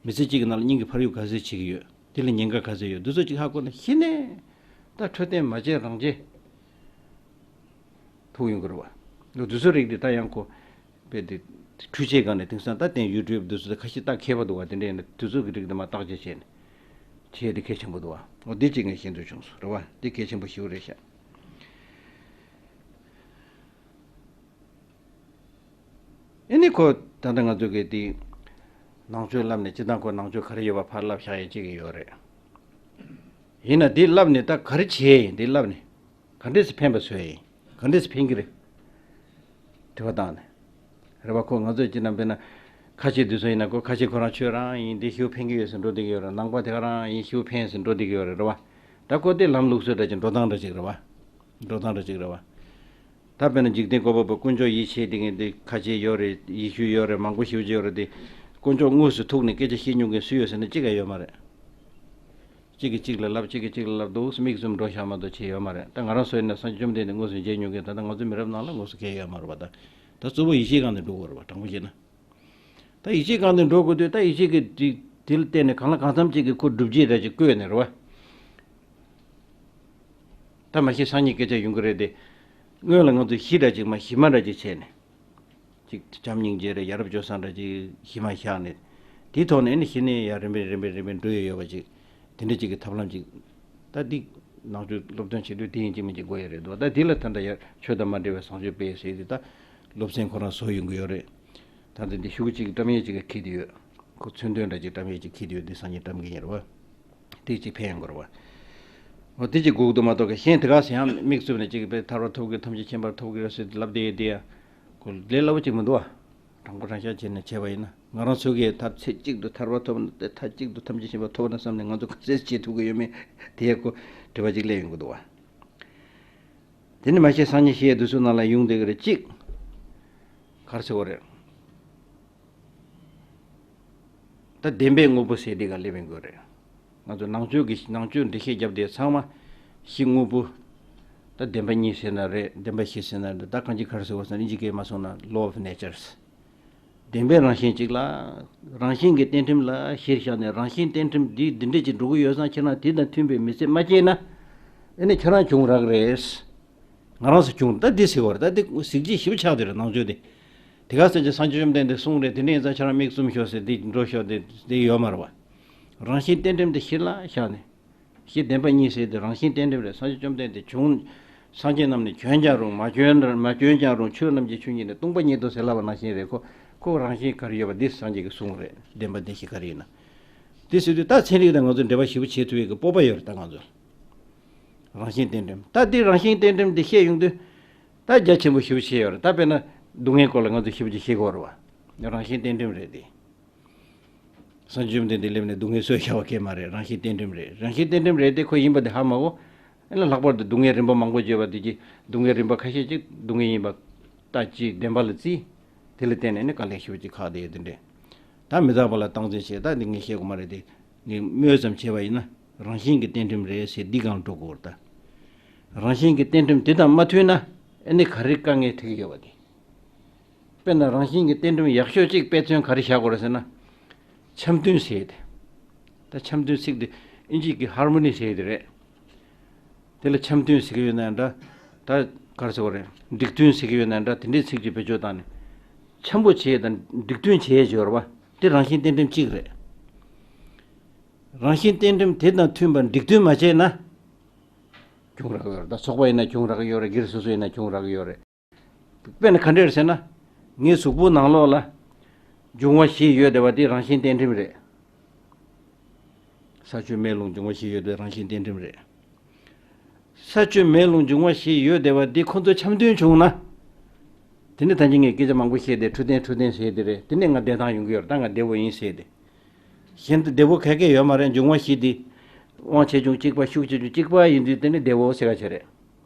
མི་ཚེ་གཅིག་གི་ནང་ལ་སྙིང་གི་འཕར་གཡུག་ག་ཚོད་བྱེད་ཀྱི་ཡོད། དེ་ལ་ཉེན་ཁ་ག་ཚོད་ཡོད། འདི་ཚོ་གཅིག་ཧ་གོ་ན་གཞི་ནས་ད་འཕྲོད་བསྟེན་མ་བྱས་རང་བྱས་ཐུག་ཡོང་གི་རེད་བ། འདི་ཚོ་རིགས་དེ་ད་ཡང་ཁོ་དཔེ་དེ་འཕྲུལ་ཆས་སྒང་ནས་དེང་སང་ད་བསྟན་ཡུ་ཊུབ་འདི་ཚོ་ད་ཁ་ཤས་ད་མཁས་པ་འདུག་བ། དེ་འདྲ་ཡིན་ན་དེ་ཚོ་གི་རིགས་དེ་མར་བརྟག་དཔྱད་བྱས་ནས་བྱས་དེ་གལ་ཆེན་པོ་འདུག་བ། འོ་འདི་གཅིག་ངས་ཤེས་འདོད་བྱུང་སོང་རེད་བ། འདི་གལ་ཆེན་པོ་ཞེ་པོ་རེད་ཤག་ཨེ་ནི་ཁོ་ད་ལྟ་ང་ཚོ་གི་དེ་ནང་ཆོས་བསླབ་ནས་སྤྱི་བཏང་ཁོ་ནང་ཆོས་ག་རེ་ཡོད་པ་ཕར་བསླབ་བཞག་ཡས་གཅིག་གི་ཡོད་རེད། ཡིན་ན་དེ་བསླབ་ནས་ད་ག་རེ་བྱས་ཡིན། དེ་བསླབ་ནས་ག་འདྲས་སེ་ཕན་པ་བཟོས་ཡིན། ག་འདྲས་སེ་ཕན་གི་རེད། དྲི་བ་བཏང་ནས། རེད་བ། ཁོ་ང་ཚོས་སྤྱིར་ན་དཔེར་ན་ཁ་ཆེ་དུས་ཚོད་ཡིན་ན་ཁོ་ཁ་ཆེ་ཁོ་རང་ཆོས་རང་ཡིན་དེ་ཞེ་པོ་ཕན་གི་ཡོད་ཟེར་འགྲོ་བསྡད་ཀྱི་ཡོད་རེད། ནང་པ་དེ་ག་རང་ཡིན་ཞེ་པོ་ཕན་ཟེར་འགྲོ་བསྡད་ཀྱི་ཡོད་རེད། རེད་བ། ད་ཁོ་དེ་ལམ་ལུགས་སྲོལ་འདྲ་ཅིག་འགྲོ་སྟངས་འདྲ་ཅིག་རེད་བ། འགྲོ་སྟངས་འདྲ་ཅིག་རེད་བ། ད་དཔེར་ན་འཇིག་རྟེན་བཀོད་པ་པོ་དཀོན་མཆོག་ཡིད་ཆེས་དེ་ངས་དེ་ཁ་ཆེ་ཡོད་རེད། ཡེ་ཤུ་ཡོད་རེད། མང་པོ་ཞེ་པོ་ཅིག་ཡོད་རེད་དེ། དཀོན་མཆོག་དངོས་སུ་ཐུག་ནས་སྐད་ཆ་བཤད་མྱོང་མཁན་སུ་ཡོད་ཟེར་ན་གཅིག་ཀྱང་ཡོད་མ་རེད། གཅིག་གིས་གཅིག་ལ་ལབ། གཅིག་གིས་གཅིག་ལ་ལབ་འདུག་སེ་མིག་བཙུམ་འགྲོ་བཞག་མ་གཏོགས་བྱས་ཡོད་མ་རེད། ད་ང་རང་ཚོ་ཡིན་ན་སངས་རྒྱས་བཅོམ་ལྡན་འདས་དངོས་སུ་མཇལ་མྱོང་མཁན་ད་ལྟ་ང་ཚོ་མི་རབས་ནང་ལ་དངོས་སུ་མཁྱེན་ཡོད་མ་རེད་པ། ད་ད་གཙོ་བོ་ཡིད་ཆེས་སྒང་ནས་འགྲོ་དགོས་རེད་པ། དྲང་པོ་བཤད་ན། ད་ཡིད་ཆེས་སྒང་ནས་འགྲོ་དགོས་དུས་ད་ཡིད་ཆེས་ཀྱི་དེ་དེ་ལ་བརྟེན་ནས་གང་ལ་གང་འཚམ་ཅིག་གི་ཁོ་སྒྲུབ་བྱེད་འདྲ་ཅིག་བཀོད་ནས་རེད་པ། ད་མ་གཞི་སང་ཉིན་སྐད་ཆ་ཡོང་གི་རེད་དེ། སྔོན་ལ་ང་ཚོ་གཞི་འདྲ་ཅིག་མ་གཞི་མ་འདྲ་ཅིག་བྱས་ནས། ཅིག་བྱམས་སྙིང་རྗེ་རེད། ཡ་རབས་སྤྱོད་བཟང་འདྲ་ཅིག་གཞི་མ་བཞག་ནས། དེའི་ཐོག་ནས་ཨ་ནི་གཞི་ནས་ཡར་རིམ་པས་རིམ་པས་རིམ་པས་འགྲོ་ཡི་ཡོད་པ་ཅིག་དེ་འདྲ་ཅིག་གི་ཐབས་ལམ་ཅིག་ ད་འདི་ནང་ཆོས་སློབ་སྟོན་བྱེད་དུས་དེ་ཡིན་གཅིག་མིན་གཅིག་དགོས་ཡ་རེད་འདུག་ད་འདི་ལ་ད་ལྟ་ཡར་ཆོས་དང་མ་འབྲེལ་བའི་བཟང་སྤྱོད་སྤེལ་ཟེར་དེ་ད་སློབ་ཚན་ཁོ་རང་བཟོ་ཡོང་གི་ཡོད་རེད། ད་ལྟ་འདི་ཤོག་གུ་གཅིག་བཀྲམ་ཡས་གཅིག་འཁྱེར་དུ་ཡོད། ཁོ་མཚོན་དོན་འདྲ་གཅིག་བཀྲམ་ཡས་གཅིག་འཁྱེར་དུ་ཡོད། འདི་སང་ཉིན་བཀྲམ་གི་ཡིན་རེད་བ། དེ་གཅིག་ཕན་ཡོང་གི་རེད་བ། འོ་དེ་གཅིག་དགོས་ཀྱི་འདུག་མ་གཏོགས་གཞན་དེ་ག་ཟེར་ཡང་དམིགས་བཙུམ་ནས་གཅིག་པའི་ཐར་པ་ཐོབ་གི་ཐམས་ཅད་མཁྱེན་པ་ཐོབ་གི་རེད་ཟེར་ལབ་བསྡད་ཡས་དེ་ཡང་ཁོ་ལས་སླ་བོ་གཅིག་མི་འདུག་བ། དྲང་པོ་དྲང་བཞག་བྱས་ནས་བྱས་པ་ཡིན་ན། ང་རང་ཚོ་གིས་མཐར་ཚེ་གཅིག་ཏུ་ཐར་པ་ཐོབ་ན་དེ་མཐའ་གཅིག་ཏུ་ཐམས་ཅད་མཁྱེན་པ་ཐོབ་ན་བསམ་ནས་ང་ཚོ་ག་ཚོད་བྱེད་ཐུབ་ཀྱི་ཡོད་མེད་དེ་ཡང་ཁོ་དྲི་བ་གཅིག་སླེབས་ཡོང་གི་འདུག་བ། དེ་ནི་མ་གཞི་སང་ཉིན་བཤད་ཡས་དུས་ཚོད་ནང་ལ་ཡོང་བསྡད་ཀྱི་རེད། གཅིག་ག་རེ་ཟེར་བ་རེད། ད་བདེན་པའི་དངོས་པོ་ཟེར་འདི་ག་སླེབས་ཡོང་གི་རེད། ང་ཚོ་ནང་ཆོས་ཀྱི་ནང་ཆོས་འགྲེལ་བཤད་བརྒྱབ་དེ་ཚང་མ་གཞི་དངོས་པོ། ད་བདེན་པ་གཉིས་ཟེར་ན་རེད། བདེན་པ་བཞི་ཟེར་ན་རེད། ད་གང་ཅི་ག་རེ་ཟེར་བ་ཟེར་ན་ཨིན་ཇི་སྐད་མ་སོང་ན་law of natures། བདེན་པའི་རང་བཞིན་གཅིག་ལ། རང་བཞིན་གྱི་གཏན་ཁྲིམས་ལ་གཞིར་བཞག་ནས་རང་བཞིན་གཏན་ཁྲིམས་འདི་འདི་འདྲས་ཅིག་འགྲོ་གི་ཡོད་ཙང་ཁྱེད་རང་དེ་དང་མཐུན་པའི་མི་ཚེ་མ་སྐྱེལ་ན། ཨེ་ནི་ཁྱོད་རང་གྱོང་རག་རེད། ང་རང་ཚོ་བྱུང་ད་འདི་ཟེར་བ་རེད། ད་འདི་གཟི་བརྗིད་ཞེ་པོ་ཆགས་བསྡད་རེད་ནང་ཆོས་དེ། དེ་ག་ཟེར་གྱི་སངས་རྒྱས་བཅོམ་ལྡན་འདས་གསུངས་རེད། དེ་འདྲ་ཡིན་ཙང་ཁྱེད་རང་མིག་བཙུམ་ཤོག་ཟེར་འདི་འགྲོ་ཤོག་དེ་འདི་ཡོད་མ་རེད་བ། རང་བཞིན་གཏན་ཁྲིམས་དེ་གཞི་ལ་བཞག་ནས། གཞི་བདེན་པ་གཉིས་ཟེར་དེ་རང་བཞིན་གཏན་ཁྲིམས་རེད། སངས་རྒྱས་བཅོམ་ལྡན་འདས་བྱུང་། སངས་རྒྱས་རྣམས་ནི་བྱོན་ཀྱང་རུང་མ་བྱོན་མ་བྱོན་ཀྱང་རུང་ཆོས་རྣམས་ཀྱི་ཆོས་ཉིད་ནི་སྟོང་པ་ཉིད་དོ་ཟེར་ལབ་པ་ནང་བཞིན་རེད། ཁོ་ཁོ་རང་བཞིན་ག་རེ་ཡོད་པ་འདི་སངས་རྒྱས་ཀྱིས་གསུངས་རེད། བདེན་པ་བདེན་བཞི་ག་རེ་ཡིན་ན། དེ་ཟེར་དུས་ད་ཚན་རིག་དང་ང་ཚོ་འབྲེལ་བ་ཞེ་པོ་བྱེད་ཐུབ་ཡས་ཀྱི་སྤོབས་པ་ཡོད་རེད་ད་ང་ཚོ། རང་བཞིན་གཏན་ཁྲིམས། ད་འདི་རང་བཞིན་གཏན་ཁྲིམས་འདི་བཤད་ཡོང་དུས། ད་རྒྱ་ཆེན་པོ་ཞེ་པོ་བྱས་ཡོད་རེད། ད་དཔེར་ན་སྡུག་བསྔལ་སྐོར་ལ་ང་ཚོས་ཞེ་པོ་ཅིག་ཤེས་དགོས་རེད་བ། རང་བཞིན་གཏན་ཁྲིམས་རེད་དེ། སངས་རྒྱས་བཅོམ་ལྡན་འདས་སླེབས་ནས་སྡུག་བསྔལ་གསོས་བཞག་པ་སྐད་མ་རེད། རང་བཞིན་གཏན་ཁྲིམས་རེད། རང་བཞིན་གཏན་ཁྲིམས་རེད་དེ་ཁོ་ཡིན་པ་དེ་ཧ་མ་གོ། ཨེ་ན་ལྷག་པར་དུ་སྡུག་བསྔལ་རིམ་པ་མང་པོ་བརྗོད་པ་དེ་གྱིས་སྡུག་བསྔལ་རིམ་པ་ཁ་ཤས་ཅིག་སྡུག་བསྔལ་ཡིན་པ་ལྟ་ཅི་བདེན་པ་ལ་བརྩིས། དེ་ལ་བརྟེན་ནས་ནི་དཀའ་ལས་ཞེ་པོ་ཅིག་ཁག་བསྡད་ཡོད་དེ་འདྲས། ད་མི་རྟག་པ་ལ་སྟངས་འཛིན་བྱས། ད་འདི་ངས་བཤད་དགོས་མ་རེད་དེ། ངས་སྨོས་ཙམ་བྱས་པ་ཡིན་ན་རང་བཞིན་གྱི་གཏན་ཁྲིམས་རེད་ཟེར་འདི་སྒང་འགྲོ་དགོས་རེད་ད། རང་བཞིན་གྱི་གཏན་ཁྲིམས་དེ་དང་མ་མཐུན་ན་ཨེ་ནི་ག་རེ་དཀའ་ངལ་འཕྲད་ཀྱི་ཡོད་པ་དེ། དཔེར་ན་རང་བཞིན་གྱི་གཏན་ཁྲིམས་ཡག་ཤོས་གཅིག་དཔེ་མཚོན་ག་རེ་བཞག་དགོས་རེད་ཟེར་ན། འཆམ་མཐུན་ཟེར་ཏེ། ད་འཆམ་མཐུན་ཚིག་འདི་ཨིན་ཇི་གི་ཧར་མོ་ནི་ཟེར་ཏེ་རེད། དེ་ལ་འཆམ་མཐུན་ཟེར་གྱི་ཡོད་ན་འདྲ། ད་ག་རེ་ཟེར་དགོས་རེད། འགྲིག་མཐུན་ཟེར་གྱི་ཡོད་ན་འདྲ། དེ་འདྲའི་ཚིག་ཅིག་བེད་སྤྱོད་བཏང་ནས། འཆམ་པོ་བྱེད་དང་འགྲིག་མཐུན་བྱེད་ཡས་བྱོས་ར་བ། དེ་རང་བཞིན་གཏན་ཁྲིམས་གཅིག་རེད། རང་བཞིན་གཏན་ཁྲིམས་དེ་དང་མཐུན་པར་འགྲིག་མཐུན་མ་བྱས་ན། གྱོང་རག་གི་ཡོད་རེད། ད་ཚོགས་པ་ཡིན་ན་གྱོང་རག་གི་ཡོད་རེད། སྒེར་སོ་སོ་ཡིན་ན་གྱོང་རག་གི་ཡོད་རེད། དཔེར་ན་ག་འདྲ་རེད་ཟེར་ན། ངའི་གཟུགས་པོ་ནང་ལོགས་ལ་འབྱུང་བ་བཞི་ཡོད་བསྡད་པ་འདི་རང་བཞིན་གཏན་ཁྲིམས་རེད། ས་ཆུ་མེ་རླུང་འབྱུང་བ་བཞི་ཡོད་བསྡད་རང་བཞིན་གཏན་ཁྲིམས་རེད། ས་ཆུ་མེ་རླུང་འབྱུང་བ་བཞི་ཡོད་བསྡད་པ་འདི་ཁོ་ཚོ་འཆམ་མཐུན་བྱུང་ན། དེ་ནི་ད་གིན་ངས་སྐད་ཆ་མང་པོ་བཤད་དེ་འཕྲོད་བསྟེན་འཕྲོད་བསྟེན་ཟེར་དེ་རེད། དེ་ནས་ང་བདེ་ཐང་ཡོང་གི་ཡོད་རེད། ད་ང་བདེ་བོ་ཡིན་ཟེར་དེ། གཞན་དུ་བདེ་བོ་ག་གེ་ཡོད་མ་རེད། འབྱུང་བ་བཞི་འདི། དབང་ཆེ་ཆུང་གཅིག་པ་ཤུགས་ཆེ་ཆུང་གཅིག་པ་ཡིན་དུས་དེ་ནི་བདེ་བོ་ཟེར་ག་བྱེད་རེད།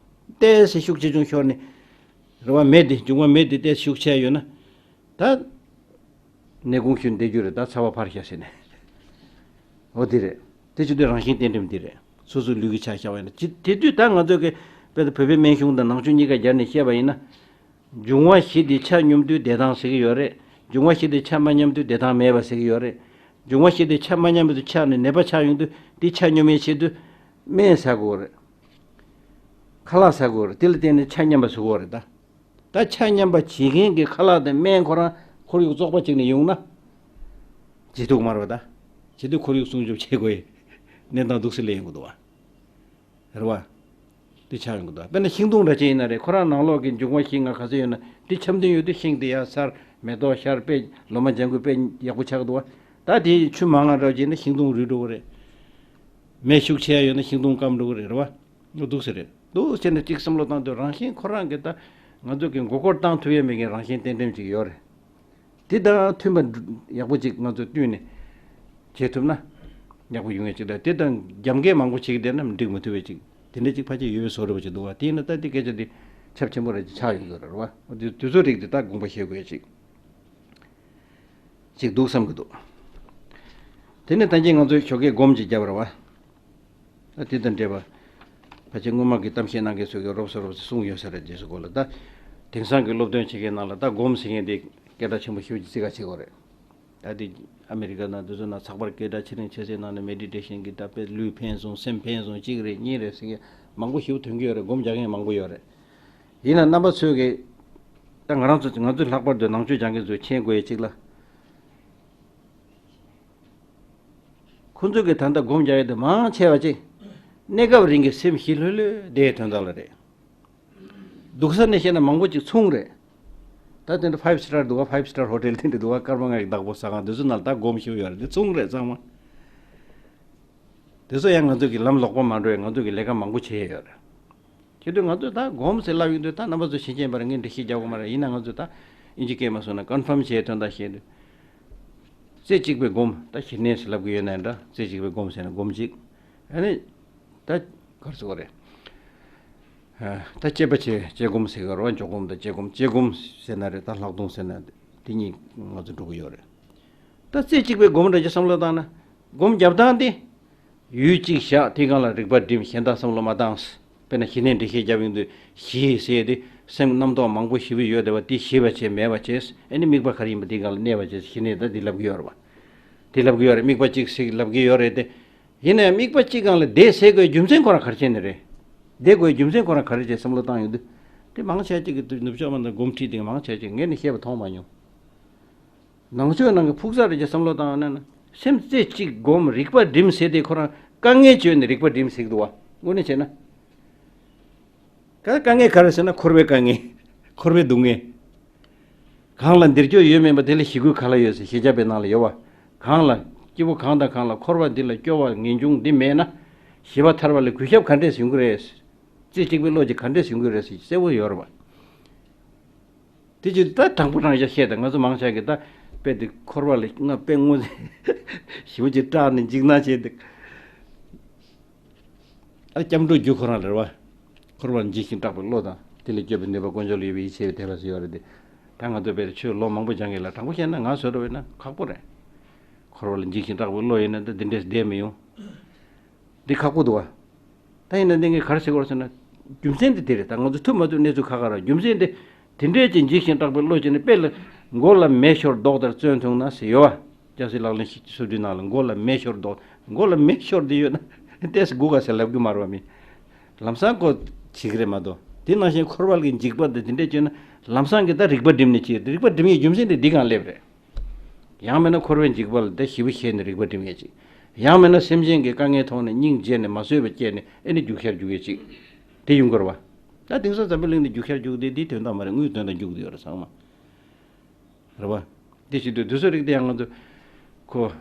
ཏོག་ཙམ་ཤུགས་ཆེ་ཆུང་ཤོར་ནས། རེད་བ། མེ་འདི་འབྱུང་བ་མེ་འདི་ཏོག་ཙམ་ཤུགས་ཆེ་ཡོད་ན། ད། ནད་གུང་ཤུན་བསྡད་རྒྱུ་རེད། ད་ཚ་བ་འཕར་ཤག་ཟེར་ནས། འོ་འདི་རེད། དེ་བྱེད་དུས་རང་བཞིན་གཏན་ཁྲིམས་འདི་རེད། སོ་སོའི་ལུས་ཀྱི་ཆ་བཞག་པ་ཡིན་ན་ཅི་དེ་དུས་ད་ང་ཚོ་གི་དཔེ་ད་བོད་པའི་སྨན་གཞུང་དང་ནང་ཆོས་གཉིས་ཀ་སྦྱར་ནས་བཤད་པ་ཡིན་ན། འབྱུང་བ་བཞི་དེ་ཆ་སྙོམས་དུས་བདེ་ཐང་ཟེར་གྱི་ཡོད་རེད། འབྱུང་བ་བཞི་དེ་ཆ་མ་སྙོམས་དུས་བདེ་ཐང་མེད་པ་ཟེར་གྱི་ཡོད་རེད། འབྱུང་བ་བཞི་དེ་ཆ་མ་སྙོམས་དུས་ཆགས་ནས་ནད་པ་ཆགས་ཡོང་དུས་དེ་ཆ་སྙོམས་ཡས་ཆེད་དུ་སྨན་ཟ་དགོས་རེད། ཁ་ལག་ཟ་དགོས་རེད། དེ་ལ་བརྟེན་ནས་ཆ་མཉམ་པ་བཟོ་དགོས་རེད་ད། ད་ཆ་མཉམ་པ་བྱེད་མཁན་གྱི་ཁ་ལག་དང་སྨན་ཁོ་རང་ཁོར་ཡུག་བཙོག་པ་ཅིག་ནས་ཡོང་ན། བྱེད་ཐུབ་མ་རེད་པ་ད། བྱེད་དུས་ཁོར་ཡུག་སྲུང་སྐྱོབ་བྱེད་དགོས་ཡས་གནས་སྟངས་འདུག་སེ་སླེབས་ཡོང་གི་འདུག་བ། རེད་བ། དེ་ཆགས་ཡོང་གི་འདུག་དཔེར་ན་ཤིང་སྡོང་འདྲ་ཅིག་ཡིན་ན་རེད། ཁོ་རང་ནང་ལོགས་ཀྱི་འབྱུང་བ་བཞི་ལྔ་ག་ཚོད་ཡོད་ན་དེ་འཆམ་མཐུན་ཡོད་དུས་ཤིང་དེ་ཡར་སར་མེ་ཏོག་ཤར་དཔེ་ལོ་མ་ལྗང་ཁུ་དཔེ་ཡག་པོ་ཆགས་ཀྱི་འདུག་བ། ད་དེ་ཆུ་མང་ང་འདྲ་ཅིག་ཡིན་ན་ཤིང་སྡོང་རུལ་འགྲོ་གི་རེད། མེ་ཤུགས་ཆེ་ཡ་ཡོད་ན་ཤིང་སྡོང་སྐམ་འགྲོ་གི་རེད། རེད་བ། འདུག་སེ་རེད། འདུག་སེ་ནས་གཅིག་བསམ་བློ་བཏང་དུས་རང་བཞིན་ཁོ་རང་གི་ད་ང་ཚོ་གི་མགོ་སྐོར་བཏང་ཐུབ་ཡ་མེད་མཁན་རང་བཞིན་གཏན་ཁྲིམས་ཅིག་ཡོད་རེད། དེ་དང་མཐུན་པ་ཡག་པོ་ཅིག་ང་ཚོ་བསྟུན་ནས་བྱེད་ཐུབ་ན་ཡག་པོ་ཡོང་ཡ་ཅིག་དང་། དེ་དང་རྒྱབ་འགལ་མང་པོ་བྱེད་ཀྱི་བསྡད་ན་འགྲིག་མི་ཐུབ་པ་ཅིག་དེ་འདྲ་ཅིག་ཕལ་ཆེར་ཡོད་པའི་བཟོ་འདྲ་པོ་ཅིག་འདུག་བ། དེ་ཡིན་ན་ད་དེ་སྐད་ཆ་དེ་ཁྱབ་ཆེན་པོ་རེད་ཅིག་ཆགས་ཡོང་གི་རེད་བ། འོ་དེ་དུས་ཚོད་རིགས་དེ་ད་དགོངས་པ་བཞེས་དགོས་ཡ་ཅིག་ཅིག་འདུག་བསམ་གྱི་འདུག་དེ་ནས་ད་གིན་ང་ཚོས་ཞོགས་ཀས་སྒོམ་ཅིག་བརྒྱབ་ར་བ། ད་དེ་དང་འབྲེལ་བ། ཕལ་ཆེར་སྔོན་མ་གི་གཏམ་བཤད་གནང་མཁན་ཚོས་ཀྱི་རོབ་ཙམ་རོབ་ཙམ་གསུངས་ཡོད་ས་རེད། རྗེས་སུ་གོ་ལ་ད། དེང་སང་གི་སློབ་སྟོན་བྱེད་མཁན་ནང་ལ་ད་སྒོམ་ཟེར་མཁན་དེ་སྐད་གྲགས་ཆེན་པོ་ཞེ་པོ་ཅིག་བརྩི་ག་བྱེད་ཀྱི་ཡོད་རེད། ད་དེ་ཨ་མེ་རི་ཀ་ནང་དེ་ཚོ་ནང་ཚགས་པར་སྐད་གྲགས་ཆེ་རིང་ཆེ་སའི་ནང་ནས་མེ་ཌི་ཊེ་ཤན་གྱི་ད་དཔེ་ལུས་ཕན་སོང་སེམས་ཕན་སོང་གཅིག་རེད་གཉིས་རེད་ཟེར་མཁན་མང་པོ་ཞེ་པོ་ཐོན་གྱི་ཡོད་རེད། སྒོམ་རྒྱག་མཁན་མང་པོ་ཡོད་རེད། ཡིན་ན་རྣམ་པ་ཚོས་ཀྱི། ད་ང་རང་ཚོ་ང་ཚོས་ལྷག་པར་དུ་ནང་ཆོས་སྦྱང་མཁན་ཚོས་མཁྱེན་དགོས་ཡ་གཅིག་ལ། ཁོ་ཚོས་ཀྱི་ད་ལྟ་སྒོམ་རྒྱག་ཡ་དེ་མང་ཆེ་བ་ཅིག་གནས་སྐབས་རིང་གི་སེམས་ཞི་ལྷོད་ལྷོད་བསྡད་དོན་དག་ལ་རེད། སྡུག་ས་ནས་བཤད་ན་མང་པོ་ཅིག་ཚུང་རེད། ད་དེ་འདྲ་ཕའིབ་སི་ཊར་འདུག་ག་ཕའིབ་སི་ཊར་ཧོ་ཊེལ་དེ་འདྲ་འདུག་ག་སྐར་མ་ལྔ་ཡི་བདག་པོ་ཟ་ཁང་དེ་ཚོ་ནང་ལ་ད་སྒོམ་ཞིག་ཡོད་རེད། དེ་ཚུང་རེད་ཚང་མ། དེ་ཚོ་ཡང་ང་ཚོ་གི་ལམ་ལོག་པ་མ་འགྲོ་བའི་ང་ཚོ་གི་ལས་ཀ་མང་པོ་བྱས་ཡོད་རེད། བྱེད་དུས་ང་ཚོས་ད་སྒོམ་ཟེར་ལབ་ཡོང་དུས་ད་རྣམ་པ་ཚོ་ཤེས་ཀྱིན་པ་རེད། ངས་འདི་ཤེས་རྒྱག་གི་མ་རེད། ཡིན་ན་ང་ཚོས་ད་ཨིན་ཇི་སྐད་མ་སོང་ན་ཀོན་ཕམ་བྱས་དོན་དག་བཤད་དུས། རྩེ་གཅིག་པའི་སྒོམ། ད་ཞི་གནས་ཟེར་ལབ་ཀྱི་ཡོད་ན་འདྲ། རྩེ་གཅིག་པའི་སྒོམ་ཟེར་ན་སྒོམ་གཅིག་ཨ་ནི། ད་གར་སོ་རེད། ད་དཔྱད་པ་བྱེད་དཔྱད་སྒོམ་ཟེར་གི་རེད་བ། འཇོག་སྒོམ་དང་དཔྱད་སྒོམ། དཔྱད་སྒོམ་ཟེར་ན་རེད། ད་ལྷག་མཐོང་ཟེར་ན་དེ་གཉིས་ང་ཚོ་འགྲོ་གི་ཡོད་རེད། ད་རྩེ་གཅིག་པའི་སྒོམ་འདྲ་ཅིག་བསམ་བློ་བཏང་ན། སྒོམ་རྒྱབ་སྟངས་དེ། ཡུལ་གཅིག་བཞག་དེའི་སྒང་ལ་རིག་པ་སྒྲིམ། གཞན་དག་བསམ་བློ་མ་བཏང་། དཔེར་ན་ཞི་གནས་འགྲེལ་བཤད་རྒྱབ་ཡོང་དུས་ཞི་ཟེར་དེ་སེམས་རྣམ་རྟོག་མང་པོ་ཞེ་པོ་ཡོད་བསྡད་པ་དེ་ཞི་བ་བྱས་མེད་པ་བྱས། ཨ་ནི་དམིགས་པ་ག་རེ་ཡིན་པ་དེའི་སྒང་ལ་གནས་པ་བྱས། ཞི་གནས་ད་དེ་ལབ་ཀྱི་ཡོད་རེད་པ། དེ་ལབ་ཀྱི་ཡོད་རེད། དམིགས་པ་གཅིག་ཟེར་ལབ་ཀྱི་ཡོད་རེད་དེ། ཡིན་ན་ཡང་དམིགས་པ་གཅིག་སྒང་ལ་བསྡད་ཟེར་དགོས་རྒྱུ་མཚན་ཁོ་རང་ག་རེ་བྱས་ནས་རེད། བསྡད་དགོས་རྒྱུ་མཚན་ཁོ་རང་ག་རེ་བྱས་བསམ་བློ་བཏང་ཡོང་དུས། དེ་མང་ཆེ་གཅིག་གིས་ནུབ་ཕྱོགས་མ་དང་སྒོམ་ཁྲིད་དེ་མང་ཆེ་གཅིག་ངས་ནི་བཤད་པ་མཐོང་མ་མྱོང་། ནང་ཆོས་ནང་གི་ཕུགས་བསམ་རེ་བྱས་བསམ་བློ་བཏང་ན་ན། སེམས་རྩེ་གཅིག་སྒོམ། རིག་པ་སྒྲིམ་ཟེར་དེ་ཁོ་རང་དཀའ་ངལ་བྱས་ནས་རིག་པ་སྒྲིམ་ཟེར་གི་འདུག་བ། དངོས་གནས་བྱས་ན། ག་དཀའ་ངལ་ག་རེ་ཟེར་ན་འཁོར་བའི་དཀའ་ངལ། འཁོར་བའི་སྡུག་བསྔལ། གང་ལ་འདིར་སྐྱོ་ཡོད་མིན་པ་དེ་ལ་ཞི་རྒོལ་ག་ལ་ཡོད་ཟེར་གཞི་བཅའ་པའི་ནང་ལ་ཡོད་བ། གང་ལ། སྐྱེ་བོ་གང་དང་གང་ལ་འཁོར་བ་འདི་ལ་སྐྱོ་བ་ངེས་འབྱུང་འདི་མེད་ན། ཞི་བ་ཐར་བ་ལ་གུས་ཞབས་ག་འདྲས་ཡོང་གི་རེད། རྩེ་གཅིག་པའི་བློ་གཅིག་ག་འདྲས་ཡོང་གི་རེད་ཟེར་གསལ་བོ་ཡོད་རེད་བ། དེ་ཅི་ད་དྲང་པོ་དྲང་བཞག་བཤད་དང་། ང་ཚོ་མང་ཆེ་གིས་ད་དཔེ་དེ་འཁོར་བ་ལ་ང་དཔེ་དངོས་ཞེ་པོ་ཅིག་སྐྲག་ནས་འཇིགས་སྣང་བྱས་ཏེ། ཨ། སྐྱབས་འགྲོ་རྒྱུ་ཁོ་རང་ལ་རེད་བ། འཁོར་བར་འཇིགས་ཤིང་སྐྲག་པའི་བློ་དང་། དེ་ལས་སྐྱོབ་པའི་ནུས་པ་དཀོན་མཆོག་ལ་ཡོད་པའི་ཡིད་ཆེས་པའི་དད་པ་ཟེར་ཡོད་རེད་དེ། ད་ང་ཚོ་དཔེ་ཆོས་ལོ་མང་པོ་སྦྱངས་ཡོད་ལ། དྲང་པོ་བཤད་ན་ང་བཟོ་འདྲ་བས་ན་ཁག་པོ་རེད། འཁོར་བ་ལ་འཇིགས་ཤིང་སྐྲག་པའི་བློ་ཡོད་ན་ད་འདི་འདྲས་བསྡད་མི་ཡོང་། འདི་ཁག་པོ་འདུག་བ། ད་ཡིན་ན་འདི་ངས་ག་རེ་ཟེར་དགོས་རེད་ཟེར་ན། རྒྱུ་མཚན་འདི་དེ་རེད། ད་ང་ཚོ་ཐུབ་མ་ཐུབ་གནས་ཚུལ་ཁ་ཁ་ར། རྒྱུ་མཚན་འདི། དེ་འདྲའི་ཅིག་འཇིགས་ཤིང་སྐྲག་པའི་བློ་ཅན་ནི། དཔེ་ལ་མགོ་ལ་མེ་ཤོར་མདོག་ལྟར་བཙོན་བཟུང་ན་ཟེར་ཡོད་བ། སྐྱ་སེར་ལག་ལེན་ཞིབ་ཕྲའི་ནང་ལ་མགོ་ལ་མེ་ཤོར་མདོག་མགོ་ལ་མེ་ཤོར་འདི་ཡོད་ན་ཏོག་ཙམ་སྒུག་ག་ཟེར་ལབ་གི་མ་རེད་བ། མི་ལམ་སང་ཁོ་བྱེད་ཀྱི་རེད་མ་གཏོགས། དེ་ནང་བཞིན་འཁོར་བ་གི་འཇིགས་པ་དང་དེ་འདྲས་བྱུང་ན་ལམ་སང་གི་ད་རིག་པ་སྒྲིམ་ནས་བྱེད། རིག་པ་སྒྲིམ་ཡས་རྒྱུ་མཚན་དེ་འདི་སྒང་སླེབས་རེད། ཡང་མིན་ན་འཁོར་བའི་འཇིགས་པ་ལ་དེ་ཞེ་པོ་ཞེད་ནས་རིག་པ་སྒྲིམ་ཡས་ཅིག་ཡང་མིན་ན་སེམས་ཅན་གྱི་དཀའ་ངལ་མཐོང་ནས་སྙིང་རྗེ་ནས་མ་བཟོད་པ་སྐྱེས་ནས་ཨེ་ནི་རྒྱུག་ཤར་རྒྱུག་ཡས་ཅིག་དེ་ཡོང་གི་རེད་བ། ད་དེང་སང་འཛམ་བུ་གླིང་འདི་རྒྱུག་ཤར་རྒྱུག་དེ་འདི་དོན་དག་མ་རེད། དངུལ་དོན་དག་རྒྱུག་དེ་ཡོད་རེད་ཚང་མ། རེད་བ། དེ་བྱེད་དུས་དུས་ཚོད་རིག་དེ་ཡང་ང་ཚོ་ཁོ་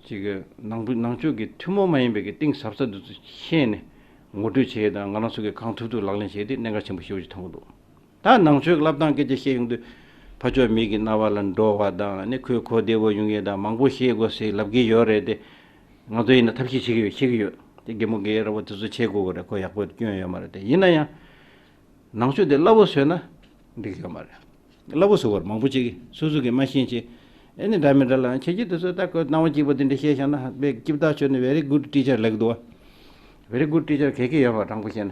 ཅིག་གི་ནང་པའི་ནང་ཆོས་ཀྱི་ཐུན་མོང་མ་ཡིན་པའི་གི་གཏིང་ཟབ་ས་དེ་ཚོ་ཤེས་ནས་ངོ་སྤྲོད་བྱེད་དང་། ང་རང་ཚོ་གི་གང་ཐུབ་ཐུབ་ལག་ལེན་བྱས་ཏེ་གནད་འགག་ཆེན་པོ་ཞེ་པོ་ཅིག་མཐོང་གི་འདུག་ད་ནང་ཆོས་ཀྱི་བསླབ་སྟངས་སྐད་ཆ་བཤད་ཡོང་དུས་ཕ་ཕྱོགས་མི་གི་རྣ་བ་ལ་འགྲོ་བ་དང་། ཨ་ནི་ཁོས་གོ་བདེ་བོ་ཡོང་ཡས་དང་མང་པོ་ཤེས་དགོས་ཟེར་ལབ་ཀྱི་ཡོད་རེད་དེ། ང་ཚོ་ཡིན་ན་ཐབས་ཤེས་བྱེད་ཀྱི་ཡོད། ཤེས་ཀྱི་ཡོད་དེ། རྒན་མོ་རྒན་རབས་པ་དེ་ཚོ་བྱེད་དགོས་ཀྱི་རེད། ཁོ་ཡག་པོ་སྐྱོན་ཡོད་མ་རེད་དེ། ཡིན་ན་ཡང་། ནང་ཆོས་དེ་སླ་བོ་བཟོས་ན་འགྲིག་ཡོད་མ་རེད། སླ་བོ་བཟོ་བར་མང་པོ་ཅིག་གིས་སོ་སོ་གིས་མ་ཤེས་ཅིག་ཨེ་ནི་འདྲ་མི་འདྲ་ལ་ཁྱེད་ཀྱིས་དེ་ཚོ་ད་ཁོ་སྣང་བ་སྐྱིད་པོ་དེ་འདྲ་བཤད་བཞག་ན་དཔེ་སྐྱིད་ཐག་ཆོད་ནས་very good teacher ལབ་འདུག་བ། Very good teacher ག་གེ་ཡོད་མ་རེད། དྲང་པོ་བཤད་ན།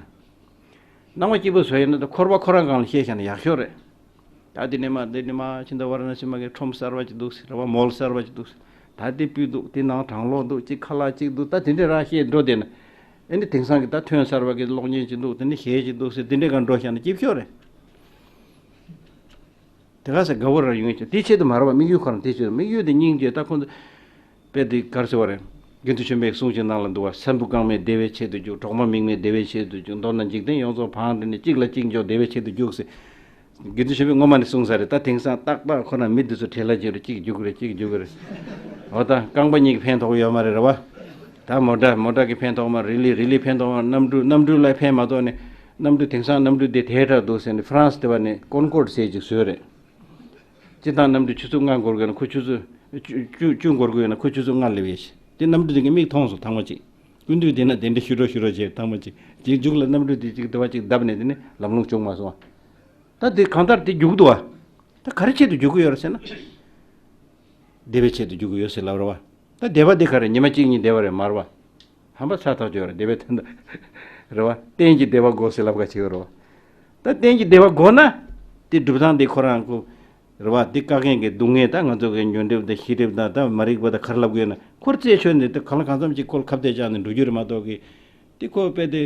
སྣང་བ་སྐྱིད་པོ་བཟོ་ཡས་ན་ད་འཁོར་བ་ཁོ་རང་སྒང་ལ་བཤད་བཞག་ན་ཡག་ཤོས་རེད། ད་འདི་ནས་མར་འདི་ནས་མར་ཕྱི་ཟླ་ཝ་ར་ཎ་སི་མ་གི་ཁྲོམ་གསར་པ་ཅིག་འདུག་ཟེར་བ། མོལ་གསར་པ་ཅིག་འདུག་ཟེར། ད་འདི་སྤུས་འདུག་འདི་ནང་གྲང་གློག་འདུག་ཅིག་ཁ་ལག་ཅིག་འདུག་ད་དེ་འདྲས་ར་བཤད་འགྲོ་བསྡད་ན། ཨེ་ནི་དེང་སང་གི་ད་ཐོན་གསར་པ་གི་གློག་བརྙན་ཅིག་འདུག་དེ་ནི་གཞས་ཅིག་འདུག་ཟེར། དེ་འདྲས་སྒང་འགྲོ་བཞག་ན་སྐྱིད་ཤོས་རེད། དེ་ག་ས་དགའ་བོ་རང་ཡོང་ཡས་ཅིག་དེའི་ཆེད་དུ་མ་རེད་བ། དམིགས་ཡུལ་ཁོ་རང་དེ་ཆེད་དུ། དམིགས་ཡུལ་དེ་སྙིང་རྗེ། ད་ཁོང་ཚོ་དཔེ་དེ་ག་རེ་ཟེར་བ་རེད། དགེ་འདུན་ཆོས་འཕེལ་གྱི་གསུང་ཅིག་ནང་ལ་འདུག་བ། ས་འབུ་རྐང་མའི་བདེ་བའི་ཆེད་དུ་རྒྱུག་གྲོག་མ་མིག་མའི་བདེ་བའི་ཆེད་དུ་རྒྱུག་མདོར་ན་འཇིག་རྟེན་ཡོངས་རྫོགས་བང་སྒྲིག་ནས། གཅིག་ལ་གཅིག་འཇོག་བདེ་བའི་ཆེད་དུ་རྒྱུག་ཟེར། དགེ་འདུན་ཆོས་འཕེལ་སྔོན་མ་ནས་གསུངས་ས་རེད། ད་དེང་སང་ཏག་ཏག་ཁོ་ན་མི་འདི་ཚོ་བྲེལ་ལ་ཅིག་རེད། གཅིག་རྒྱུག་གི་རེད། གཅིག་རྒྱུག་གི་རེད། འོ་ད་རྐང་པ་གཉིས་ཀྱིས་ཕན་ཐོགས་ཡོད་མ་རེད། རེད་བ། ད་མོ་ཊ་མོ་ཊ་གིས་ཕན་ཐོགས་མ་རེད། རི་ལིས་ཕན་ཐོགས་མ་རེད། གནམ་གྲུ་གནམ་གྲུ་ལ་ཕན་མ་ཐོགས་ནས། གནམ་གྲུ་དེང་སང་གནམ་གྲུ་དེ་དེ་འདྲ་འདུག་ཟེར་ནས་ཧྥ་རན་སི་དེ་བ་ནས་ཀོན་ཀོར་ཌི་ཟེར་ཅིག་བཟོས་རེད། སྤྱིར་བཏང་གནམ་གྲུ་ཆུ་ཚོད་ལྔ་འགོར་དགོས་ན་ཁོ་ཆུ་ཚོད་བཅུ་བཅུ་བཅུ་འགོར་དགོས་ན་ཁོ་ཆུ་ཚོད་ལྔ་སླེབས་ཡས་ཤིག་དེ་གནམ་གྲུ་དེ་གི་མིག་མཐོང་སོང་ཐང་མ་ཅིག་སྐུ་མདུན་དེ་ན་དེ་འདྲ་ཞུ་རོགས་ཞུ་རོགས་བྱས་ཐང་མ་ཅིག་རྗེས་མཇུག་ལ་གནམ་གྲུ་དེ་ཅིག་དེ་བ་ཅིག་བརྡབས་ནས་དེ་ནས་ལམ་ལྷོང་བྱུང་མ་སོང་། ད་དེ་གང་ལྟར་དེ་རྒྱུག་འདུག་བ། ད་ག་རེ་ཆེད་དུ་རྒྱུག་གི་ཡོད་རེད་ཟེར་ན། བདེ་བའི་ཆེད་དུ་རྒྱུག་གི་ཡོད་ཟེར་ལབ་རེད་བ། ད་བདེ་བ་འདི་ག་རེ་ཉི་མ་གཅིག་གཉིས་བདེ་བ་རེད་མ་རེད་བ། ཧམ་པ་ཚ་ཐག་ཆོད་རེད། བདེ་བའི་དོན་དག་རེད་བ། གཏན་གྱི་བདེ་བ་དགོས་ཟེར་ལབ་ག་བྱེད་རེད་བ། ད་གཏན་གྱི་བདེ་བ་དགོས་ན། དེ་སྒྲུབ་སྟངས་དེ་ཁོ་རང་ཁོ། རེད་བ། དེ་བཀག་མཁན་གྱི་སྡུག་བསྔལ་ད་ང་ཚོ་གི་ཉོན་སྒྲིབ་དང་ཤེས་སྒྲིབ་དང་ད་མ་རིག་པ་དང་ག་རེ་ལབ་དགོས་ན་ཁོར་རྩད་ཆོད་ནས་དེ་གང་ལ་གང་འཚམ་ཅིག་ཁོ་ལ་ཁ་གཏད་བཅག་ནས་འགྲོ་རྒྱུ་རེད་མ་གཏོགས་གི། དེ་ཁོ་དཔེ་དེ།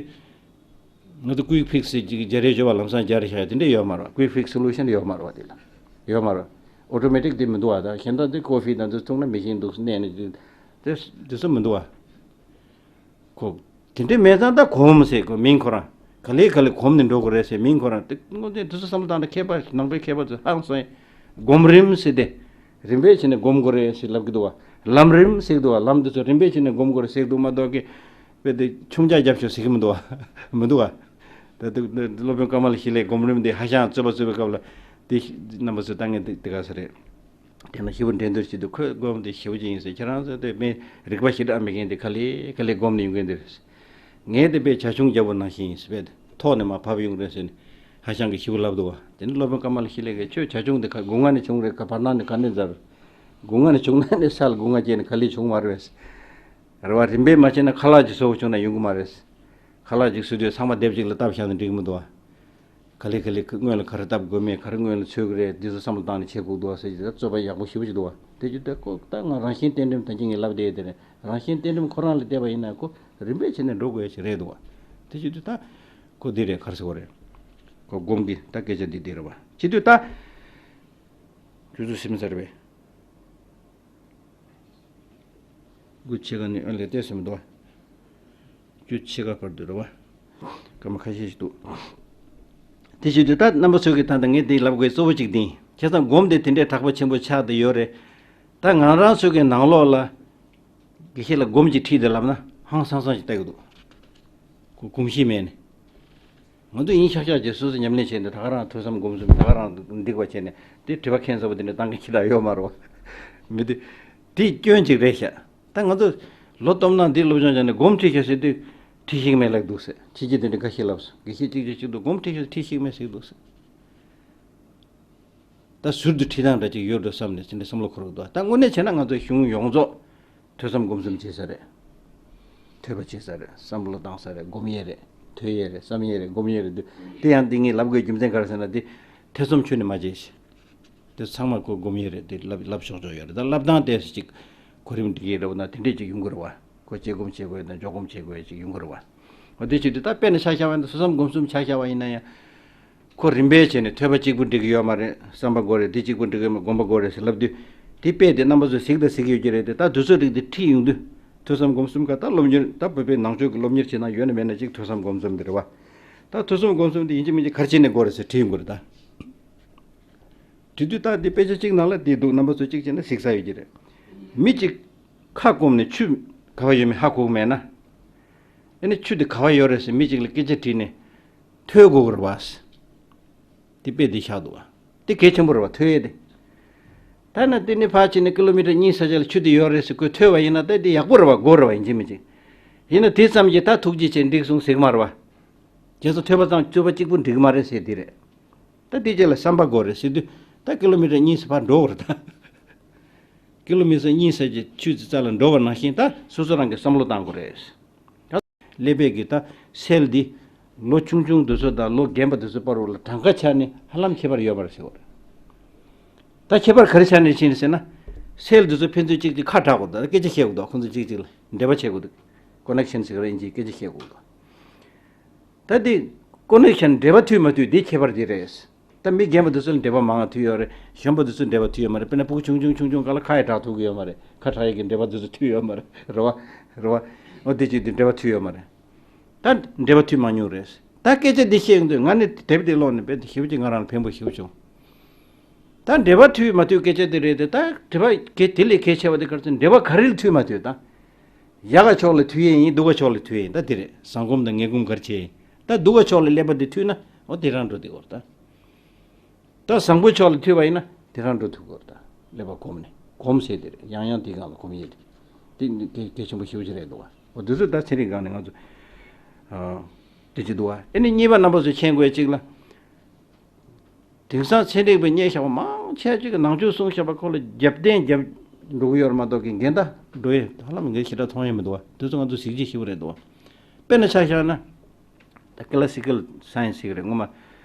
ང་ཚོ་ཀུའིག་ཕིག་སི་ཅིག་སྦྱར་ཡས་ཞོར་བ་ལམ་སང་སྦྱར་བཞག་ཡ་དེ་འདྲ་ཡོད་མ་རེད་བ། ཀུའིག་ཕིག་སི་སོ་ལུ་ཤན་ཡོད་མ་རེད་བ། དེ་ལ་ཡོད་མ་རེད། ཨོ་ཊོ་མེ་ཊིག་དེ་མི་འདུག་བ། ད་གཞན་དག་དེ་ཀོ་ཕི་དང་དེ་འཐུང་ན་མེ་ཤིན་འདུག་གནས་ནས་དེ་དེ་ཚོ་མི་འདུག་བ། ཁོ་ དེ་འདྲའི་མེད་ཙང་ད་སྒོམ་ཟེར་དགོས། མིང་ཁོ་རང་ག་ལེ་ག་ལེ་སྒོམ་ནས་འགྲོ་དགོས་རེད་ཟེར། མིང་ཁོ་རང་དེ་དངོས་གནས་དེ་ཚོ་བསམ་བློ་བཏང་ན་མཁས་པ་ནང་པའི་མཁས་པ་ཚོས་ཧང་སང་། སྒོམ་རིམ་ཟེར་ཏེ། རིམ་པས་བྱས་ནས་སྒོམ་དགོས་རེད་ཟེར་ལབ་ཀྱི་འདུག་བ། ལམ་རིམ་ཟེར་གྱི་འདུག་བ། ལམ་དེ་ཚོ་རིམ་པས་བྱས་ནས་སྒོམ་དགོས་རེད་ཟེར་གྱི་འདུག་མ་གཏོགས་ཀྱི། དཔེ་དེ་ཆུང་ཆ་རྒྱབ་ཤོག་ཟེར་གྱི་མི་འདུག་བ། མི་འདུག་བ། ད་དེ་སློབ་དཔོན་ཀ་མ་ལ་ཤཱི་ལའི་སྒོམ་རིམ་དེ་ཧ་ཤང་རྩོད་པ་རྩོད་པའི་སྐབས་ལ། དེ་རྣམ་པ་ཚོས་ལྟ་ངན་དེ་དེ་ག་ས་རེད། དེ་ན་ཞེ་པོ་འགྲན་བསྡུར་བྱེད་དུས་ཁོས་སྒོམ་དེ་ཞེ་པོ་ཅིག་ཡིན་ཟེར། ཁྱེད་རང་ཚོ་དེ་མི་རིག་པ་ཞེ་དྲག་མེད་མཁན་དེ་ག་ལེ་ག་ལེ་སྒོམ་ནས་ཡོང་མཁན་དེ་རེད། ངས་དེ་དཔེ་བྱ་ཁྱུང་རྒྱལ་པོ་ནང་བཞིན་ཡིན་ཟེར། དཔེ་ཐོག་ནས་མར་བབས་ཡོང་རེད་ཟེར་ནས་ཧ་ཤང་གིས་ཞེ་པོ་ལབ་འདུག་བ། དེ་ནས་སློབ་དཔོན་ཀ་མ་ལ་ཤཱི་ལའི་གིས་ཁྱོད་བྱ་ཁྱུང་དེ་ག་སྒོ་ང་ནས་བྱུང་རེད་ག་བར་སྣང་ནས་ག་ནས་འཛར། སྒོ་ང་ནས་བྱུང་ན་ནི་ས་ལ་སྒོ་ང་བཅད་ནས་ག་ལེ་བྱུང་མ་རེད། རེད་བ། རིམ་པས་མ་བྱས་ན་ཁ་ལག་ཅིག་བཟོ་དགོས་བྱུང་ན་ཡོང་གི་མ་རེད། ཁ་ལག་ཅིག་བཟོ་དུས་ཚང་མ་སྡེབ་གཅིག་ལ་བཏབ་བཞག་ན་འགྲིག་གི་མི་འདུག་བ། ག་ལེ་ག་ལེ་སྔོན་ལ་ག་རེ་བཏབ་དགོས་མེད། ག་རེ་སྔོན་ལ་འཚོལ་གི་རེད། འདི་ཚོ་བསམ་བློ་བཏང་ནས་བྱེད་དགོས་འདུག་བ་ཟེར་གྱི། ད་རྩོད་པ་ཡག་པོ་ཞེ་པོ་ཅིག་འདུག་བ། དེ་བྱེད་དུས་ཁོ་ད་ང་རང་བཞིན་གཏན་རིམ་ད་གིན་ངས་ལབ་བསྡད་དེ་རེད། རང་བཞིན་གཏན་རིམ་ཁོ་རང་ལ་བལྟས་པ་ཡིན་ན་ཁོ་རིམ་པས་བྱས་ནས་འགྲོ་དགོས་ཡ་ཞིག་རེད་འདུག་བ། དེ་བྱེད་དུས་ད་ཁོ་འདི་རེད། ག་རེ་ཟེར་དགོས་རེད། ཁོ་སྒོམ་གྱི་ད་སྐད་ཆ་འདི་འདི་རེད་བ། བྱེད་དུས་ད་ཁྱོད་ཚོ་སེམས་གསར་བས། དགུ་ཕྱེད་ཀ་ནས་ཨ་ལས་བལྟས་ཟིན་མི་འདུག་བ། བཅུ་ཕྱེད་ཀ་བར་དུ་རེད་བ། སྐར་མ་ཁ་ཤས་ཤིག་འདུག་དེ་བྱེད་དུས་ད་རྣམ་པ་ཚོ་གིས་ད་ལྟ་ངས་འདི་ལབ་དགོས་གཙོ་བོ་གཅིག་འདི་ཡིན། བྱས་ཙང་སྒོམ་དེ་དེ་འདྲའི་དྲག་པོ་ཆེན་པོ་ཆགས་བསྡད་ཡོད་རེད། ད་ང་རང་ཚོ་གི་ནང་ལོགས་ལ་དགེ་བཤེས་ལ་སྒོམ་གྱི་ཁྲིད་དེ་ལབ་ན་ཧང་སང་སང་ཞིག་བལྟ་གི་འདུག་ཁོ་གོམས་གཤིས་མེད་ནས། ང་ཚོ་ཡིན་ཤག་ཤག་བྱས་སོ་སོ་ཉམས་ལེན་བྱས་ནས། ད་ག་རང་ཐོས་བསམ་སྒོམ་གསུམ་ད་ག་རང་འགྲིག་པ་བྱས་ནས་དེ་དྲི་བ་ཁྱད་མཚར་པོ་དེ་འདྲ་བཏང་མཁན་ཞེ་དྲག་ཡོད་མ་རེད་བ། མི་དེ་དེ་སྐྱོན་ཅིག་རེད་ཤག་ད་ང་ཚོ་ལོ་སྟོང་ནང་འདི་སློབ་སྦྱོང་བྱས་ནས་སྒོམ་ཁྲིད་ཤག་ཟེར་དུས་ཁྲིད་ཤེས་མེད་ལབ་འདུག་ཟེར། ཁྱེད་ཀྱིས་དེ་འདྲ་འགའ་ཤས་ལབ་སོང་། དགེ་བཤེས་གཅིག་གིས་གཅིག་ཏུ་སྒོམ་ཁྲིད་ཤག་ཁྲིད་ཤེས་མེད་ཟེར་འདུག་ཟེར། ད་ཟུར་དུ་ཁྲིད་སྟངས་འདྲ་ཅིག་ཡོད་འགྲོ་བསམ་ནས་དེ་འདྲ་བསམ་བློ་འཁོར་གི་འདུག་ད་དངོས་གནས་བྱས་ན་ང་ཚོ་གཞུང་ཡོངས་རྫོགས་ཐོས་བསམ་སྒོམ་གསུམ་བྱེད་ས་རེད། ཐོས་པ་བྱེད་ས་རེད། བསམ་བློ་བཏང་ས་རེད། སྒོམ་ཡས་རེད། ཐོས་ཡས་རེད། བསམ་ཡས་རེད། སྒོམ་ཡས་རེད་འདུག་དེ་ཡང་འདི་ངས་ལབ་དགོས་རྒྱུ་མཚན་ག་རེ་ཟེར་ན། འདི་ཐེ་ཚོམ་ཁྱོན་ནས་མ་བྱེད་ཤིག་དེ་ཚང་མ་ཁོ་སྒོམ་ཡས་རེད། དེ་ལབ་ལབ་ཆོག་ཆོག་ཡོད་རེད། ད་ལབ་སྟངས་ཏོག་ཙམ་ཅིག་གོ་རིམ་འགྲིག་གི་རེད་བ་ན་དེ་འདྲས་ཅིག་ཡོང་གི་རེད་བ། ཁོ་དཔྱད་སྒོམ་བྱེད་དགོས་ཡོད་ན་འཇོག་སྒོམ་བྱེད་དགོས་ཡོད་ཅིག་ཡོང་གི་རེད་བ། འོ་དེ་བྱེད་དུས་ད་དཔེར་ན་ཆ་བཞག་པ་ཡིན་ན། ཐོས་བསམ་སྒོམ་གསུམ་ཆ་བཞག་པ་ཡིན་ན་ཡང་། ཁོ་རིམ་པས་བྱས་ནས་ཐོས་པ་གཅིག་པུ་འགྲིག་གི་ཡོད་མ་རེད། བསམ་པ་དགོས་རེད། འདི་གཅིག་པུ་འགྲིག་གི་ཡོད་མ། སྒོམ་པ་དགོས་རེད་ཟེར་ལབ་དུས། དེ་དཔེ་དེ་རྣམ་པ་ཚོས་གཟིགས་དང་གཟིགས་ཡོད་ཀྱི་རེད་དེ། ད་དུས་ཚོད་རིགས་དེ་ཁྲིད་ཡོང་དུས། ཐོས་བསམ་སྒོམ་གསུམ་ཀ་ད་སློབ་གཉེར། ད་བོད་པའི་ནང་ཆོས་ཀྱི་སློབ་གཉེར་བྱེད་སྟངས་ཡོད་ན་མེད་ན་གཅིག་ཐོས་བསམ་སྒོམ་གསུམ་དེ་རེད་བ། ད་ཐོས་བསམ་སྒོམ་གསུམ་དེ་ཡིན་གཅིག་མིན་གཅིག་ག་རེ་བྱས་ནས་དགོས་རེད་ཟེར་དྲིས་ཡོང་གི་རེད་ད། དེ་དུས་ད་འདི་དཔེ་ཆ་གཅིག་ནང་ལ་དེ་འདུག་རྣམ་པ་ཚོ་གཅིག་བྱས་ན་གཟིགས་ས་ཡོད་ཀྱི་རེད། མི་གཅིག་ཁ་སྐོམ་ནས་ཆུ་ག་པར་ཡོད་མེད་ཧ་གོ་གི་མེད་ན། ཨ་ནི་ཆུ་དེ་ག་པར་ཡོད་རེད་ཟེར་མི་གཅིག་ལ་སྐད་ཆ་དྲིས་ནས་ཐོས་དགོས་ཀྱི་རེད་བ། དེ་དཔེ་དེ་བཞག་འདུག་བ། དེ་གལ་ཆེན་པོ་རེད་བ། ཐོས་ཡས་དེ། ད་ན་དེ་ནས་ཕར་ཕྱིན་ནས་ཀི་ལོ་མི་ཊར་གཉིས་ཙམ་ཅིག་ལ་ཆུ་དེ་ཡོད་རེད་ཟེར་ཁོས་ཐོས་པ་ཡིན་ན་ད་དེ་ཡག་པོ་རེད་བ། དགོས་རེད་བ། ཡིན་གཅིག་མིན་གཅིག་ཡིན་ན་དེ་ཙམ་གྱིས་ད་ཐུགས་རྗེ་ཆེ་འགྲིག་སོང་ཟེར་གྱི་མ་རེད་བ། རྗེས་སུ་ཐོས་པ་ཙམ་གྱིས་ཐོས་པ་གཅིག་པུ་འགྲིག་གི་མ་རེད་ཟེར་དེ་རེད། ད་དེ་རྗེས་ལ་བསམ་པ་དགོས་རེད་ཟེར་དུས། ད་ཀི་ལོ་མི་ཊར་གཉིས་ཙམ་ཕར་འགྲོ་དགོས་རེད་ད། ཀི་ལོ་མི་ཊར་གཉིས་ཙམ་གྱི་ཆུ་ཚོད་རྩ་ལ་འགྲོ་བ་ནང་བཞིན་ད་སོ་སོ་རང་གིས་བསམ་བློ་བཏང་དགོས་རེད། ད་ཀླད་པའི་གི་ད་སེལ་འདི་ལོ་ཆུང་ཆུང་དེ་ཚོ་དང་ལོ་རྒན་པ་དེ་ཚོ་བར་བ་ལ་གྲངས་ཀ་ཆ་ནས་ཧ་ལམ་ཁྱད་པར་ཡོད་པ་རེད་ཟེར་བ་རེད། ད་ཁྱད་པར་ག་རེ་ཆ་ནས་ཕྱིན་ཟེར་ན། སེལ་དེ་ཚོ་ཕན་ཚུན་གཅིག་གཅིག་ཁ་གྲག་དགོས། ད་སྐད་ཆ་བཤད་དགོས། ད་ཁོང་ཚོ་གཅིག་གཅིག་ལ་འབྲེལ་བ་བྱེད་དགོས། འདུག་ཀོ་ནེག་ཤན་ཟེར་གི་རེད། ཨིན་ཇིའི་སྐད་ཆ་བཤད་དགོས། ད་དེ་ཀོ་ནེག་ཤན་འབྲེལ་བ་མཐུད་མ་མཐུད་དེ་ཁྱད་པར་དེ་རེད། ད་མི་རྒན་པ་དེ་ཚོ་ལ་འབྲེལ་བ་མང་བ་མཐུད་ཡོད་རེད། གཞོན་པ་དེ་ཚོ་འབྲེལ་བ་མཐུད་ཡོད་མ་རེད། དཔེར་ན་ཕྲུ་གུ་ཆུང་ཆུང་ཆུང་ཆུང་སྒང་ལ་ཁ་ཡ་གྲག་ཐུབ་ཀྱི་ཡོད་མ་རེད། ཁ་གྲག་ཡས་ཀྱི་འབྲེལ་བ་དེ་ཚོ་མཐུད་ཡོད་མ་རེད། རེད་བ། རེད་བ། འོ་དེ་ཅིག་དེ་འབྲེལ་བ་མཐུད་ཡོད་མ་རེད། ད་འབྲེལ་བ་མཐུད་མ་མྱོང་རེད། ད་སྐད་ཆ་འདི་བཤད་ཡོང་དུས་ང་ནི་དེབ་དེ་ཀློག་ནས་དཔེ་དེ་ཞེ་པོ་ཅིག་ང་རང་ལ་ཕན་པོ་ཞེ་པོ་བྱུང་། ད་འབྲེལ་བ་མཐུད་མ་མཐུད་སྐད་ཆ་དེ་རེད་དེ། ད་དྲི་བ་གལ་དེ་ལས་གལ་ཆེ་བ་དེ་ག་རེ་ཟེར། འབྲེལ་བ་ག་རེ་ལ་མཐུད་མ་མཐུད་ད། ཡག་ག་ཕྱོགས་ལ་མཐུད་ཡས་ཡིན། སྡུག་ག་ཕྱོགས་ལ་མཐུད་ཡས་ཡིན། ད་དེ་རེད། བཟང་སྒོམ་དང་ངན་སྒོམ་ག་རེ་བྱས་ཡིན། ད་སྡུག་ག་ཕྱོགས་ལ་ཀླད་པ་དེ་མཐུད་ན་འོ་དེ་རང་འགྲོ་དེ་འོར་ད། ད་བཟང་པོའི་ཕྱོགས་ལ་མཐུད་པ་ཡིན་ན་དེ་རང་འགྲོ་ཐུབ་དགོས་རེད་ད། ཀླད་པ་གོམས་ནས། གོམས་ཟེར་དེ་རེད། ཡང་ཡང་དེའི་སྒང་ལ་གོམས་ཡས་དེ། དེ་གལ་གལ་ཆེན་པོ་ཞེ་པོ་ཅིག་རེད་འདུག་བ། འོ་དེ་ཚོ་ད་ཚན་རིག་སྒང་ནས་ང་ཚོ་ཨ་དེ་ཅིག་འདུག་བ། ཨེ་ནི་གཉིས་པ་རྣམ་པ་ཚོས་མཁྱེན་དགོས་ཅིག་ལ། དེང་སང་ཚན་རིག་པས་རྙེད་བཞག་པ་མང་ཆེ་ཅིག་གིས་ནང་ཆོས་གསུངས་བཞག་པ་ཁོ་ལ་རྒྱབ་རྟེན་རྒྱབ་འགྲོ་གི་ཡོད་རེད་མ་གཏོགས་ཀྱི་འགལ་ཟླ་འགྲོ་ཡས་ཧ་ལམ་ངས་ཞེ་དྲག་མཐོང་ཡས་མི་འདུག་བ། དེ་ཚོ་ང་ཚོ་གཟིགས་རྒྱུ་ཞེ་པོ་རེད་འདུག་བ། དཔེར་ན་ཆ་བཞག་ན། ད་ཀི་ལ་སི་ཀལ་སའེན་སི་ཟེར་གི་རེད། སྔོན་མ་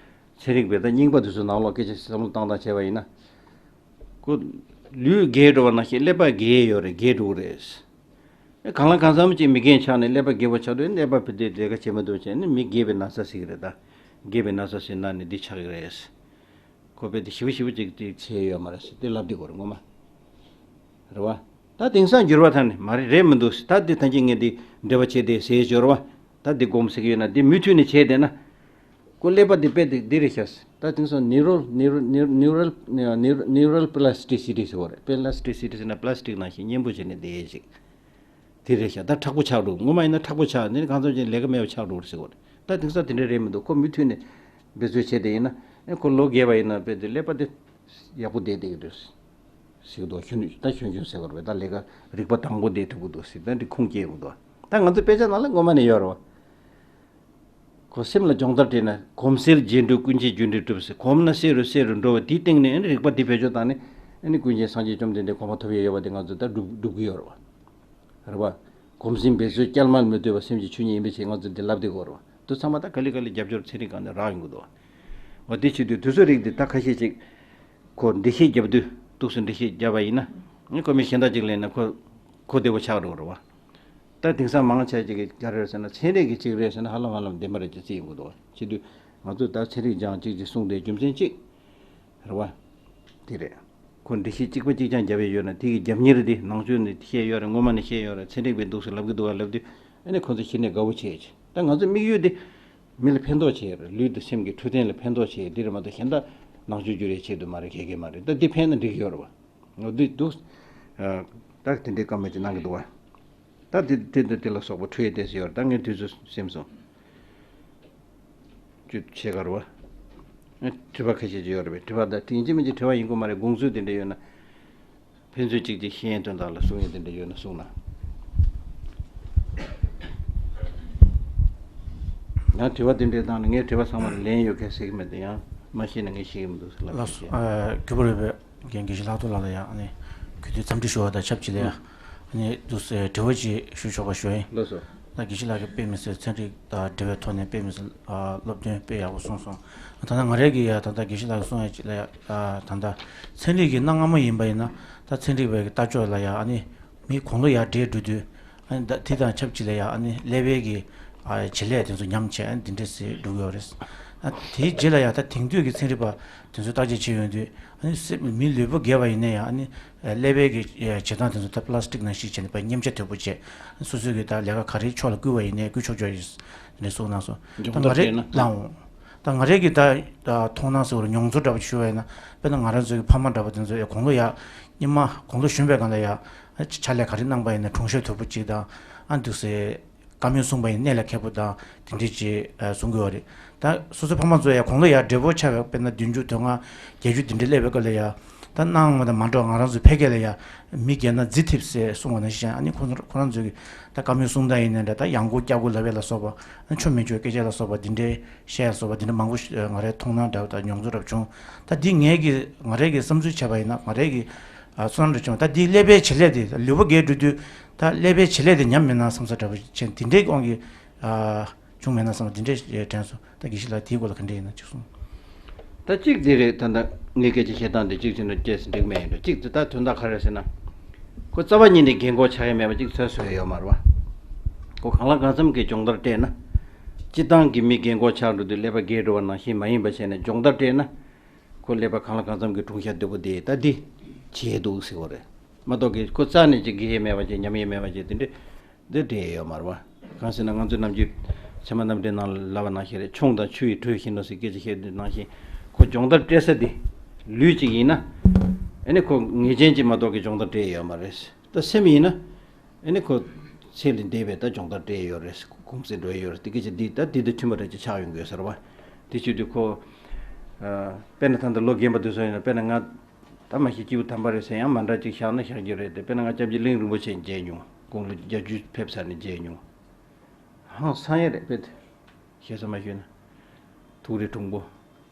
ཚན་རིག་པས་ད་རྙིང་པ་དེ་ཚོའི་ནང་ལོགས་སྐད་ཆ་བསམ་བློ་བཏང་སྟངས་བྱས་པ་ཡིན་ན། ཁོ་ལུས་རྒས་འགྲོ་བ་ནང་བཞིན་ཀླད་པ་རྒས་ཡས་ཡོད་རེད། རྒས་འགྲོ་གི་རེད། གང་ལ་གང་འཚམ་ཅིག་མི་རྒན་ཆགས་ནས་ཀླད་པ་རྒས་པོ་ཆགས་དུས་ཀླད་པ་ཕུད་དེ་ལས་ཀ་བྱེད་མི་ཐུབ་བྱས་ནས་མི་རྒས་པའི་ན་ཚ་ཟེར་གི་རེད་ད། རྒས་པའི་ན་ཚ་ཟེར་ན་ནི་འདི་ཆགས་ཀྱི་རེད། ཁོ་དཔེ་དེ་ཞེ་པོ་ཞེ་པོ་ཅིག་དེ་བྱས་ཡོད་མ་རེད་ཟེར་དེ་ལབ་དེ་གོ་རེད་ངོ་མ། རེད་བ། ད་དེང་སང་འགྱུར་བ་ཐང་ནས་མ་རེད་རེད་མི་འདུག་ཟེར། ད་དེ་ཐང་ཅིག་ངས་དེ་འབྲེལ་བ་བྱས་དེ་ཟེར་འབྱོར་བ། ད་འདི་སྒོམ་ཟེར་གྱི་ཡོད་ན་འདི་མུ་མཐུད་ནས་བྱས་བསྡད་ན། ཁོ་ཀླད་པ་འདི་དཔེ་འདི་འདི་རེད་ཤག་ད་དེང་སང་neural neural neural neural neural plasticity ཟེར་བ་རེད། plasticity ཟེར་ན་པ་ལ་སི་ཊིག་ནང་བཞིན་མཉེན་པོ་བྱས་ནས་བསྡད་ཡས་ཅིག་དེ་རེད་ཤག་ད་མཁྲེགས་པོ་ཆགས་འགྲོ། ངོ་མ་ཡིན་ན་མཁྲེགས་པོ་ཆགས་ནས་གང་འཚམ་ཅིག་ལས་ཀ་མེད་པ་ཆགས་འགྲོ་རེད་ཟེར་བ་རེད། ད་དེང་སང་དེ་འདྲ་རེད་མི་འདུག་ཁོ་མུ་མཐུད་ནས་འབད་རྩོལ་བྱས་བསྡད་ཡིན་ན་ཨེ་ཁོ་ལོ་རྒས་པ་ཡིན་ན་དཔེ་འདི་ཀླད་པ་འདི་ཡག་པོ་བསྡད་བསྡད་ཀྱི་རེད། ཟེར་གྱི་འདུག་གཞོན་ད་གཞོན་གཞོན་ཟེར་བ་རེད་པས། ད་ལས་ཀ་རིག་པ་དྭངས་པོ་བསྡད་ཐུབ་ཀྱི་འདུག་ཟེར། ད་འདི་ཁུངས་སྐྱེལ་གྱི་འདུག་ད་ང་ཚོ་དཔེ་ཆ་ནང་ལ་ངོ་མ་ནས་ཡོད་རེད་བ། ཁོ་སེམས་ལ་སྦྱོང་བརྡར་སྤྲད་ན། གོམས་སེལ་རྗེས་འགྲོ་ཀུན་མཁྱེན་རྒྱུ་འབྲས་གྲུབ་ཟེར། གོམས་ན་བསེ་རུ་བསེ་རུ་འགྲོ་བ་དེའི་སྟེང་ནས་ཨ་ནི་རིག་པ་འདི་བེད་སྤྱོད་བཏང་ནས་ཨ་ནི་ཀུན་མཁྱེན་སངས་རྒྱས་བཅོམ་ལྡན་འདས་གོ་འཕང་ཐོབ་ཡས་ཡོད་པ་དེ་ང་ཚོ་ད་སྒྲུབ་སྒྲུབ་ཀྱི་ཡོད་རེད་བ། རེད་བ། གོམས་ཟིན་འབད་རྩོལ་བསྐྱལ་མ་མི་ལྟོས་པ། སེམས་ཀྱི་ཆོས་ཉིད་ཡིན་པའི་ཕྱིར། ང་ཚོ་འདི་ལབ་བསྡད་ཀྱི་ཡོད་རེད་བ། དེ་ཚང་མ་ད་ག་ལེ་ག་ལེ་རྒྱབ་སྐྱོར་ཚན་རིག་སྒང་ནས་རག་ཡོང་གི་འདུག་བ། འོ་དེ་བྱེད་དུས་དུས་ཚོད་རིག་འདི་ད་ཁ་ཤས་ཅིག་ཁོ་འགྲེལ་བཤད་རྒྱབ་དུས་འདུག་སེ་འགྲེལ་བཤད་བརྒྱབ་པ་ཡིན་ན། ཁོ་མི་གཞན་དག་ཅིག་ལེན་ན་ཁོ་གོ་བདེ་བོ་ཆགས་འགྲོ་གི་རེད་བ། ད་དེང་སང་མང་ཆེ་ཅིག་གིས་ག་རེ་རེད་ཟེར་ན་ཚན་རིག་གི་ཅིག་རེད་ཟེར་ན་ཧ་ལམ་ཧ་ལམ་བདེན་པ་རེད་ཅེས་བརྩི་ཡོང་གི་འདུག་བ། བྱེད་དུས་ང་ཚོས་ད་ཚན་རིག་སྦྱང་ཅིག་ཅིག་གསུངས་ཏེ་རྒྱུ་མཚན་གཅིག་རེད་བ། དེ་རེད། ཁོ་འགྲེལ་བཤད་གཅིག་པ་གཅིག་རྐྱང་བརྒྱབ་ཡས་ཡོད་ན་དེ་གི་རྒྱབ་གཉེར་དེ་ནང་ཆོས་ནས་བཤད་ཡོད་རེད། སྔོན་མ་ནས་བཤད་ཡོད་རེད། ཚན་རིག་པས་འདུག་སེ་ལབ་གི་འདུག་བ། ལབ་དུས་ཨ་ནི་ཁོ་ཚོ་གཞི་ནས་དགའ་བོ་བྱས་ཀྱི། ད་ང་ཚོའི་དམིགས་ཡུལ་དེ་མི་ལ་ཕན་ཐོགས་བྱེད་ཡས་རེད། ལུས་དང་སེམས་ཀྱི་འཕྲོད་བསྟེན་ལ་ཕན་ཐོགས་བྱེད་ཡས་དེ་རེད་མ་གཏོགས་གཞན་དག་ནང་ཆོས་བསྒྱུར་ཡས་ཆེད་དུ་མ་རེད། ག་གེ་མ་རེད། ད་འདི་ཕན་ན་འགྲིག་གི་ཡོད་རེད་བ། འོ་འདི་འདུག་ད་དེ་འདྲའི་བཀའ་མོལ་ཅིག་གནང་གི་འདུག་བ། ད་དེ་དེ་དེ་དེ་ལ་སོགས་པ་འཕྲོས་ཏེ་ཟེར་ཡོད་རེད། ད་ངས་དུས་ཚོད་ཟིན་སོང་། ཅུ་ཕྱེད་ཀ་རེད་བ། ཨ་དྲི་བ་ཁ་ཤས་ཅིག་ཡོད་རེད་པས། དྲི་བ་ད་དེ་ཡིན་གཅིག་མིན་གཅིག་དྲི་བ་ཡིན་དགོས་མ་རེད། དགོངས་ཚུལ་དེ་འདྲ་ཡོད་ན། ཕན་ཚུན་གཅིག་གཅིག་ཤེས་ཡོན་དོན་དག་ལ་གསུང་ཡས་དེ་འདྲ་ཡོད་ན་གསུང་ན། ཡང་དྲི་བ་དེ་འདྲའི་སྟེང་ནས་ངས་དྲི་བ་ཚང་མ་ལ་ལན་ཡོད་མཁན་ཟེར་གྱི་མེད་དེ། ཡང་མ་ཤེས་ན་ངས་ཤེས་ཀྱི་མི་འདུག་ཟེར་ལབ་ལགས་སོ། ཤེས། ཨ་གུས་པ་རེད་པས། རྒན་དགེ་བཤེས་ལྷག་རྡོར་ལགས་ལ་ཡང་ཨ་ནི་གུས་འདུད་འཚམས་འདྲི་ཞུ་བ་དང་ཆབས་ཅིག་ལ་ཡང་ཨ་ནི་འདུག་སེ་དྲི་བ་ཅིག་ཞུ་ཆོག་པ་ཞུ་ཡིན། ལགས་སོ། ད་དགེ་བཤེས་ལགས་ཀྱིས་དཔེ་མི་སྲིད་ཚན་རིག་དང་འབྲེལ་བའི་ཐོག་ནས་དཔེ་མི་སྲིད་ཨ་སློབ་སྟོན་དཔེ་ཡག་པོ་གསུངས་སོང་། ད་ལྟ་ང་རང་གིས་ཡང་ད་ལྟ་དགེ་བཤེས་ལགས་ཀྱིས་གསུངས་ཡ་ཅིག་ལ་ཡང་ཨ་ད་ལྟ་ཚན་རིག་གི་གནའ་སྔ་མོ་ཡིན་པ་ཡིན་ན་ད་ཚན་རིག་པའི་ལྟ་ཕྱོགས་ལ་ཡང་ཨ་ནི་མི་དགུང་ལོ་ཡར་བགྲེས་འགྲོ་དུས་ཨ་ནི་ད་དེ་དང་ཆབས་ཅིག་ལ་ཡང་ཨ་ནི་ཀླད་པའི་གི་ཨ་བྱེད་ལས་དེ་ཚོ་ཉམས་བྱས་ཨ་ནི་འདི་འདྲ་སེ་འགྲོ་གི་ཡོད་རེད། ཨ་དེའི་རྗེས་ལ་ཡང་ད་དེང་དུས་ཀྱི་ཚན་རིག་པ་དེ་ཚོས་བརྟག་དཔྱད་བྱས་ཡོང་དུས་ཨ་ནི་སེམས་མི་ལུས་པོ་རྒས་པ་ཡིན་ན་ཡང་ཨ་ནི་ཀླད་པའི་གི་བྱེད་སྟངས་དེ་ཚོ་ད་པ་ལ་སི་ཊིག་ནང་བཞིན་བྱས་ནས་ཕར་མཉེན་ཆ་དོད་པོ་བྱས། སོ་སོའི་གི་ད་ལས་ཀ་ག་རེའི་ཕྱོགས་ལ་བསྐུལ་བ་ཡིན་ནའི་བསྐུལ་ཆོག་ཆོག་ཡིན་ནས་གསུངས་གནང་སོང་། ད་སྦྱོང་ང་བརྡར་རེ་སྤྲད་ན་ལའང་། ད་ང་རེ་གི་ད་ད་མཐོང་སྣང་ཟེར་བ་རེད། མྱོང་ཚོར་འདྲ་པོ་ཞུ་བ་ཡིན་ན་དཔེར་ན་ང་རང་ཚོའི་གི་ཕ་མ་འདྲ་པོ་དེ་ཚོ་ཡ་དགུང་ལོ་ཡ་སྙེ་མ་དགུང་ལོ་གཞོན་པའི་སྒང་ལ་ཡ་ཕྱག་ལས་ག་རེ་གནང་པ་ཡིན་ན་གྲུང་ཤོས་དོད་པོ་གཅིག་དང་ཨ་འདུག་སེ། བཀའ་མོལ་གསུངས་པ་ཡིན་གནད་ལ་འཁེལ་པོ་དང་དེ་འདྲས་ཅིག་གསུང་གི་ཡོད་རེད། ད་སོ་སོའི་ཕ་མ་ཚོ་ཡང་དགུང་ལོ་ཡར་བགྲེས་པོ་ཆགས་པའི་དཔེར་ན་བདུན་ཅུ་དོན་ལྔ་བརྒྱད་ཅུ་དེ་འདྲས་སླེབས་པའི་སྐབས་ལ་ཡང་ད་གནའ་སྔ་མོ་དང་མ་འདྲ་བ། ང་རང་ཚོའི་ཕལ་སྐད་ལ་ཡང་མི་རྒས་ན་རྫི་ཐེབས་ཟེར་གསུངས་པ་ནང་བཞིན་ཨ་ནི་ཁོ་ཚོ་ཁོ་རང་ཚོའི་གི་ད་བཀའ་མོལ་གསུང་སྟངས་ཡིན་ནའི་འདྲ། ད་ཡང་སྒོ་སྐྱ་སྒོ་ལབ་ཡས་ལ་སོགས་པ་ཨ་ཆོ་མི་ཆོ་སྐད་ཆ་ལ་སོགས་པ་འདི་འདྲས་བཤད་ཡས་ལ་སོགས་པ་འདི་འདྲ་མང་པོ་ཞིག་ང་རའི་མཐོང་སྣང་འདྲ་བ་དང་མྱོང་ཚོར་འདྲ་བ་བྱུང་། ད་འདི་ངས་གི་ང་རའི་གི་བསམ་ཚུལ་བྱས་པ་ཡིན་ན་ང་རའི་གི་ཨ་བསོད་ནམས་འདྲ་བྱུང་། ད་འདི་ཀླད་པའི་བྱེད་ལས་དེ་ལུས་པོ་རྒས་འགྲོ་དུས་ད་ཀླད་པའི་བྱེད་ལས་དེ་ཉམས་མེད་ན་བསམ་ས་འདྲ་པོ་བྱས། དེ་འདྲའི་དབང་གིས་ཨ་བྱུང་མེད་ན་བསམ་པ་དེ་འདྲས་དྲན་སོང་། ད་དགེ་བཤེས་ལགས་དེའི་སྐོར་ལ་ག་འདྲས་ཡིན་ན་ཅིག་གསུངས། ད་གཅིག་དེ་རེད། ད་ལྟ་ངས་སྐད་ཆ་བཤད་སྟངས་དེ་གཅིག་བྱས་ན་སྐྱེས་སུ་འགྲིག་མེད་ཡིན་འགྲོ། གཅིག་དེ་ད་དོན་དག་ག་རེ་ཟེར་ན། ཁོ་རྩ་བ་ཉིད་ནས་རྒན་གོག་ཆགས་ཡ་མེད་པ་གཅིག་ཚོད་བཟོས་ཡོད་མ་རེད་བ། ཁོ་གང་ལ་གང་འཚམ་གྱི་སྦྱོང་བརྡར་སྤྲད་ན། སྤྱིར་བཏང་གི་མི་རྒན་གོག་ཆགས་འགྲོ་དུས་ཀླད་པ་རྒས་འགྲོ་བ་ནང་བཞིན་མ་ཡིན་པ་བྱས་ནས་སྦྱོང་བརྡར་སྤྲད་ན། ཁོ་ཀླད་པ་གང་ལ་གང་འཚམ་གྱི་གྲུང་ཤ་དོད་པོ་དེ་ད་འདི་བྱས་འདུག་ཟེར་བ་རེད་མ་གཏོགས་གི་ཁོ་རྩ་ནས་ཅིག་རྒས་ཡས་མེད་པ་ཅིག་ཉམས་ཡས་མེད་པ་ཅིག་དེ་འདྲས་འདི་འདྲས་ཡོད་མ་རེད་བ། གང་ཟེར་ན་ང་ཚོའི་ནམ་རྒྱུན་ཚད་མ་རྣམ་འགྲེལ་ནང་ལ་ལབ་པ་ནང་བཞིན་རེད། ཆུང་དང་ཆུ་ཡི་དྲོད་བཞིན་ནོ་ཟེར་སྐད་ཆ་བཤད་དུས་ནང་བཞིན་ཁོ་སྦྱོང་བརྡར་སྤྲད་ས་དེ་ལུས་ཅིག་ཡིན་ན་ཨ་ནི་ཁོ་ངེས་ཅན་ཅིག་མ་གཏོགས་གི་སྦྱོང་བརྡར་སྤྲད་ཡས་ཡོད་མ་རེད། ད་སེམས་ཡིན་ན། ཨ་ནི་ཁོ་ཚེ་ལས་འདས་པའི་ད་སྦྱོང་བརྡར་སྤྲད་ཡོད་རེད། གུང་སེང་འགྲོ་ཡི་ཡོད་རེད། དེ་སྐད་ཆ་འདི་ད་འདི་དང་མཐུན་པ་རེད་ཅེས་ཆགས་ཡོང་གི་ཡོད་ས་རེད་བ། དེ་བྱེད་དུས་ཁོ། ཨ། དཔེར་ན་ད་ལྟ་ལོ་རྒན་པ་དེ་ཚོ་ཡིན་ན་དཔེར་ན་ང་ད་མ་གཞི་སྐྱེས་བུ་དམ་པ་རེད་ཟེར་ཡང་མ་འདྲ་ཅིག་བཞག་ན་བཞག་རྒྱུ་རེད་དེ། དཔེར་ན་ང་སྐྱབས་རྗེ་གླིང་རིན་པོ་ཆེ་མཇལ་མྱོང་། དགུང་ལོ་བརྒྱད་ཅུ་ཕེབས་ཚར་ནས་མཇལ་མྱོང་། ཧང་སང་ཡས་རེད་དཔེ་དེ། ཞེ་ས་མ་ཞུས་ན། ཐུགས་རེ་གྲུང་པོ།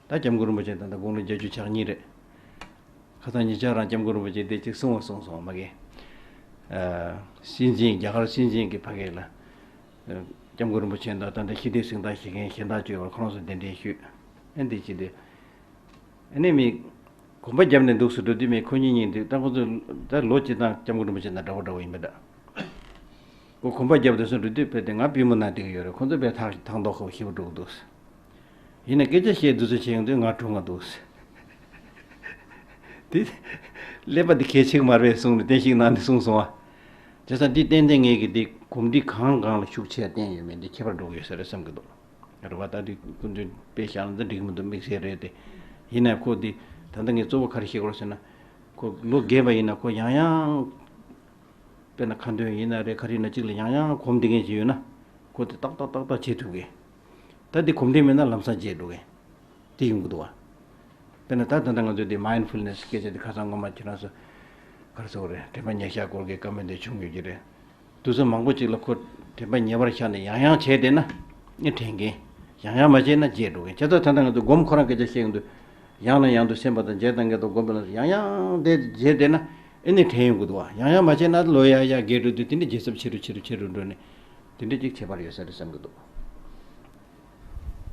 ད་སྐྱབས་མགོན་རིན་པོ་ཆེ་ད་ལྟ་དགུང་ལོ་བརྒྱད་ཅུ་གྱ་གཉིས་རེད། ཁ་སང་ཉེ་ཆར་རང་སྐྱབས་མགོན་རིན་པོ་ཆེ་འདི་གཅིག་གསུང་བ་གསུངས་སོང་མ་གི། ཨ། སྲིད་འཛིན་རྒྱ་གར་སྲིད་འཛིན་གྱི་ཕ་གི་ལ། ཨ། སྐྱབས་མགོན་རིན་པོ་ཆེ་དང་ད་ལྟ་ཞི་བདེ་གཟེངས་རྟགས་བཞེས་མཁན་གཞན་དག་བཅས་པར་ཁོ་རང་ཚོ་གདན་འདྲེན་ཞུས། ཨ་འདི་བྱས་ཏེ། ཨ་ནི་མི། གོམ་པ་བརྒྱབ་ནས་འདུག་སེ་འགྲོ་དུས་མི་ཁོ་གཉིས་གཉིས་འདུག་ད་ཁོ་ཚོ་ད་ལོ་གཅིག་དང་སྐྱབས་མགོན་རིན་པོ་ཆེ་དང་འདྲ་པོ་འདྲ་པོ་ཡིན་པ་འདྲ། ཁོ་གོམ་པ་བརྒྱབ་འདུག་སེ་འགྲོ་དུས་དཔེ་དེ་ང་པུས་མོ་ན་བསྡད་ཀྱི་ཡོད་རེད། ཁོ་ཚོ་དཔེ་ཐག་ཐག་མདོག་ཁ་པོ་ཞེ་པོ་འགྲོ་གི་འདུག་ཡིན་ན་སྐད་ཆ་བཤད་དུས་ཚོད་ཕྱིན་དུས་ང་གྲུང་ང་འདུག་དེ། ཀླད་པ་འདི་གལ་ཆེ་གི་མ་རེད་གསུངས་ནས་བསྟན་བཤིག་གནང་ནས་གསུངས་སོང་བ། བྱས་ཙང་འདི་ཏན་ཏན་ངེད་ཀྱི་འདི་གོམས་འདྲིས་གང་གང་ལ་ཤུགས་ཆེ་བསྟན་ཡོད་མེད་འདི་ཁྱད་པར་འགྲོ་གི་ཡོད་ས་རེད་བསམ་གྱི་འདུག་རེད་བ། ད་འདི་སྐུ་མདུན་དཔེ་བཞག་ན་འདི་འགྲིག་མི་འདུག་དམིགས་བསལ་རེད་དེ། ཡིན་ནའི་ཁོ་འདི་ད་ལྟ་ངས་གཙོ་བོ་ག་རེ་བཤད་དགོས་རེད་ཟེར་ན། ཁོ་ལོ་རྒས་པ་ཡིན་ན་ཁོ་ཡང་ཡང་། དཔེར་ན་ཁ་འདོན་ཡིན་ན་རེད། ག་རེ་ཡིན་ན་གཅིག་ལ་ཡང་ཡང་གོམས་བསྡད་མཁན་ཅིག་ཡོད་ན། ཁོ་དེ་ཏག་ཏག་ཏག་ཏག་བྱེད་ཐུབ་གི། ད་འདི་གོམས་འདྲིས་མེད་ན་ལམ་སང་བརྗེད་འགྲོ་གི། དེ་ཡོང་གི་འདུག་བ། དཔེར་ན་ད་ད་ལྟ་ང་ཚོས་འདི་མའིན་ཌ་ཕུལ་ནེ་སི་སྐད་ཆ་འདི་ཁ་སང་སྔོན་མ་ཁྱེད་རང་ཚོ་ག་རེ་ཟེར་དགོས་རེད། དྲན་པ་ཉེར་བཞག་སྐོར་གྱི་བཀའ་མོལ་འདི་བྱུང་ཡོད་ཀྱི་རེད། དུས་ཚོད་མང་པོ་ཅིག་ལ་ཁོ་དྲན་པ་ཉེ་བར་བཞག་ནས་ཡང་ཡང་བྱས་བསྡད་ན་ཨེ་དྲན་གི། ཡང་ཡང་མ་བྱས་ན་བརྗེད་འགྲོ་གི། བྱས་ཙང་ད་ལྟ་ང་ཚོ་སྒོམ་ཁོ་རང་སྐད་ཆ་བཤད་ཀྱི་འདུག་ཡང་ནས་ཡང་དུ་སེམས་པ་དང་རྗེས་དང་ངེས་དང་སྒོམ་པ་ལ་ཡང་ཡང་དེ་བརྗེད་བསྡད་ན་ཨེ་ནས་དྲན་ཡོང་གི་འདུག་བ། ཡང་ཡང་མ་བྱས་ན་ལོ་ཡར་ཡར་རྒས་འགྲོ་དུས་དེ་འདྲ་བརྗེད་ཚབས་ཆེ་རུ་ཆེ་རུ་ཆེ་རུ་འགྲོ་ནས་དེ་འདྲ་ཅིག་ཁྱད་པར་ཡོད་ས་རེད་བསམ་གྱི་འདུག་